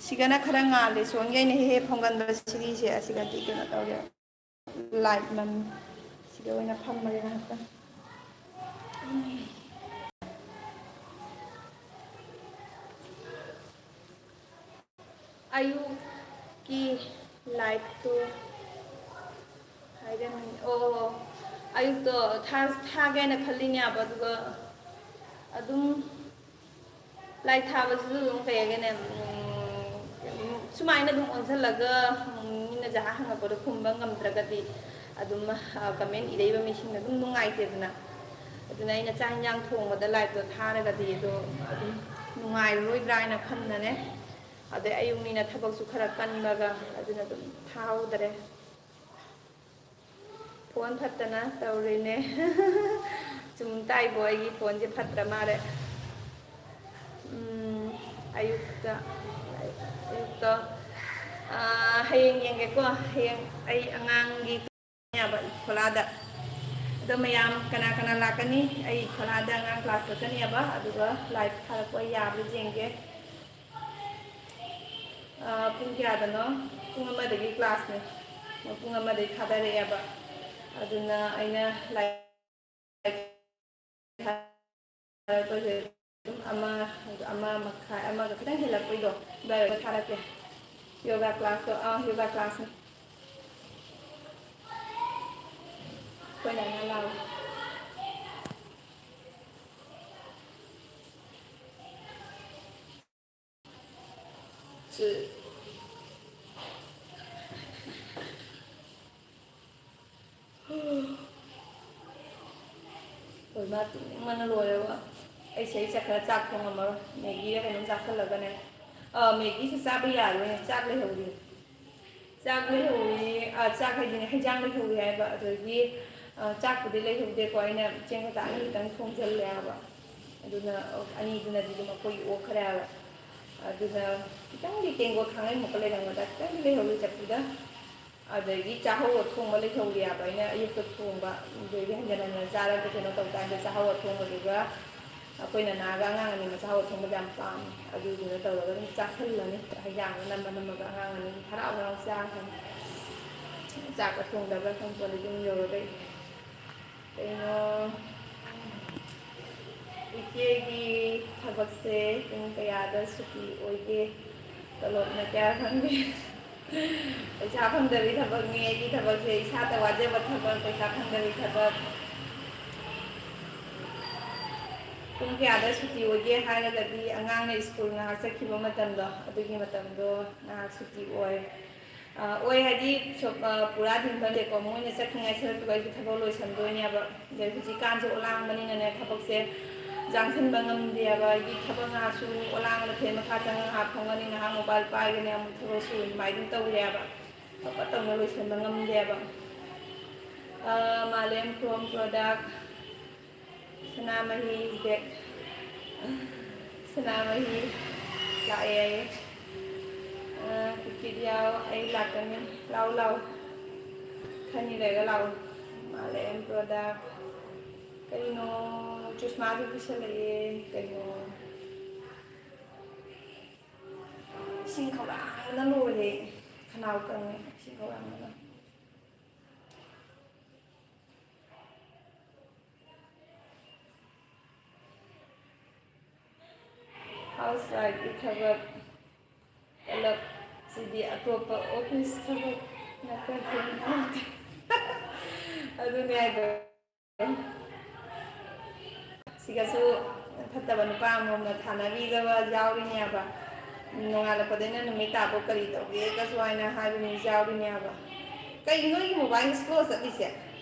ꯁꯤꯒꯅ ꯈꯔ ꯉꯥꯜꯂꯦ, ꯁꯣꯟꯒꯤ ꯑꯩꯅ ꯍꯦꯛ ꯍꯦꯛ ꯐꯪꯒꯟꯕ ꯁꯤꯔꯤꯁꯦ, ꯑꯁꯤꯒꯗꯤ ꯀꯩꯅꯣ ꯇꯧꯔꯦ꯫ ꯂꯥꯏꯠ ꯃꯝꯃꯤ꯫ ꯁꯤꯗ ꯑꯣꯏꯅ ꯐꯝꯃꯒꯦ ꯉꯥꯏꯍꯥꯛꯇꯪ꯫ ꯑꯌꯨꯛꯀꯤ ꯂꯥꯏꯠꯇꯣ ꯍꯥꯏꯔꯝꯃꯤ꯫ ꯑꯣ, ꯑꯌꯨꯛꯇꯣ ꯊꯥ-, ꯊꯥꯒꯦ ꯍꯥꯏꯅ ꯈꯜꯂꯤꯅꯦꯕ, ꯑꯗꯨꯒ ꯑꯗꯨꯝ ꯂꯥꯏ ꯊꯥꯕꯁꯤꯁꯨ ꯑꯗꯨꯝ ꯀꯩ ꯍꯥꯏꯒꯅꯤ, ꯎꯝ, ꯁꯨꯃꯥꯏꯅ ꯑꯗꯨꯝ ꯑꯣꯟꯁꯤꯜꯂꯒ, ꯎꯝ, ꯃꯤꯅ ꯖꯍꯥ ꯍꯪꯉꯛꯄꯗꯣ ꯈꯨꯝꯕ ꯉꯝꯗ꯭ꯔꯒꯗꯤ ꯑꯗꯨꯝ, ꯑ, ꯀꯃꯦꯟ ꯏꯔꯛꯏꯕ ꯃꯤꯁꯤꯡꯅ ꯑꯗꯨꯝ ꯅꯨꯡꯉꯥꯏꯇꯦꯗꯅ꯫ ꯑꯗꯨꯅ ꯑꯩꯅ ꯆꯥꯛ ꯌꯦꯟꯁꯥꯡ ꯊꯣꯡꯕꯗ ꯂꯥꯏꯠꯇꯣ ꯊꯥꯔꯒꯗꯤ ꯑꯗꯣ ꯑꯗꯨꯝ ꯅꯨꯡꯉꯥꯏꯔꯔꯣꯏꯗ꯭ꯔꯥ ꯍꯥꯏꯅ ꯈꯟꯗꯅꯦ꯫ ꯑꯗꯩ ꯑꯌꯨꯛꯅꯤꯅ ꯊꯕꯛꯁꯨ ꯈꯔ ꯀꯟꯕꯒ, ꯑꯗꯨꯅ ꯑꯗꯨꯝ ꯊꯥꯍꯧꯗꯔꯦ꯫ ꯐꯣꯟ ꯐꯠꯇꯅ ꯇꯧꯔꯤꯅꯦ꯫ ꯆꯨꯝ ꯇꯥꯏꯕꯣ, ꯑꯩꯒꯤ ꯐꯣꯟꯁꯦ ꯐꯠꯇ꯭ꯔ ꯃꯥꯜꯂꯦ꯫ ꯎꯝ, ꯑꯌꯨꯛꯇ, ꯑꯌꯨꯛꯇ, ꯑꯥ, ꯍꯌꯦꯡ ꯌꯦꯡꯒꯦꯀꯣ꯫ ꯍꯌꯦꯡ ꯑꯩ ꯑꯉꯥꯡꯒꯤ ꯌꯥꯕ ꯈꯣꯂꯥꯗ꯫ ꯑꯗꯣ ꯃꯌꯥꯝ ꯀꯅꯥ ꯀꯅꯥ ꯂꯥꯛꯀꯅꯤ? ꯑꯩ ꯈꯣꯂꯥꯗ ꯑꯉꯥꯡ ꯀ꯭ꯂꯥꯁ ꯆꯠꯀꯅꯤꯕ, ꯑꯗꯨꯒ ꯂꯥꯏꯚ ꯊꯥꯔꯛꯄ ꯌꯥꯕ꯭ꯔꯥ ꯌꯦꯡꯒꯦ꯫ ꯑꯥ, ꯄꯨꯡ ꯀꯌꯥꯗꯅꯣ? ꯄꯨꯡ ꯑꯃꯗꯒꯤ ꯀ꯭ꯂꯥꯁꯅꯦ꯫ ꯄꯨꯡ ꯑꯃꯗꯒꯤ ꯊꯥꯗꯔꯛꯑꯦꯕ꯫ ꯑꯗꯨꯅ ꯑꯩꯅ ꯂꯥꯏꯔꯤꯛ ꯑꯩꯈꯣꯏꯁꯦ ꯑꯗꯨꯝ ꯑꯃ, ꯑꯃ ꯃꯈꯥꯏ, ꯑꯃꯒ ꯈꯤꯇꯪ ꯍꯦꯜꯂꯛꯄꯩꯗꯣ ꯑꯗꯨꯋꯥꯏꯗ ꯊꯥꯔꯛꯀꯦ꯫ ꯌꯣꯒꯥ ꯀ꯭ꯂꯥꯁꯇꯣ, ꯑꯥ, ꯌꯣꯒꯥ ꯀ꯭ꯂꯥꯁꯅꯤ꯫ ꯑꯩꯈꯣꯏꯅ ꯑꯉꯥꯡ ꯂꯥꯎ꯫ ꯍꯣꯏ, ꯃꯥ ꯇꯨꯝꯅꯤꯡꯕꯅ ꯂꯣꯏꯔꯦꯕ꯫ ꯑꯩ ꯁꯤꯗꯩ ꯆꯠꯈ꯭ꯔ ꯆꯥꯛ ꯊꯣꯡꯉꯝꯃꯔꯣꯏ, ꯃꯦꯒꯤꯔ ꯀꯩꯅꯣꯝ ꯆꯥꯁꯜꯂꯒꯅꯦ꯫ ꯑꯥ, ꯃꯦꯒꯤꯁꯨ ꯆꯥꯕ ꯌꯥꯔꯣꯏꯅꯦ, ꯆꯥꯛ ꯂꯩꯍꯧꯔꯤ꯫ ꯆꯥꯛ ꯂꯩꯍꯧꯔꯤ, ꯑꯥ, ꯆꯥꯛ ꯍꯥꯏꯗꯤꯅꯦ, ꯍꯩꯖꯥꯡ ꯂꯩꯍꯧꯔꯤ ꯍꯥꯏꯕ꯫ ꯑꯗꯒꯤ, ꯑꯥ, ꯆꯥꯛꯄꯨꯗꯤ ꯂꯩꯍꯧꯗꯦꯀꯣ, ꯑꯩꯅ ꯆꯦꯡ ꯈꯛꯇ ꯑꯅꯤ ꯈꯛꯇꯪ ꯊꯣꯡꯖꯜꯂꯦ ꯍꯥꯏꯕ꯫ ꯑꯗꯨꯅ ꯑꯅꯤꯗꯨꯅꯗꯤ ꯑꯗꯨꯝ ꯑꯩꯈꯣꯏꯒꯤ ꯑꯣꯛꯈ꯭ꯔꯦ ꯍꯥꯏꯕ꯫ ꯑꯗꯨꯅ ꯈꯤꯇꯪꯗꯤ ꯇꯦꯡꯀꯣꯠ ꯈꯥꯡꯉꯩꯃꯨꯛꯀ ꯂꯩꯔꯝꯒꯗ꯭ꯔꯥ, ꯈꯤꯇꯪꯗꯤ ꯂꯩꯍꯧꯔꯤ ꯆꯐꯨꯗ꯫ ꯑꯗꯒꯤ ꯆꯥꯍꯧ ꯑꯊꯣꯡꯕ ꯂꯩꯍꯧꯔꯤ ꯍꯥꯏꯕ, ꯑꯩꯅ ꯑꯌꯨꯛꯇ ꯊꯣꯡꯕ꯫ ꯑꯗꯩꯗꯤ ꯍꯟꯖꯟ ꯍꯟꯖꯟ ꯆꯥꯔꯒ ꯀꯩꯅꯣ ꯇꯧ ꯇꯥꯔꯗꯤ ꯆꯥꯍꯧ ꯑꯊꯣꯡꯕꯗꯨꯒ ꯑꯩꯈꯣꯏ ꯅꯅꯥꯒ ꯑꯉꯥꯡ ꯑꯅꯤꯃꯛ ꯆꯥꯍꯧ ꯑꯊꯣꯡꯕꯗ ꯌꯥꯝ ꯄꯥꯝꯃꯦ꯫ ꯑꯗꯨꯗꯨꯅ ꯇꯧꯔꯒ ꯑꯗꯨꯝ ꯆꯥꯁꯜꯂꯅꯤ꯫ ꯍꯩꯖꯥꯡꯗꯣ ꯅꯝꯃ ꯅꯝꯃꯒ ꯑꯉꯥꯡ ꯑꯅꯤ ꯑꯗꯨꯝ ꯍꯔꯥꯎ ꯍꯔꯥꯎ ꯆꯥꯈ꯭ꯔꯅꯤ꯫ ꯆꯥꯛꯀ ꯊꯣꯡꯗꯕ꯭ꯔꯥ ꯈꯪꯄꯣꯠꯇꯦ ꯌꯨꯝ ꯌꯧꯔꯒ꯫ ꯀꯩꯅꯣ, ꯏꯆꯦꯒꯤ ꯊꯕꯛꯁꯦ ꯄꯨꯡ ꯀꯌꯥꯗ ꯁꯨꯇꯤ ꯑꯣꯏꯒꯦ? ꯇꯣꯂꯣꯞꯅ ꯀꯌꯥ ꯐꯪꯒꯦ? ꯄꯩꯁꯥ ꯐꯪꯗꯕꯤ ꯊꯕꯛꯅꯤ ꯑꯩꯒꯤ ꯊꯕꯛꯁꯦ, ꯏꯁꯥꯗ ꯋꯥꯖꯕ ꯊꯕꯛ, ꯄꯩꯁꯥ ꯐꯪꯗꯕꯤ ꯊꯕꯛ꯫ ꯄꯨꯡ ꯀꯌꯥꯗ ꯁꯨꯇꯤ ꯑꯣꯏꯒꯦ ꯍꯥꯏꯔꯒꯗꯤ, ꯑꯉꯥꯡꯅ ꯁ꯭ꯀꯨꯜ ꯉꯥꯏꯍꯥꯛ ꯆꯠꯈꯤꯕ ꯃꯇꯝꯗꯣ, ꯑꯗꯨꯒꯤ ꯃꯇꯝꯗꯣ ꯉꯥꯏꯍꯥꯛ ꯁꯨꯇꯤ ꯑꯣꯏ꯫ ꯑ, ꯑꯣꯏ ꯍꯥꯏꯗꯤ, ꯁꯨꯝ, ꯑ, ꯄꯨꯔꯥꯗꯤ ꯈꯪꯗꯦꯀꯣ, ꯃꯣꯏꯅ ꯆꯠꯈꯤꯉꯩ ꯁꯔꯛꯇꯨꯒ ꯑꯩꯁꯨ ꯊꯕꯛ ꯂꯣꯏꯁꯟꯗꯣꯏꯅꯦꯕ꯫ ꯑꯗꯩ ꯍꯧꯖꯤꯛꯀꯥꯟꯁꯦ ꯑꯣꯂꯥꯡꯕꯅꯤꯅꯅꯦ, ꯊꯕꯛꯁꯦ ꯌꯥꯡꯁꯟꯕ ꯉꯝꯗꯦꯕ꯫ ꯑꯩꯗꯤ ꯊꯕꯛ ꯉꯥꯏꯍꯥꯛꯁꯨ ꯑꯣꯂꯥꯡꯕꯗ ꯐꯦꯟ ꯃꯈꯥ ꯆꯪꯉꯒ ꯉꯥꯏꯍꯥꯛ ꯐꯝꯒꯅꯤ, ꯉꯥꯏꯍꯥꯛ ꯃꯣꯕꯥꯏꯜ ꯄꯥꯏꯒꯅꯤ, ꯑꯃꯨꯛ ꯊꯕꯛ ꯁꯨꯔꯅꯤ, ꯑꯗꯨꯃꯥꯏꯅ ꯑꯗꯨꯝ ꯇꯧꯔꯦꯕ꯫ ꯐꯠ ꯐꯠ ꯇꯧꯅ ꯂꯣꯏꯁꯟꯕ ꯉꯝꯗꯦꯕ꯫ ꯑ, ꯃꯥꯂꯦꯝ ꯀ꯭ꯔꯣꯝ ꯄ꯭ꯔꯣꯗꯛ, ꯁꯅꯥꯃꯍꯤ ꯕꯦꯛ꯫ ꯁꯅꯥꯃꯍꯤ ꯂꯥꯛꯑꯦ ꯍꯥꯏꯌꯦ꯫ ꯑ, ꯇꯤꯀꯦꯠ ꯌꯥꯎ, ꯑꯩ ꯂꯥꯛꯀꯅꯤ꯫ ꯂꯥꯛꯑꯣ, ꯂꯥꯛꯑꯣ꯫ ꯈꯔꯅꯤ ꯂꯩꯔꯒ ꯂꯥꯛꯑꯣ꯫ ꯃꯥꯂꯦꯝ ꯄ꯭ꯔꯣꯗꯛ꯫ ꯀꯩꯅꯣ, ꯆꯨꯁꯃꯥꯁꯨ ꯄꯤꯁꯜꯂꯛꯑꯦ꯫ ꯀꯩꯅꯣ? ꯏꯁꯤꯡ ꯈꯧꯔꯥꯡꯕꯅ ꯂꯣꯏꯔꯦ꯫ ꯈꯅꯥꯎ ꯀꯪꯉꯦ ꯏꯁꯤꯡ ꯈꯧꯔꯥꯡꯕꯅ꯫ ꯍꯥꯎꯁ ꯋꯥꯏꯐꯀꯤ ꯊꯕꯛ, ꯇꯂꯞꯁꯤꯗꯤ ꯑꯇꯣꯞꯄ ꯑꯣꯐꯤꯁ ꯊꯕꯛꯅ ꯈꯔ ꯍꯦꯟꯅ ꯍꯥꯎꯇꯦ꯫ ꯑꯗꯨꯅꯦ ꯍꯥꯏꯗꯣ꯫ ꯁꯤꯒꯁꯨ ꯐꯠꯇꯕ ꯅꯨꯄꯥ ꯑꯃꯃꯝꯅ ꯊꯥꯅꯕꯤꯗꯕ ꯌꯥꯎꯔꯤꯅꯦꯕ꯫ ꯅꯣꯡꯉꯥꯜꯂꯛꯄꯗꯩꯅ ꯅꯨꯃꯤꯠ ꯇꯥꯕꯧ ꯀꯔꯤ ꯇꯧꯒꯦꯒꯁꯨ ꯍꯥꯏꯅ ꯍꯥꯏꯕ ꯃꯤꯁꯨ ꯌꯥꯎꯔꯤꯅꯦꯕ꯫ ꯀꯩꯒꯤꯅꯣ ꯑꯩꯒꯤ ꯃꯣꯕꯥꯏꯜ ꯁ꯭ꯂꯣ ꯆꯠꯂꯤꯁꯦ?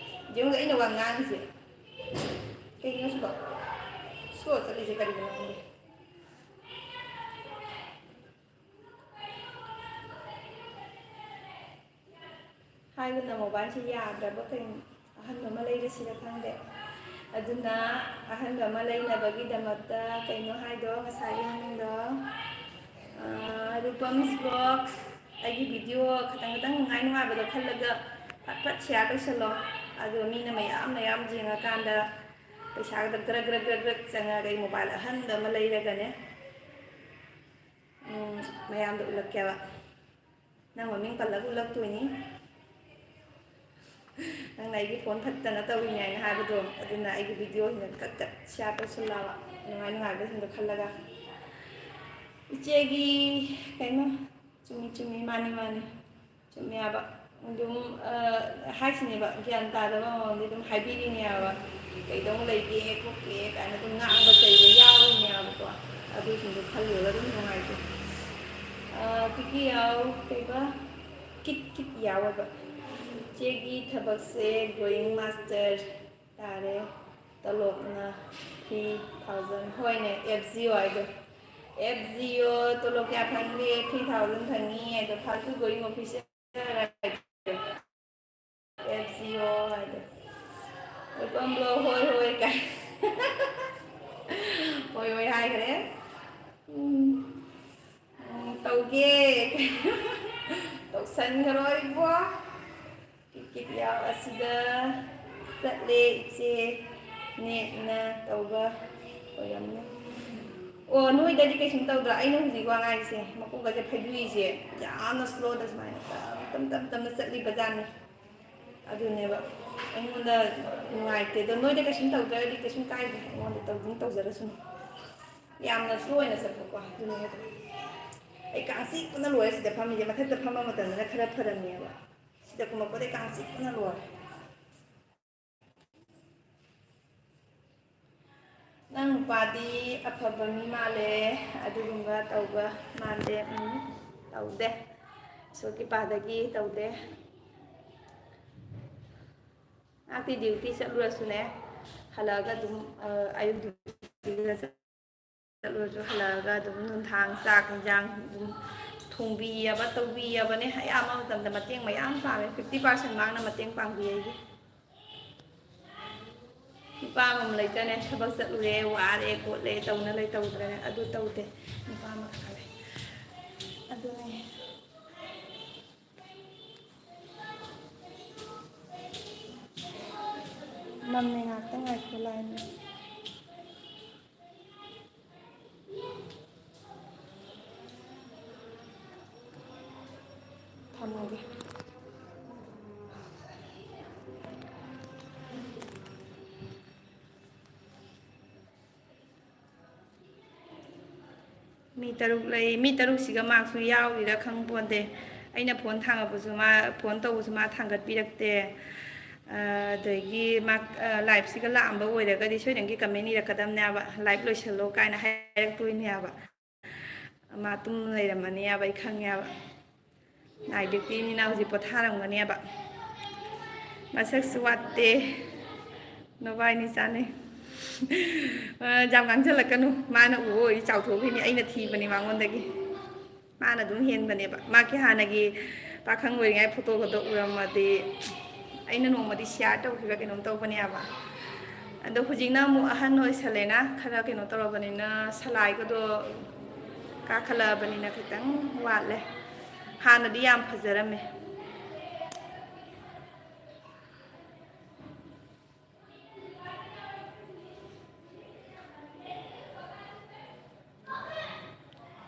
ꯌꯦꯡꯉꯨꯅꯦ, ꯑꯩꯅ ꯋꯥ ꯉꯥꯡꯉꯤꯁꯦ꯫ ꯀꯩꯒꯤꯅꯣ ꯁꯤꯕꯣ? ꯁ꯭ꯂꯣ ꯆꯠꯂꯤꯁꯦ ꯀꯔꯤꯒꯤꯅꯣ ꯈꯪꯗꯦ꯫ ꯍꯥꯏꯒꯨꯝꯅ ꯃꯣꯕꯥꯏꯜꯁꯦ ꯌꯥꯗ꯭ꯔꯕ ꯀꯩꯅꯣ, ꯑꯍꯟꯕ ꯑꯃ ꯂꯩꯔꯁꯤꯔ ꯈꯪꯗꯦ꯫ ꯑꯗꯨꯅ ꯑꯍꯟꯕ ꯑꯃ ꯂꯩꯅꯕꯒꯤꯗꯃꯛꯇ ꯀꯩꯅꯣ ꯍꯥꯏꯗꯣ, ꯉꯁꯥꯏꯒꯤ ꯃꯃꯤꯡꯗꯣ, ꯑꯥ, ꯔꯨꯄꯝꯁ ꯕ꯭ꯂꯣꯒ꯫ ꯑꯩꯒꯤ ꯚꯤꯗꯤꯑꯣ ꯈꯇꯪ ꯈꯇꯪ ꯅꯨꯡꯉꯥꯏ ꯅꯨꯡꯉꯥꯏꯕꯗꯣ ꯈꯜꯂꯒ ꯐꯠ ꯐꯠ ꯁꯤꯌꯥꯔ ꯇꯧꯁꯜꯂꯣ꯫ ꯑꯗꯨꯒ ꯃꯤꯅ ꯃꯌꯥꯝ ꯃꯌꯥꯝ ꯌꯦꯡꯉꯀꯥꯟꯗ ꯄꯩꯁꯥꯒꯗꯣ ꯒ꯭ꯔꯛ ꯒ꯭ꯔꯛ ꯒ꯭ꯔꯛ ꯒ꯭ꯔꯛ ꯆꯪꯉꯒ ꯑꯩ ꯃꯣꯕꯥꯏꯜ ꯑꯍꯟꯕ ꯑꯃ ꯂꯩꯔꯒꯅꯦ, ꯎꯝ, ꯃꯌꯥꯝꯗ ꯎꯠꯂꯛꯀꯦꯕ꯫ ꯅꯪ ꯃꯃꯤꯡ ꯄꯜꯂꯒ ꯎꯠꯂꯛꯇꯣꯏꯅꯤ꯫ ꯅꯪꯅ ꯑꯩꯒꯤ ꯐꯣꯟ ꯐꯠꯇꯅ ꯇꯧꯔꯤꯅꯦ ꯍꯥꯏꯅ ꯍꯥꯏꯕꯗꯣ, ꯑꯗꯨꯅ ꯑꯩꯒꯤ ꯚꯤꯗꯤꯑꯣꯁꯤꯡꯗꯣ ꯀꯛ ꯀꯛ ꯁꯤꯌꯥꯔ ꯇꯧꯁꯜꯂꯕ, ꯅꯨꯡꯉꯥꯏ ꯅꯨꯡꯉꯥꯏꯕꯁꯤꯡꯗꯣ ꯈꯜꯂꯒ꯫ ꯏꯆꯦꯒꯤ ꯀꯩꯅꯣ, ꯆꯨꯝꯃꯤ, ꯆꯨꯝꯃꯤ, ꯃꯥꯅꯤ, ꯃꯥꯅꯤ, ꯆꯨꯝꯃꯦ ꯍꯥꯏꯕ꯫ ꯑꯗꯨꯝ, ꯑ, ꯍꯥꯏꯁꯤꯅꯦꯕ, ꯒ꯭ꯌꯥꯟ ꯇꯥꯗꯕ ꯑꯃꯃꯝꯗꯤ ꯑꯗꯨꯝ ꯍꯥꯏꯕꯤꯔꯤꯅꯦ ꯍꯥꯏꯕ꯫ ꯀꯩꯗꯧ ꯂꯩꯒꯦ ꯈꯣꯠꯀꯦ ꯀꯥꯏꯅ ꯑꯗꯨꯝ ꯉꯥꯡꯕ ꯆꯩꯕ ꯌꯥꯎꯔꯤꯅꯦ ꯍꯥꯏꯕꯀꯣ꯫ ꯑꯗꯨꯁꯤꯡꯗꯣ ꯈꯜꯂꯨꯔꯒ ꯑꯗꯨꯝ ꯅꯨꯡꯉꯥꯏꯇꯦ꯫ ꯑ, ꯀꯤꯀꯤ ꯌꯥꯎ, ꯀꯩꯕ? ꯀꯤꯠ ꯀꯤꯠ ꯌꯥꯎ ꯍꯥꯏꯕ꯫ ꯏꯆꯦꯒꯤ ꯊꯕꯛꯁꯦ going master ꯇꯥꯔꯦ꯫ ꯇꯣꯂꯣꯞꯅ three thousand꯫ ꯍꯣꯏꯅꯦ, F G O ꯍꯥꯏꯗꯣ꯫ F G O ꯇꯣꯂꯣꯞ ꯀꯌꯥ ꯐꯪꯒꯦ? Three thousand ꯐꯪꯉꯤ ꯍꯥꯏꯗꯣ꯫ ꯐꯥꯜꯇꯨ going officer ꯍꯥꯏꯗꯣ꯫ F G O ꯍꯥꯏꯗꯣ꯫ ꯂꯨꯄꯝꯂꯣ, ꯍꯣꯏ, ꯍꯣꯏ ꯀꯥꯏ꯫ ꯍꯣꯏ, ꯍꯣꯏ ꯍꯥꯏꯈ꯭ꯔꯦ꯫ ꯎꯝ꯫ ꯎꯝ, ꯇꯧꯒꯦ꯫ ꯇꯧꯁꯟꯈ꯭ꯔꯣ ꯏꯕꯣ꯫ ꯀꯤꯠ ꯀꯤꯠ ꯌꯥꯎ ꯑꯁꯤꯗ ꯆꯠꯂꯦ ꯏꯆꯦ꯫ ꯅꯦꯠꯅ ꯇꯧꯕ ꯑꯣꯏꯔꯝꯅꯤ꯫ ꯑꯣ, ꯅꯣꯏꯗꯗꯤ ꯀꯩꯁꯨꯝ ꯇꯧꯗ꯭ꯔꯣ? ꯑꯩꯅ ꯍꯧꯖꯤꯛ ꯋꯥ ꯉꯥꯡꯉꯤꯁꯦ, ꯃꯀꯣꯛꯀꯁꯦ ꯐꯩꯖꯨꯏꯁꯦ ꯌꯥꯝꯅ ꯁ꯭ꯂꯣꯗ ꯁꯨꯃꯥꯏꯅ ꯇꯞ ꯇꯞ ꯇꯞ ꯇꯞꯅ ꯆꯠꯂꯤꯕ ꯖꯥꯠꯅꯤ꯫ ꯑꯗꯨꯅꯦꯕ ꯑꯩꯉꯣꯟꯗ ꯅꯨꯡꯉꯥꯏꯇꯦ꯫ ꯑꯗꯣ ꯅꯣꯏꯗ ꯀꯩꯁꯨꯝ ꯇꯧꯗ꯭ꯔꯒꯗꯤ ꯀꯩꯁꯨꯝ ꯀꯥꯏꯗꯦ, ꯑꯩꯉꯣꯟꯗ ꯇꯧꯗꯨꯅ ꯇꯧꯖꯔꯁꯅꯨ꯫ ꯌꯥꯝꯅ ꯁ꯭ꯂꯣ ꯑꯣꯏꯅ ꯆꯠꯄꯀꯣ, ꯑꯗꯨꯅꯦ꯫ ꯑꯩ ꯀꯥꯡ ꯆꯤꯛꯄꯅ ꯂꯣꯏꯔꯦ ꯁꯤꯗ ꯐꯝꯃꯤꯁꯦ꯫ ꯃꯊꯛꯇ ꯐꯝꯕ ꯃꯇꯝꯗꯅ ꯈꯔ ꯐꯔꯝꯃꯦꯕ, ꯁꯤꯗ ꯀꯨꯝꯃꯛꯄꯗꯩ ꯀꯥꯡ ꯆꯤꯛꯄꯅ ꯂꯣꯏꯔꯦ꯫ ꯅꯪ ꯅꯨꯄꯥꯗꯤ ꯑꯐꯕ ꯃꯤ ꯃꯥꯜꯂꯦ, ꯑꯗꯨꯒꯨꯝꯕ ꯇꯧꯕ ꯃꯥꯟꯗꯦ꯫ ꯎꯝ, ꯇꯧꯗꯦ꯫ ꯏꯁꯣꯔ ꯀ꯭ꯔꯤꯄꯥꯗꯒꯤ ꯇꯧꯗꯦ꯫ ꯉꯥꯛꯇꯤ ꯗ꯭ꯌꯨꯇꯤ ꯆꯠꯂꯨꯔꯁꯨꯅꯦ, ꯍꯜꯂꯛꯑꯒ ꯑꯗꯨꯝ, ꯑ, ꯑꯌꯨꯛ ꯗ꯭ꯌꯨꯇꯤꯗ ꯆꯠꯂꯨꯔꯁꯨ ꯍꯜꯂꯛꯑꯒ ꯑꯗꯨꯝ ꯅꯨꯡꯗꯥꯡ ꯆꯥꯛ ꯌꯦꯟꯁꯥꯡ ꯑꯗꯨꯝ ꯊꯣꯡꯕꯤꯑꯕ, ꯇꯧꯕꯤꯑꯕꯅꯦ꯫ ꯑꯌꯥꯝꯕ ꯃꯇꯝꯗ ꯃꯇꯦꯡ ꯃꯌꯥꯝ ꯄꯥꯡꯉꯦ꯫ ꯐꯤꯐꯇꯤ ꯄꯥꯔꯁꯦꯟ ꯃꯥꯅ ꯃꯇꯦꯡ ꯄꯥꯡꯕꯤ ꯑꯩꯒꯤ꯫ ꯅꯨꯄꯥ ꯑꯃꯃꯝ ꯂꯩꯇꯅꯦ, ꯊꯕꯛ ꯆꯠꯂꯨꯔꯦ, ꯋꯥꯔꯦ, ꯈꯣꯠꯂꯦ, ꯇꯧꯅ ꯂꯩ ꯇꯧꯗ꯭ꯔꯦ, ꯑꯗꯨ ꯇꯧꯗꯦ꯫ ꯅꯨꯄꯥ ꯑꯃꯈꯛ ꯂꯩ꯫ ꯑꯗꯨꯅꯦ꯫ ꯃꯝꯃꯦ, ꯉꯥꯛꯇꯪ ꯉꯥꯏꯈꯣ, ꯂꯥꯏꯟꯗ꯫ ꯊꯝꯃꯒꯦ꯫ ꯃꯤ ꯇꯔꯨꯛ ꯂꯩ꯫ ꯃꯤ ꯇꯔꯨꯛꯁꯤꯒ ꯃꯥꯁꯨ ꯌꯥꯎꯔꯤꯔꯥ ꯈꯪꯄꯣꯟꯇꯦ꯫ ꯑꯩꯅ ꯐꯣꯟ ꯊꯥꯡꯉꯛꯄꯁꯨ ꯃꯥ, ꯐꯣꯟ ꯇꯧꯕꯁꯨ ꯃꯥ ꯊꯥꯡꯒꯠꯄꯤꯔꯛꯇꯦ꯫ ꯑ, ꯑꯗꯒꯤ ꯃꯥ, ꯑ, ꯂꯥꯏꯞꯁꯤꯒ ꯂꯥꯛꯑꯝꯕ ꯑꯣꯏꯔꯒꯗꯤ ꯁꯣꯏꯗꯅꯒꯤ ꯀꯃꯦꯟ ꯏꯔꯛꯀꯗꯕꯅꯦꯕ, "ꯂꯥꯏꯞ ꯂꯣꯏꯁꯜꯂꯣ" ꯀꯥꯏꯅ ꯍꯥꯏꯔꯛꯇꯣꯏꯅꯦꯕ꯫ ꯃꯥ ꯇꯨꯝ ꯂꯩꯔꯝꯃꯅꯦꯕ, ꯑꯩ ꯈꯪꯉꯦꯕ꯫ ꯅꯥꯏꯠ ꯗ꯭ꯌꯨꯇꯤꯅꯤꯅ ꯍꯧꯖꯤꯛ ꯄꯣꯊꯥꯔꯝꯒꯅꯦꯕ꯫ ꯃꯁꯛꯁꯨ ꯋꯥꯠꯇꯦ꯫ ꯅꯕꯥꯏꯅꯤ ꯆꯥꯅꯩ꯫ ꯑ, ꯌꯥꯝ ꯉꯥꯡꯁꯤꯜꯂꯛꯀꯅꯨ꯫ ꯃꯥꯅ ꯎꯕ ꯑꯣꯏꯗꯤ ꯆꯥꯎꯊꯣꯛꯈꯤꯅꯤ꯫ ꯑꯩꯅ ꯊꯤꯕꯅꯤ ꯃꯉꯣꯟꯗꯒꯤ꯫ ꯃꯥꯅ ꯑꯗꯨꯝ ꯍꯦꯟꯕꯅꯦꯕ꯫ ꯃꯥꯒꯤ ꯍꯥꯟꯅꯒꯤ ꯄꯥꯈꯪ ꯑꯣꯏꯔꯤꯉꯩ ꯐꯣꯇꯣꯒꯗꯣ ꯎꯔꯝꯃꯗꯤ, ꯑꯩꯅ ꯅꯣꯡꯃꯗꯤ ꯁꯤꯌꯥꯔ ꯇꯧꯈꯤꯕ ꯀꯩꯅꯣꯝ ꯇꯧꯕꯅꯦꯕ꯫ ꯑꯗꯣ ꯍꯧꯖꯤꯛꯅ ꯑꯃꯨꯛ ꯑꯍꯟ ꯑꯣꯏꯁꯜꯂꯦꯅ, ꯈꯔ ꯀꯩꯅꯣ ꯇꯧꯔꯕꯅꯤꯅ, ꯁꯂꯥꯏꯒꯗꯣ ꯀꯥꯈꯠꯂꯛꯑꯕꯅꯤꯅ ꯈꯤꯇꯪ ꯋꯥꯠꯂꯦ꯫ ꯍꯥꯟꯅꯗꯤ ꯌꯥꯝ ꯐꯖꯔꯝꯃꯦ꯫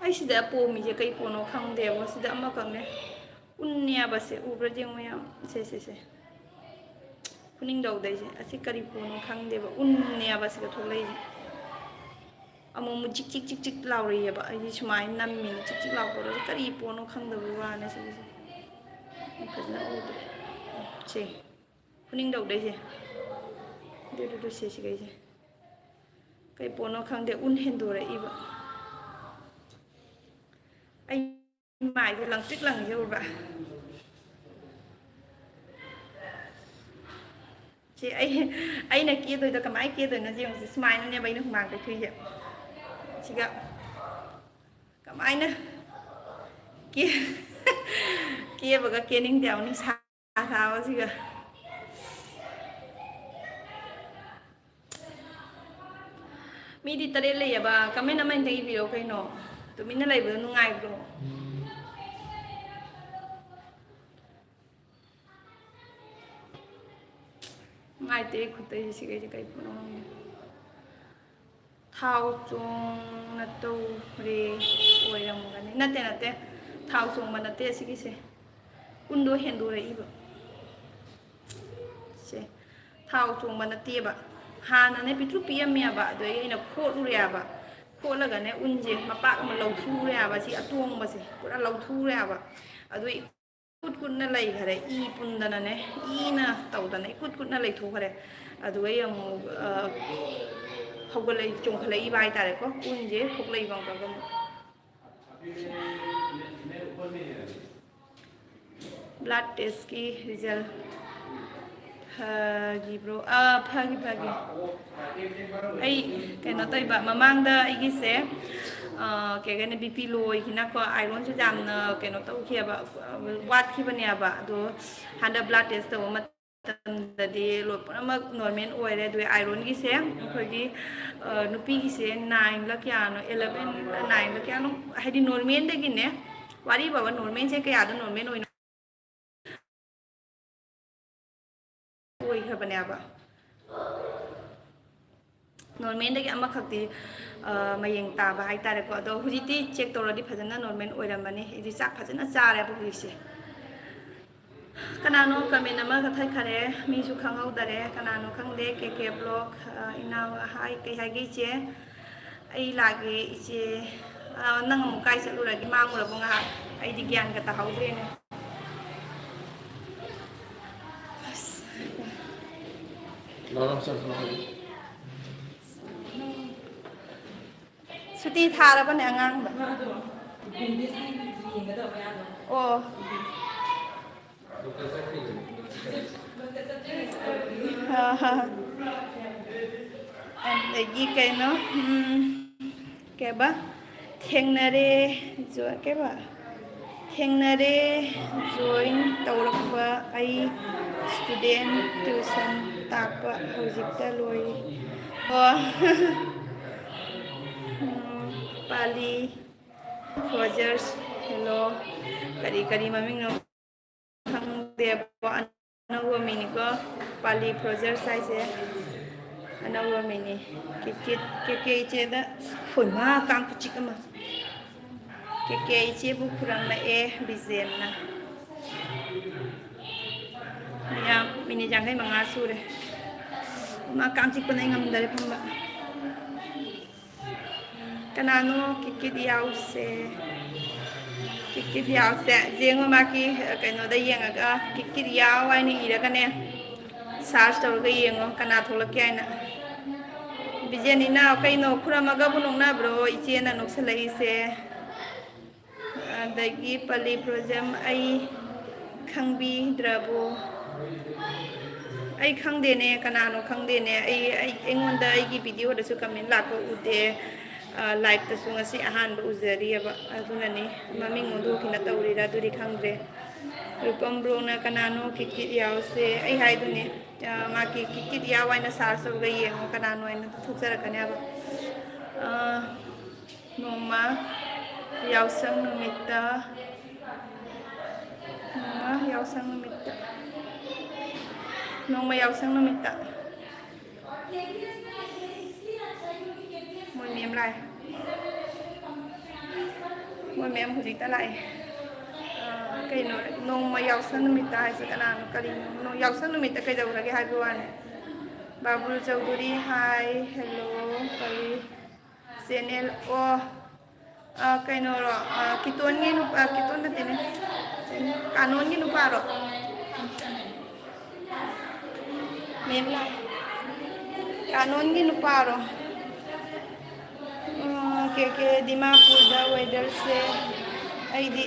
ꯑꯩ ꯁꯤꯗ ꯄꯣꯝꯃꯤꯁꯦ ꯀꯩ ꯄꯣꯠꯅꯣ ꯈꯪꯗꯦꯕ꯫ ꯁꯤꯗ ꯑꯃꯈꯛꯅꯦ꯫ ꯎꯟꯅꯦꯕꯁꯦ꯫ ꯎꯕ꯭ꯔꯥ ꯌꯦꯡꯉꯣ ꯌꯥꯝ꯫ ꯁꯦ, ꯁꯦ, ꯁꯦ꯫ ꯈꯨꯅꯤꯡꯗꯧꯗꯩꯁꯦ꯫ ꯑꯁꯤ ꯀꯔꯤ ꯄꯣꯠꯅꯣ ꯈꯪꯗꯦꯕ꯫ ꯎꯟꯅꯦꯕ ꯁꯤꯗ ꯊꯣꯛꯂꯛꯏꯁꯦ꯫ ꯑꯃꯨꯛ ꯑꯃꯨꯛ ꯆꯤꯛ ꯆꯤꯛ ꯆꯤꯛ ꯆꯤꯛ ꯂꯥꯎꯔꯤꯑꯕ꯫ ꯑꯩꯗꯤ ꯁꯨꯃꯥꯏꯅ ꯅꯝꯃꯤꯅꯦ, ꯆꯤꯛ ꯆꯤꯛ ꯂꯥꯎꯕꯗꯣ ꯀꯔꯤ ꯄꯣꯠꯅꯣ ꯈꯪꯗꯕꯒꯤ ꯋꯥꯅꯦ ꯁꯤꯒꯤꯁꯦ꯫ ꯐꯖꯅ ꯎꯗ꯭ꯔꯦ꯫ ꯁꯦ, ꯈꯨꯅꯤꯡꯗꯧꯗꯩꯁꯦ꯫ ꯑꯗꯨꯗꯨꯗꯨ ꯁꯦ ꯁꯤꯈꯩꯁꯦ꯫ ꯀꯩ ꯄꯣꯠꯅꯣ ꯈꯪꯗꯦ, ꯎꯟ ꯍꯦꯟꯗꯣꯔꯛꯏꯕ꯫ ꯑꯩ ꯃꯥꯏꯁꯦ ꯂꯪꯇ꯭ꯔꯤꯛ ꯂꯪꯉꯤꯁꯦ ꯎꯔꯕ? ꯁꯤ ꯑꯩ, ꯑꯩꯅ ꯀꯦꯗꯣꯏꯗꯣ ꯀꯃꯥꯏꯅ ꯀꯦꯗꯣꯏꯅꯣ ꯌꯦꯡꯉꯨꯁꯦ꯫ ꯁꯨꯃꯥꯏꯅꯅꯦꯕ ꯑꯩꯅ ꯍꯨꯃꯥꯡ ꯇꯩꯊꯣꯛꯏꯁꯦ꯫ ꯁꯤꯒ ꯀꯃꯥꯏꯅ ꯀꯦ-, ꯀꯦꯕꯒ ꯀꯦꯅꯤꯡꯗꯦ ꯍꯥꯏꯕ ꯅꯨꯡꯁꯥ ꯁꯥꯕꯁꯤꯒ꯫ ꯃꯤꯗꯤ ꯇꯔꯦꯠ ꯂꯩꯌꯦꯕ, comment ꯑꯃ ꯑꯅꯤꯗ ꯏꯕꯤꯔꯣ ꯀꯩꯅꯣ꯫ ꯇꯨꯃꯤꯟꯅ ꯂꯩꯕꯗꯣ ꯅꯨꯡꯉꯥꯏꯕ꯭ꯔꯣ? ꯅꯨꯡꯉꯥꯏꯇꯦ, ꯑꯩ ꯈꯨꯠꯇꯩꯁꯦ ꯁꯤꯈꯩꯁꯦ ꯀꯩ ꯄꯣꯠꯅꯣ ꯈꯪꯗꯦ꯫ ꯊꯥꯎ ꯆꯣꯡꯅ ꯇꯧꯔꯦ ꯑꯣꯏꯔꯝꯒꯅꯤ꯫ ꯅꯠꯇꯦ, ꯅꯠꯇꯦ, ꯊꯥꯎ ꯆꯣꯡꯕ ꯅꯠꯇꯦ ꯑꯁꯤꯒꯤꯁꯦ꯫ ꯎꯟꯗꯣ ꯍꯦꯟꯗꯣꯔꯛꯏꯕ꯫ ꯁꯦ, ꯊꯥꯎ ꯆꯣꯡꯕ ꯅꯠꯇꯦꯕ꯫ ꯍꯥꯟꯅꯅꯦ ꯄꯤꯛꯇ꯭ꯔꯨ ꯄꯤꯛꯑꯝꯃꯦꯕ, ꯑꯗꯨꯗꯒꯤ ꯑꯩꯅ ꯈꯣꯠꯂꯨꯔꯦꯕ꯫ ꯈꯣꯠꯂꯒꯅꯦ ꯎꯟꯁꯦ ꯃꯄꯥꯛ ꯑꯃ ꯂꯧꯊꯨꯔꯦꯕ꯫ ꯁꯤ ꯑꯇꯣꯡꯕꯁꯦ ꯄꯨꯔꯥ ꯂꯧꯊꯨꯔꯦꯕ꯫ ꯑꯗꯨ ꯏꯀꯨꯠ ꯀꯨꯠꯅ ꯂꯩꯈꯔꯦ, ꯏ ꯄꯨꯟꯗꯅꯅꯦ, ꯏꯅ ꯇꯧꯗꯅ ꯏꯀꯨꯠ ꯀꯨꯠꯅ ꯂꯩꯊꯣꯛꯈ꯭ꯔꯦ꯫ ꯑꯗꯨꯒ ꯑꯩ ꯑꯃꯨꯛ, ꯑ, ꯍꯧꯒꯠꯂꯛꯏ, ꯆꯣꯡꯈꯠꯂꯛꯏꯕ ꯍꯥꯏꯇꯥꯔꯦꯀꯣ, ꯎꯟꯁꯦ ꯊꯣꯛꯂꯛꯏꯕ ꯑꯃꯨꯛꯀ ꯑꯃꯨꯛ꯫ Blood testꯀꯤ result ꯐꯈꯤꯕ꯭ꯔꯣ? ꯑꯥ, ꯐꯈꯤ, ꯐꯈꯤ꯫ ꯑꯩ ꯀꯩꯅꯣ ꯇꯧꯕ, ꯃꯃꯥꯡꯗ ꯑꯩꯒꯤꯁꯦ, ꯑꯥ, ꯀꯩ ꯍꯥꯏꯅꯤ, BP low ꯑꯣꯏꯈꯤꯅꯀꯣ, ironꯁꯨ ꯌꯥꯝꯅ ꯀꯩꯅꯣ ꯇꯧꯈꯤꯑꯕ, ꯋꯥꯠꯈꯤꯕꯅꯦꯕ꯫ ꯑꯗꯣ ꯍꯟꯗꯛ blood test ꯇꯧꯕ ꯃꯇꯝꯗꯗꯤ ꯂꯣꯏ ꯄꯨꯝꯅꯃꯛ normal ꯑꯣꯏꯔꯦ꯫ ꯑꯗꯨꯒ ironꯒꯤꯁꯦ ꯑꯩꯈꯣꯏꯒꯤ, ꯑ, ꯅꯨꯄꯤꯒꯤꯁꯦ nineꯂ ꯀꯌꯥꯅꯣ, elevenꯂ nineꯂ ꯀꯌꯥꯅꯣ, ꯍꯥꯏꯗꯤ normalꯗꯒꯤꯅꯦ, ꯋꯥꯔꯤ ꯐꯥꯎꯕ normalꯁꯦ ꯀꯌꯥꯗ normal ꯑꯣꯏꯅꯣ ꯑꯣꯏꯈ꯭ꯔꯕꯅꯦꯕ꯫ Normalꯗꯒꯤ ꯑꯃꯈꯛꯇꯤ, ꯑ, ꯃꯌꯦꯡ ꯇꯥꯕ ꯍꯥꯏꯇꯥꯔꯦꯀꯣ꯫ ꯑꯗꯣ ꯍꯧꯖꯤꯛꯇꯤ check ꯇꯧꯔꯗꯤ ꯐꯖꯅ normal ꯑꯣꯏꯔꯝꯃꯅꯤ꯫ ꯑꯩꯗꯤ ꯆꯥꯛ ꯐꯖꯅ ꯆꯥꯔꯦꯕ ꯍꯧꯖꯤꯛꯁꯦ꯫ ꯀꯅꯥꯅꯣ comment ꯑꯃ ꯀꯛꯊꯠꯈꯔꯦ, ꯃꯤꯁꯨ ꯈꯪꯍꯧꯗꯔꯦ꯫ ꯀꯅꯥꯅꯣ ꯈꯪꯗꯦ꯫ ꯀꯦ ꯀꯦ vlog, ꯑ, ꯏꯅꯥꯎ, ꯍꯥꯏ, ꯀꯩ ꯍꯥꯏꯒꯦ ꯏꯆꯦ? ꯑꯩ ꯂꯥꯛꯑꯦ, ꯏꯆꯦ꯫ ꯑ, ꯅꯪ ꯑꯃꯨꯛ ꯀꯥꯏ ꯆꯠꯂꯨꯔꯒꯦ? ꯃꯥꯡꯉꯨꯔꯕꯣ ꯉꯥꯏꯍꯥꯛ? ꯑꯩꯗꯤ ꯒ꯭ꯌꯥꯟꯒ ꯇꯥꯍꯧꯗ꯭ꯔꯦꯅꯦ꯫ ꯑꯁ꯫ ꯁꯨꯇꯤ ꯊꯥꯔꯕꯅꯦ ꯑꯉꯥꯡꯗꯣ꯫ ꯑꯣ꯫ ꯑꯗꯒꯤ ꯀꯩꯅꯣ, ꯎꯝ, ꯀꯩꯕ? ꯊꯦꯡꯅꯔꯦ, ꯖꯣ-, ꯀꯩꯕ? ꯊꯦꯡꯅꯔꯦ, join ꯇꯧꯔꯛꯄ ꯑꯩ student tuition ꯇꯥꯛꯄ ꯍꯧꯖꯤꯛꯇ ꯂꯣꯏꯔꯤ꯫ ꯑꯣ꯫ ꯎꯝ, ꯄꯥꯂꯤ꯫ Rogers, hello꯫ ꯀꯔꯤ ꯀꯔꯤ ꯃꯃꯤꯡꯅꯣ ꯈꯪꯗꯦꯕꯣ, ꯑꯅꯧꯕ ꯃꯤꯅꯤꯀꯣ꯫ ꯄꯥꯂꯤ Rogers ꯍꯥꯏꯁꯦ ꯑꯅꯧꯕ ꯃꯤꯅꯤ꯫ ꯀꯤꯀꯤꯠ, ꯀꯦꯀꯦ ꯏꯆꯦꯗ, ꯍꯣꯏ ꯃꯥ, ꯀꯥꯡ ꯈꯨꯆꯤꯛ ꯑꯃ꯫ ꯀꯦꯀꯦ ꯏꯆꯦꯕꯨ ꯈꯨꯔꯨꯝꯂꯛꯑꯦ ꯕꯤꯖꯦꯟꯅ꯫ ꯃꯌꯥꯝ, ꯃꯤꯅꯤꯠ ꯌꯥꯡꯈꯩ ꯃꯉꯥ ꯁꯨꯔꯦ꯫ ꯃꯥ ꯀꯥꯡ ꯆꯤꯛꯄꯅ ꯑꯩ ꯉꯝꯗꯔꯦ ꯐꯝꯕ꯫ ꯀꯅꯥꯅꯣ ꯀꯤꯠ ꯀꯤꯠ ꯌꯥꯎꯁꯦ? ꯀꯤꯠ ꯀꯤꯠ ꯌꯥꯎꯁꯦ꯫ ꯌꯦꯡꯉꯣ ꯃꯥꯒꯤ, ꯑ, ꯀꯩꯅꯣꯗ ꯌꯦꯡꯉꯒ ꯀꯤꯠ ꯀꯤꯠ ꯌꯥꯎ ꯍꯥꯏꯅ ꯏꯔꯒꯅꯦ, search ꯇꯧꯔꯒ ꯌꯦꯡꯉꯣ ꯀꯅꯥ ꯊꯣꯛꯂꯛꯀꯦ ꯍꯥꯏꯅ꯫ ꯕꯤꯖꯦꯟ ꯏꯅꯥꯎ, ꯀꯩꯅꯣ ꯈꯨꯔꯝꯃꯒꯕꯨ ꯅꯣꯛꯅꯕ꯭ꯔꯣ ꯏꯆꯦꯅ ꯅꯣꯛꯁꯜꯂꯛꯏꯁꯦ? ꯑꯗꯒꯤ ꯄꯂꯤ ꯄ꯭ꯔꯣꯖꯦꯝ, ꯑꯩ ꯈꯪꯕꯤꯗ꯭ꯔꯕꯣ? ꯑꯩ ꯈꯪꯗꯦꯅꯦ, ꯀꯅꯥꯅꯣ ꯈꯪꯗꯦꯅꯦ꯫ ꯑꯩ, ꯑꯩ, ꯑꯩꯉꯣꯟꯗ ꯑꯩꯒꯤ videoꯗꯁꯨ comment ꯂꯥꯛꯄ ꯎꯗꯦ꯫ ꯑ, liveꯇꯁꯨ ꯉꯁꯤ ꯑꯍꯥꯟꯕ ꯎꯖꯔꯤꯑꯕ, ꯑꯗꯨꯅꯅꯤ꯫ ꯃꯃꯤꯡ ꯑꯣꯟꯊꯣꯛꯈꯤꯅ ꯇꯧꯔꯤꯔꯥ ꯑꯗꯨꯗꯤ ꯈꯪꯗ꯭ꯔꯦ꯫ ꯔꯨꯄꯝ ꯕ꯭ꯔꯣꯅ ꯀꯅꯥꯅꯣ ꯀꯤꯠ ꯀꯤꯠ ꯌꯥꯎꯁꯦ? ꯑꯩ ꯍꯥꯏꯗꯨꯅꯦ, ꯑ, ꯃꯥꯒꯤ ꯀꯤꯠ ꯀꯤꯠ ꯌꯥꯎ ꯍꯥꯏꯅ search ꯇꯧꯔꯒ ꯌꯦꯡꯉꯣ, ꯀꯅꯥꯅꯣ ꯍꯥꯏꯅ ꯊꯣꯛꯆꯔꯛꯀꯅꯦꯕ꯫ ꯑ, ꯅꯣꯡꯃ ꯌꯥꯎꯁꯪ ꯅꯨꯃꯤꯠꯇ, ꯅꯣꯡꯃ ꯌꯥꯎꯁꯪ ꯅꯨꯃꯤꯠꯇ, ꯅꯣꯡꯃ ꯌꯥꯎꯁꯪ ꯅꯨꯃꯤꯠꯇ꯫ ꯃꯣꯏ ꯃꯦꯝ ꯂꯥꯛꯑꯦ꯫ ꯃꯣꯏ ꯃꯦꯝ ꯍꯧꯖꯤꯛꯇ ꯂꯥꯛꯑꯦ꯫ ꯑ, ꯀꯩꯅꯣ, ꯅꯣꯡꯃ ꯌꯥꯎꯁꯪ ꯅꯨꯃꯤꯠꯇ ꯍꯥꯏꯁꯦ ꯀꯅꯥꯅꯣ? ꯀꯔꯤꯅꯣ? ꯅꯣ-, ꯌꯥꯎꯁꯪ ꯅꯨꯃꯤꯠꯇ ꯀꯩꯗꯧꯔꯒꯦ ꯍꯥꯏꯕ ꯋꯥꯅꯦ꯫ ꯕꯥꯕꯨꯜ ꯆꯧꯙꯨꯔꯤ, hi, hello, ꯀꯔꯤ? ꯆꯦꯅꯦꯜ, ꯑꯣ, ꯑ, ꯀꯩꯅꯣꯔꯣ, ꯑ, ꯀꯤꯇꯣꯟꯒꯤ ꯅꯨꯄꯥ, ꯀꯤꯇꯣꯟ ꯅꯠꯇꯦꯅꯦ, ꯀꯥꯅꯣꯟꯒꯤ ꯅꯨꯄꯥꯔꯣ? ꯃꯦꯝ ꯂꯥꯛꯑꯦ꯫ ꯀꯥꯅꯣꯟꯒꯤ ꯅꯨꯄꯥꯔꯣ? ꯎꯝ, ꯀꯦ ꯀꯦ, ꯗꯤꯃꯥꯄꯨꯔꯗ ꯋꯦꯗꯔꯁꯦ ꯑꯩꯗꯤ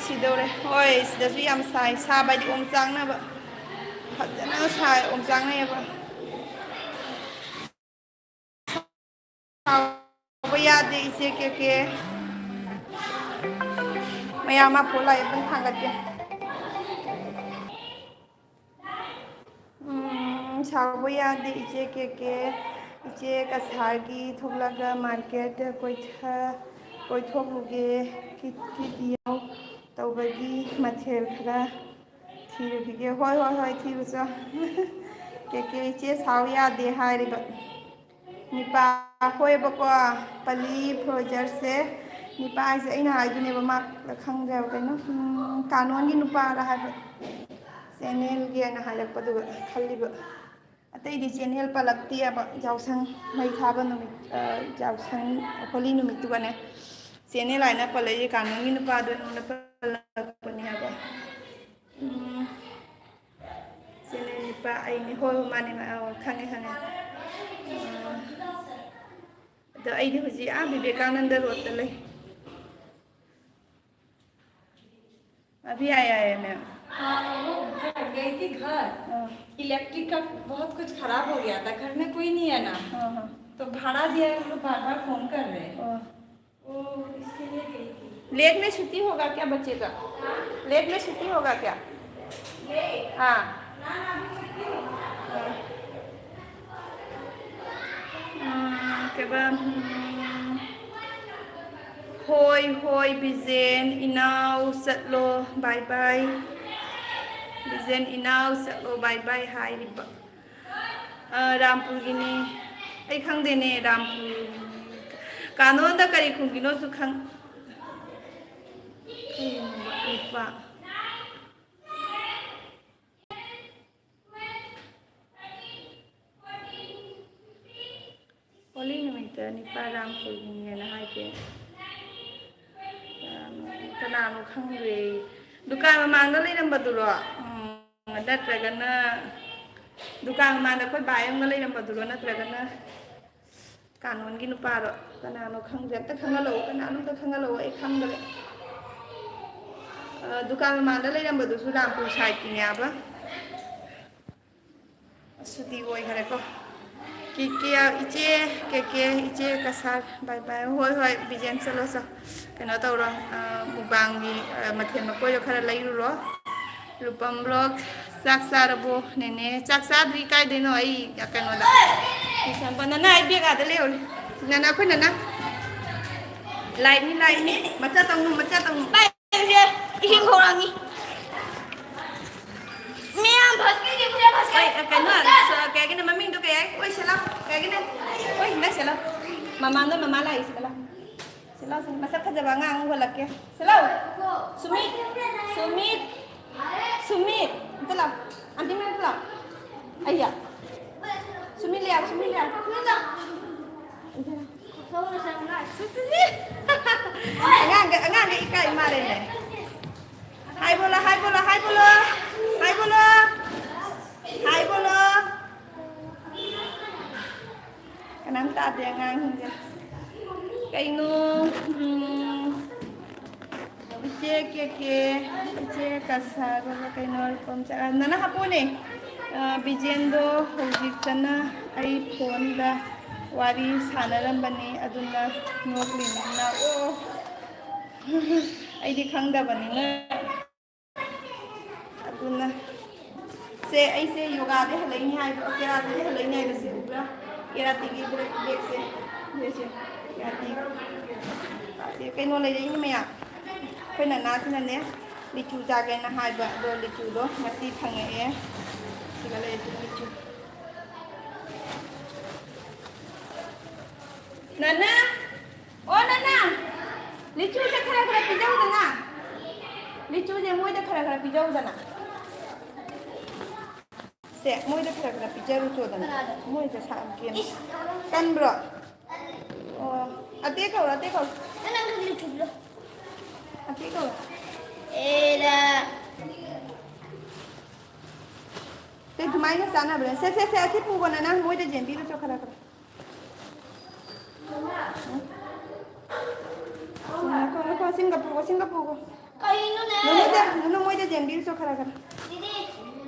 ꯁꯤꯗꯧꯔꯦ꯫ ꯍꯣꯏ, ꯁꯤꯗꯁꯨ ꯌꯥꯝ ꯁꯥꯏ꯫ ꯁꯥꯕ ꯍꯥꯏꯗꯤ ꯑꯣꯝꯆꯥꯛꯅꯕ꯫ ꯐꯖꯅ ꯁꯥꯏ, ꯑꯣꯝꯆꯥꯛꯅꯩꯌꯦꯕ꯫ ꯁꯥꯎꯕ ꯌꯥꯗꯦ, ꯏꯆꯦ ꯀꯦ ꯀꯦ꯫ ꯃꯌꯥꯝ ꯃꯥ ꯐꯣꯟ ꯂꯥꯛꯑꯦ, ꯑꯝꯇꯪ ꯊꯥꯡꯒꯠꯀꯦ꯫ ꯎꯝ, ꯁꯥꯎꯕ ꯌꯥꯗꯦ, ꯏꯆꯦ ꯀꯦ ꯀꯦ꯫ ꯏꯆꯦ ꯀꯁꯥꯔꯒꯤ ꯊꯣꯛꯂꯒ ꯃꯥꯔꯀꯦꯠꯇ ꯀꯣꯏꯊ-, ꯀꯣꯏꯊꯣꯛꯂꯨꯒꯦ꯫ ꯀꯤꯠ ꯀꯤꯠ ꯌꯥꯎ ꯇꯧꯕꯒꯤ ꯃꯊꯦꯜ ꯈꯔ ꯊꯤꯔꯨꯈꯤꯒꯦ꯫ ꯍꯣꯏ, ꯍꯣꯏ, ꯍꯣꯏ, ꯊꯤꯔꯨꯆꯣ꯫ ꯀꯦ ꯀꯦ, ꯏꯆꯦ ꯁꯥꯎ ꯌꯥꯗꯦ ꯍꯥꯏꯔꯤꯕ꯫ ꯅꯤꯄꯥ ꯍꯣꯏꯕꯀꯣ, ꯄꯂꯤ ꯐ꯭ꯔꯣꯖꯔꯁꯦ꯫ ꯅꯤꯄꯥ ꯍꯥꯏꯁꯦ ꯑꯩꯅ ꯍꯥꯏꯗꯨꯅꯦꯕ, ꯃꯥ ꯈꯪꯗ꯭ꯔꯦꯕ ꯀꯩꯅꯣ, ꯎꯝ, ꯀꯥꯅꯣꯟꯒꯤ ꯅꯨꯄꯥꯔ ꯍꯥꯏꯕ꯫ ꯆꯦꯅꯦꯜꯒꯤ ꯑꯅ ꯍꯥꯏꯔꯛꯄꯗꯨꯒ ꯈꯜꯂꯤꯕ꯫ ꯑꯇꯩꯗꯤ ꯆꯦꯅꯦꯜ ꯄꯜꯂꯛꯇꯦꯕ, ꯌꯥꯎꯁꯪ ꯃꯩ ꯊꯥꯕ ꯅꯨꯃꯤꯠ, ꯑ, ꯌꯥꯎꯁꯪ ꯍꯣꯂꯤ ꯅꯨꯃꯤꯠꯇꯨꯒꯅꯦ꯫ ꯆꯦꯅꯦꯜ ꯍꯥꯏꯅ ꯄꯜꯂꯛꯏꯁꯦ ꯀꯥꯅꯣꯟꯒꯤ ꯅꯨꯄꯥꯗꯣ ꯑꯩꯉꯣꯟꯗ ꯄꯜꯂꯛꯄꯅꯦ ꯍꯥꯏꯕ꯫ ꯎꯝ, ꯆꯦꯅꯦꯜ ꯅꯨꯄꯥ ꯑꯩꯅꯦ꯫ ꯍꯣꯏ, ꯍꯣꯏ, ꯃꯥꯅꯦ, ꯃꯥ-, ꯑ, ꯈꯪꯉꯦ, ꯈꯪꯉꯦ꯫ ꯑ, ꯑꯗꯣ ꯑꯩꯗꯤ ꯍꯧꯖꯤꯛ ꯑꯥ ꯕꯤꯕꯦꯀꯥꯅꯟꯗ ꯔꯣꯗꯇ ꯂꯩ꯫ अभी आया है मैम। हाँ, वो घर गई थी घर। हाँ। इलेक्ट्रिक का बहुत कुछ खराब हो गया था, घर में कोई नहीं है ना। हाँ, हाँ। तो भाड़ा दिया है, हम लोग बार बार फोन कर रहे हैं। हाँ। वो इसके लिए गई थी। लेट में छुट्टी होगा क्या बच्चे का? हाँ? लेट में छुट्टी होगा क्या? लेट? हाँ। ना, ना, अभी छुट्टी होगा। हाँ। ꯎꯝ, ꯀꯩꯕ, ꯎꯝ, ꯍꯣꯏ, ꯍꯣꯏ, ꯕꯤꯖꯦꯟ ꯏꯅꯥꯎ ꯆꯠꯂꯣ, bye bye꯫ ꯕꯤꯖꯦꯟ ꯏꯅꯥꯎ ꯆꯠꯂꯣ, bye bye ꯍꯥꯏꯔꯤꯕ꯫ ꯑ, ꯔꯥꯝꯄꯨꯔꯒꯤꯅꯦ꯫ ꯑꯩ ꯈꯪꯗꯦꯅꯦ, ꯔꯥꯝꯄꯨꯔ꯫ ꯀꯥꯅꯣꯟꯗ ꯀꯔꯤ ꯈꯨꯝꯒꯤꯅꯣꯁꯨ ꯈꯪ-, ꯀꯩꯅꯣ, ꯅꯨꯄꯥ꯫ ꯍꯣꯂꯤ ꯅꯨꯃꯤꯠꯇ ꯅꯤꯄꯥ ꯔꯥꯝ ꯀꯣꯏꯅꯤꯡꯉꯦꯅ ꯍꯥꯏꯒꯦ꯫ ꯀꯅꯥꯅꯣ ꯈꯪꯗ꯭ꯔꯦ꯫ ꯗꯨꯀꯥꯟ ꯃꯃꯥꯡꯗ ꯂꯩꯔꯝꯕꯗꯨꯔꯣ? ꯎꯝ, ꯅꯠꯇ꯭ꯔꯒꯅ ꯗꯨꯀꯥꯟ ꯃꯃꯥꯡꯗ ꯑꯩꯈꯣꯏ ꯕꯥꯏ ꯑꯃꯒ ꯂꯩꯔꯝꯕꯗꯨꯔꯣ? ꯅꯠꯇ꯭ꯔꯒꯅ ꯀꯥꯅꯣꯟꯒꯤ ꯅꯨꯄꯥꯗꯣ ꯀꯅꯥꯅꯣ ꯈꯪꯗ꯭ꯔꯦ꯫ ꯑꯝꯇ ꯈꯪꯍꯜꯂꯛꯑꯣ, ꯀꯅꯥꯅꯣ ꯑꯝꯇ ꯈꯪꯍꯜꯂꯛꯑꯣ, ꯑꯩ ꯈꯪꯗ꯭ꯔꯦ꯫ ꯑ, ꯗꯨꯀꯥꯟ ꯃꯃꯥꯡꯗ ꯂꯩꯔꯝꯕꯗꯨꯁꯨ ꯔꯥꯝꯄꯨꯔ ꯁꯥꯏꯠꯀꯤꯅꯦꯕ꯫ ꯁꯨꯇꯤ ꯑꯣꯏꯈꯔꯦꯀꯣ꯫ ꯀꯦ ꯀꯦ, ꯏꯆꯦ, ꯀꯦ ꯀꯦ, ꯏꯆꯦ ꯀꯁꯥꯔ, bye bye꯫ ꯍꯣꯏ, ꯍꯣꯏ, ꯕꯤꯖꯦꯟ ꯆꯠꯂꯣ, ꯆꯣ꯫ ꯀꯩꯅꯣ ꯇꯧꯔꯣ, ꯑ, ꯃꯨꯛꯕꯥꯡꯒꯤ, ꯑ, ꯃꯊꯦꯜ ꯃꯀꯣꯏꯗꯣ ꯈꯔ ꯂꯩꯔꯨꯔꯣ꯫ ꯔꯨꯄꯝ ꯕ꯭ꯂꯣꯛ, ꯆꯥꯛ ꯆꯥꯔꯕꯣ? ꯅꯦꯅꯦ, ꯆꯥꯛ ꯆꯥꯗ꯭ꯔꯤ꯫ ꯀꯥꯏꯗꯩꯅꯣ? ꯑꯩ ꯀꯩꯅꯣꯗ, ꯅꯅꯥ, ꯑꯩ ꯕꯦꯒ ꯑꯥꯗ ꯂꯩꯍꯧꯔꯦ꯫ ꯅꯅꯥ, ꯑꯩꯈꯣꯏ ꯅꯅꯥ꯫ ꯂꯥꯏꯠꯅꯤ, ꯂꯥꯏꯠꯅꯤ꯫ ꯃꯆꯥ ꯇꯧꯅꯨ, ꯃꯆꯥ ꯇꯧꯅꯨ꯫ ꯏꯁꯤꯡ ꯈꯧꯔꯥꯡꯉꯤ꯫ ꯃꯌꯥꯝ ꯐꯁ ꯀꯩ ꯀꯩ ꯐꯁ ꯀꯩ꯫ ꯍꯣꯏ, ꯀꯩꯅꯣ, ꯀꯩ ꯍꯥꯏꯒꯦꯅꯦ ꯃꯃꯤꯡꯗꯣ ꯀꯩ ꯍꯥꯏ? ꯑꯣꯏ, ꯁꯦꯂꯥ꯫ ꯀꯩ ꯍꯥꯏꯒꯦꯅꯦ? ꯑꯣꯏ, ꯅꯪ ꯁꯦꯂꯥ꯫ ꯃꯃꯥ, ꯅꯣꯏ ꯃꯃꯥ ꯂꯥꯛꯏ, ꯁꯦꯂꯥ꯫ ꯁꯦꯂꯥ, ꯁꯦꯂꯥ꯫ ꯃꯁꯛ ꯐꯖꯕ ꯑꯉꯥꯡ ꯑꯃ ꯎꯍꯜꯂꯛꯀꯦ꯫ ꯁꯦꯂꯥ꯫ ꯁꯨꯃꯤꯠ꯫ ꯁꯨꯃꯤꯠ꯫ ꯁꯨꯃꯤꯠ꯫ ꯑꯝꯇ ꯂꯥꯎ꯫ ꯑꯟꯇꯤ ꯃꯅꯥꯛꯇ ꯂꯥꯎ꯫ ꯑꯩꯌꯥ꯫ ꯁꯨꯃꯤꯠ ꯂꯩ ꯍꯥꯏꯕ, ꯁꯨꯃꯤꯠ ꯂꯩ ꯍꯥꯏꯕ꯫ ꯑꯉꯥꯡꯒ, ꯑꯉꯥꯡꯒ ꯏꯀꯥꯏ ꯃꯥꯜꯂꯦꯅꯦ꯫ ꯍꯥꯏ ꯕꯣꯂꯣ, ꯍꯥꯏ ꯕꯣꯂꯣ, ꯍꯥꯏ ꯕꯣꯂꯣ꯫ ꯍꯥꯏ ꯕꯣꯂꯣ꯫ ꯍꯥꯏ ꯕꯣꯂꯣ꯫ ꯀꯅꯥꯝ ꯇꯥꯗꯦ ꯑꯉꯥꯡꯁꯤꯡꯁꯦ꯫ ꯀꯩꯅꯣ, ꯎꯝ, ꯏꯆꯦ ꯀꯦ ꯀꯦ, ꯏꯆꯦ ꯀꯁꯥꯔ, ꯀꯩꯅꯣ, ꯅꯅꯥ ꯍꯥꯞꯄꯣꯅꯦ꯫ ꯑ, ꯕꯤꯖꯦꯟꯗꯣ ꯍꯧꯖꯤꯛꯇꯅ ꯑꯩ ꯐꯣꯟꯗ ꯋꯥꯔꯤ ꯁꯥꯟꯅꯔꯝꯕꯅꯤ, ꯑꯗꯨꯅ ꯅꯣꯛꯂꯤꯅꯤꯅ꯫ ꯑꯣ, ꯑꯩꯗꯤ ꯈꯪꯗꯕꯅꯤꯅ꯫ ꯑꯗꯨꯅ ꯁꯦ, ꯑꯩꯁꯦ ꯌꯣꯒꯥꯗꯩ ꯍꯜꯂꯛꯏꯅꯤ ꯍꯥꯏꯗꯣ, ꯀꯦꯔꯥꯇꯤꯗꯩ ꯍꯜꯂꯛꯏꯅꯤ ꯍꯥꯏꯗꯣ, ꯁꯤ ꯎꯕ꯭ꯔꯥ? ꯀꯦꯔꯥꯇꯤꯒꯤ ꯕꯦꯛ, ꯕꯦꯛꯁꯦ, ꯕꯦꯛꯁꯦ, ꯀꯦꯔꯥꯇꯤ꯫ ꯀꯩꯅꯣ ꯂꯩꯔꯛꯏꯅꯤ ꯃꯌꯥꯝ꯫ ꯑꯩꯈꯣꯏ ꯅꯅꯥꯁꯤꯅꯅꯦ, ꯂꯤꯆꯨ ꯆꯥꯒꯦꯅ ꯍꯥꯏꯕ, ꯑꯗꯣ ꯂꯤꯆꯨꯗꯣ ꯉꯁꯤ ꯐꯪꯉꯛꯑꯦ꯫ ꯁꯤꯒ ꯂꯩꯔꯦ ꯂꯤꯆꯨ꯫ ꯅꯅꯥ! ꯑꯣ, ꯅꯅꯥ! ꯂꯤꯆꯨꯁꯦ ꯈꯔ ꯈꯔ ꯄꯤꯖꯧꯗꯅ꯫ ꯂꯤꯆꯨꯁꯦ ꯃꯣꯏꯗ ꯈꯔ ꯈꯔ ꯄꯤꯖꯧꯗꯅ꯫ ꯁꯦ, ꯃꯣꯏꯗ ꯈꯔ ꯈꯔ ꯄꯤꯖꯔꯨ ꯆꯣꯗꯅ꯫ ꯀꯅꯥꯗ? ꯃꯣꯏꯗ ꯁꯥ-, ꯒꯦꯝ꯫ ꯏꯁ! ꯀꯟꯕ꯭ꯔꯣ? ꯑꯣ, ꯑꯇꯦꯛ ꯀꯧꯔꯣ, ꯑꯇꯦꯛ ꯀꯧꯔꯣ꯫ ꯅꯪ, ꯅꯪ ꯂꯨꯆꯨꯞꯂꯣ꯫ ꯑꯇꯦꯛ ꯀꯧꯔꯣ꯫ ꯑꯦꯔꯥ꯫ ꯁꯦ, ꯑꯗꯨꯃꯥꯏꯅ ꯆꯥꯅꯕ꯭ꯔꯥ? ꯁꯦ, ꯁꯦ, ꯁꯦ, ꯑꯁꯤ ꯄꯨꯒꯣ ꯅꯪ, ꯃꯣꯏꯗ ꯌꯦꯟꯕꯤꯔꯨ ꯆꯣ ꯈꯔ ꯈꯔ꯫ ꯎꯝ꯫ ꯉꯥꯏꯈꯣ, ꯉꯥꯏꯈꯣ, ꯁꯤꯡꯒ ꯄꯨꯒꯣ, ꯁꯤꯡꯒ ꯄꯨꯒꯣ꯫ ꯀꯩꯅꯣꯅꯦ? ꯅꯨꯅꯨꯗ, ꯅꯨꯅꯨ ꯃꯣꯏꯗ ꯌꯦꯟꯕꯤꯔꯨ ꯆꯣ ꯈꯔ ꯈꯔ꯫ ꯗꯤꯗꯤ,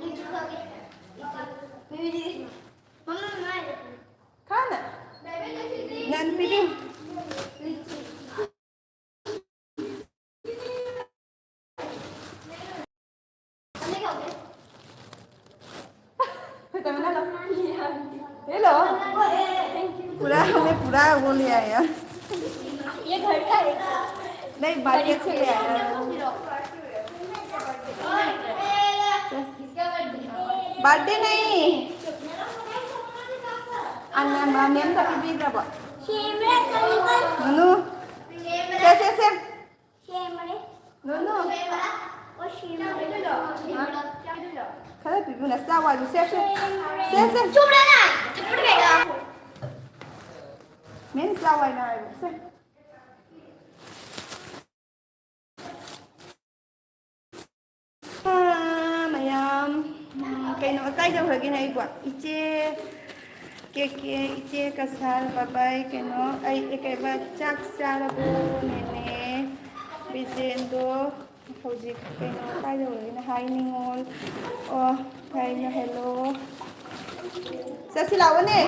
ꯂꯨꯆꯨꯞ ꯈꯥꯒꯦ꯫ ꯃꯃꯥ ꯃꯥꯏꯗ꯫ ꯈꯥꯅ? ꯅꯟ ꯄꯤꯕꯤꯌꯨ꯫ ꯐꯖꯕꯅ ꯂꯧ꯫ ꯍꯦꯜꯂꯣ꯫ ꯄꯨꯔꯥ ꯍꯧꯅꯦ, ꯄꯨꯔꯥ ꯍꯧꯅꯦ ꯌꯥꯏ ꯌꯥꯏ꯫ ये घर का है। नहीं, बात अच्छे ले आया। बर्थडे नहीं। अन्ना, मैम का भी दीजिए। नुनु। से, से, से। ꯁꯦꯝꯕꯅꯦ꯫ ꯅꯨꯅꯨ꯫ ꯑꯣ, ꯁꯦꯝꯕꯅꯦ꯫ ꯈꯔ ꯄꯤꯕꯤꯌꯨꯅ, ꯆꯥꯎ ꯍꯥꯏꯕ꯫ ꯁꯦ, ꯁꯦ꯫ ꯁꯦ, ꯁꯦ꯫ ꯆꯨꯝꯂꯦꯅ! ꯊꯞꯄꯗꯤ ꯀꯩꯅꯣ? ꯃꯦꯝ ꯆꯥꯎ ꯍꯥꯏꯅ ꯍꯥꯏꯕ꯫ ꯁꯦ꯫ ꯑꯥ, ꯃꯌꯥꯝ, ꯎꯝ, ꯀꯩꯅꯣ, ꯀꯥꯏ ꯌꯧꯈ꯭ꯔꯒꯦꯅꯦ ꯑꯩꯕꯣ? ꯏꯆꯦ, ꯀꯦ ꯀꯦ, ꯏꯆꯦ ꯀꯁꯥꯔ, ꯕꯕꯥꯏ, ꯀꯩꯅꯣ, ꯑꯩ, ꯑꯦ, ꯀꯩꯕ, ꯆꯥꯛ ꯆꯥꯔꯕꯣ, ꯅꯦꯅꯦ? ꯕꯤꯖꯦꯟꯗꯣ, ꯍꯧꯖꯤꯛ ꯀꯩꯅꯣ, ꯀꯥꯏ ꯌꯧꯈ꯭ꯔꯒꯦꯅꯦ? ꯍꯥꯏ, ꯅꯤꯉꯣꯜ, ꯑꯣ, ꯀꯩꯅꯣ, ꯍꯦꯜꯂꯣ꯫ ꯆꯠꯁꯤ ꯂꯥꯛꯑꯣꯅꯦ꯫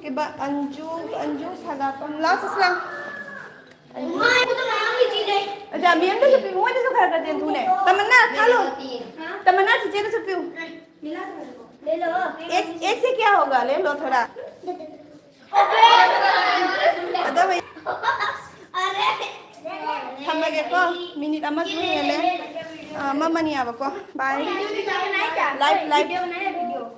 ꯀꯩꯕ, ꯑꯟꯖꯨ, ꯑꯟꯖꯨ, ꯁꯥꯒꯥꯄꯝ, ꯂꯥꯛꯑꯣ, ꯆꯠꯁꯤ ꯂꯥꯛꯑꯣ꯫ ꯑꯗ ꯃꯦꯝꯗꯁꯨ ꯄꯤꯌꯨ, ꯃꯣꯏꯗꯁꯨ ꯈꯔ ꯈꯔ ꯆꯦꯟꯊꯣꯛꯎꯅꯦ꯫ ꯇꯃꯟꯅꯥ, ꯈꯥꯂꯣ꯫ ꯇꯃꯟꯅꯥ, ꯆꯤꯆꯦꯗꯁꯨ ꯄꯤꯌꯨ꯫ एक, एक से क्या होगा? ले लो थोड़ा। ꯑꯗꯣ ꯍꯣꯏ꯫ ꯊꯝꯃꯒꯦꯀꯣ꯫ ꯃꯤꯅꯤꯠ ꯑꯃꯁꯨ ꯍꯦꯜꯂꯦ꯫ ꯑ, ꯑꯃ ꯃꯅꯤ ꯌꯥꯕꯀꯣ꯫ ꯕꯥꯏ꯫ Life, life.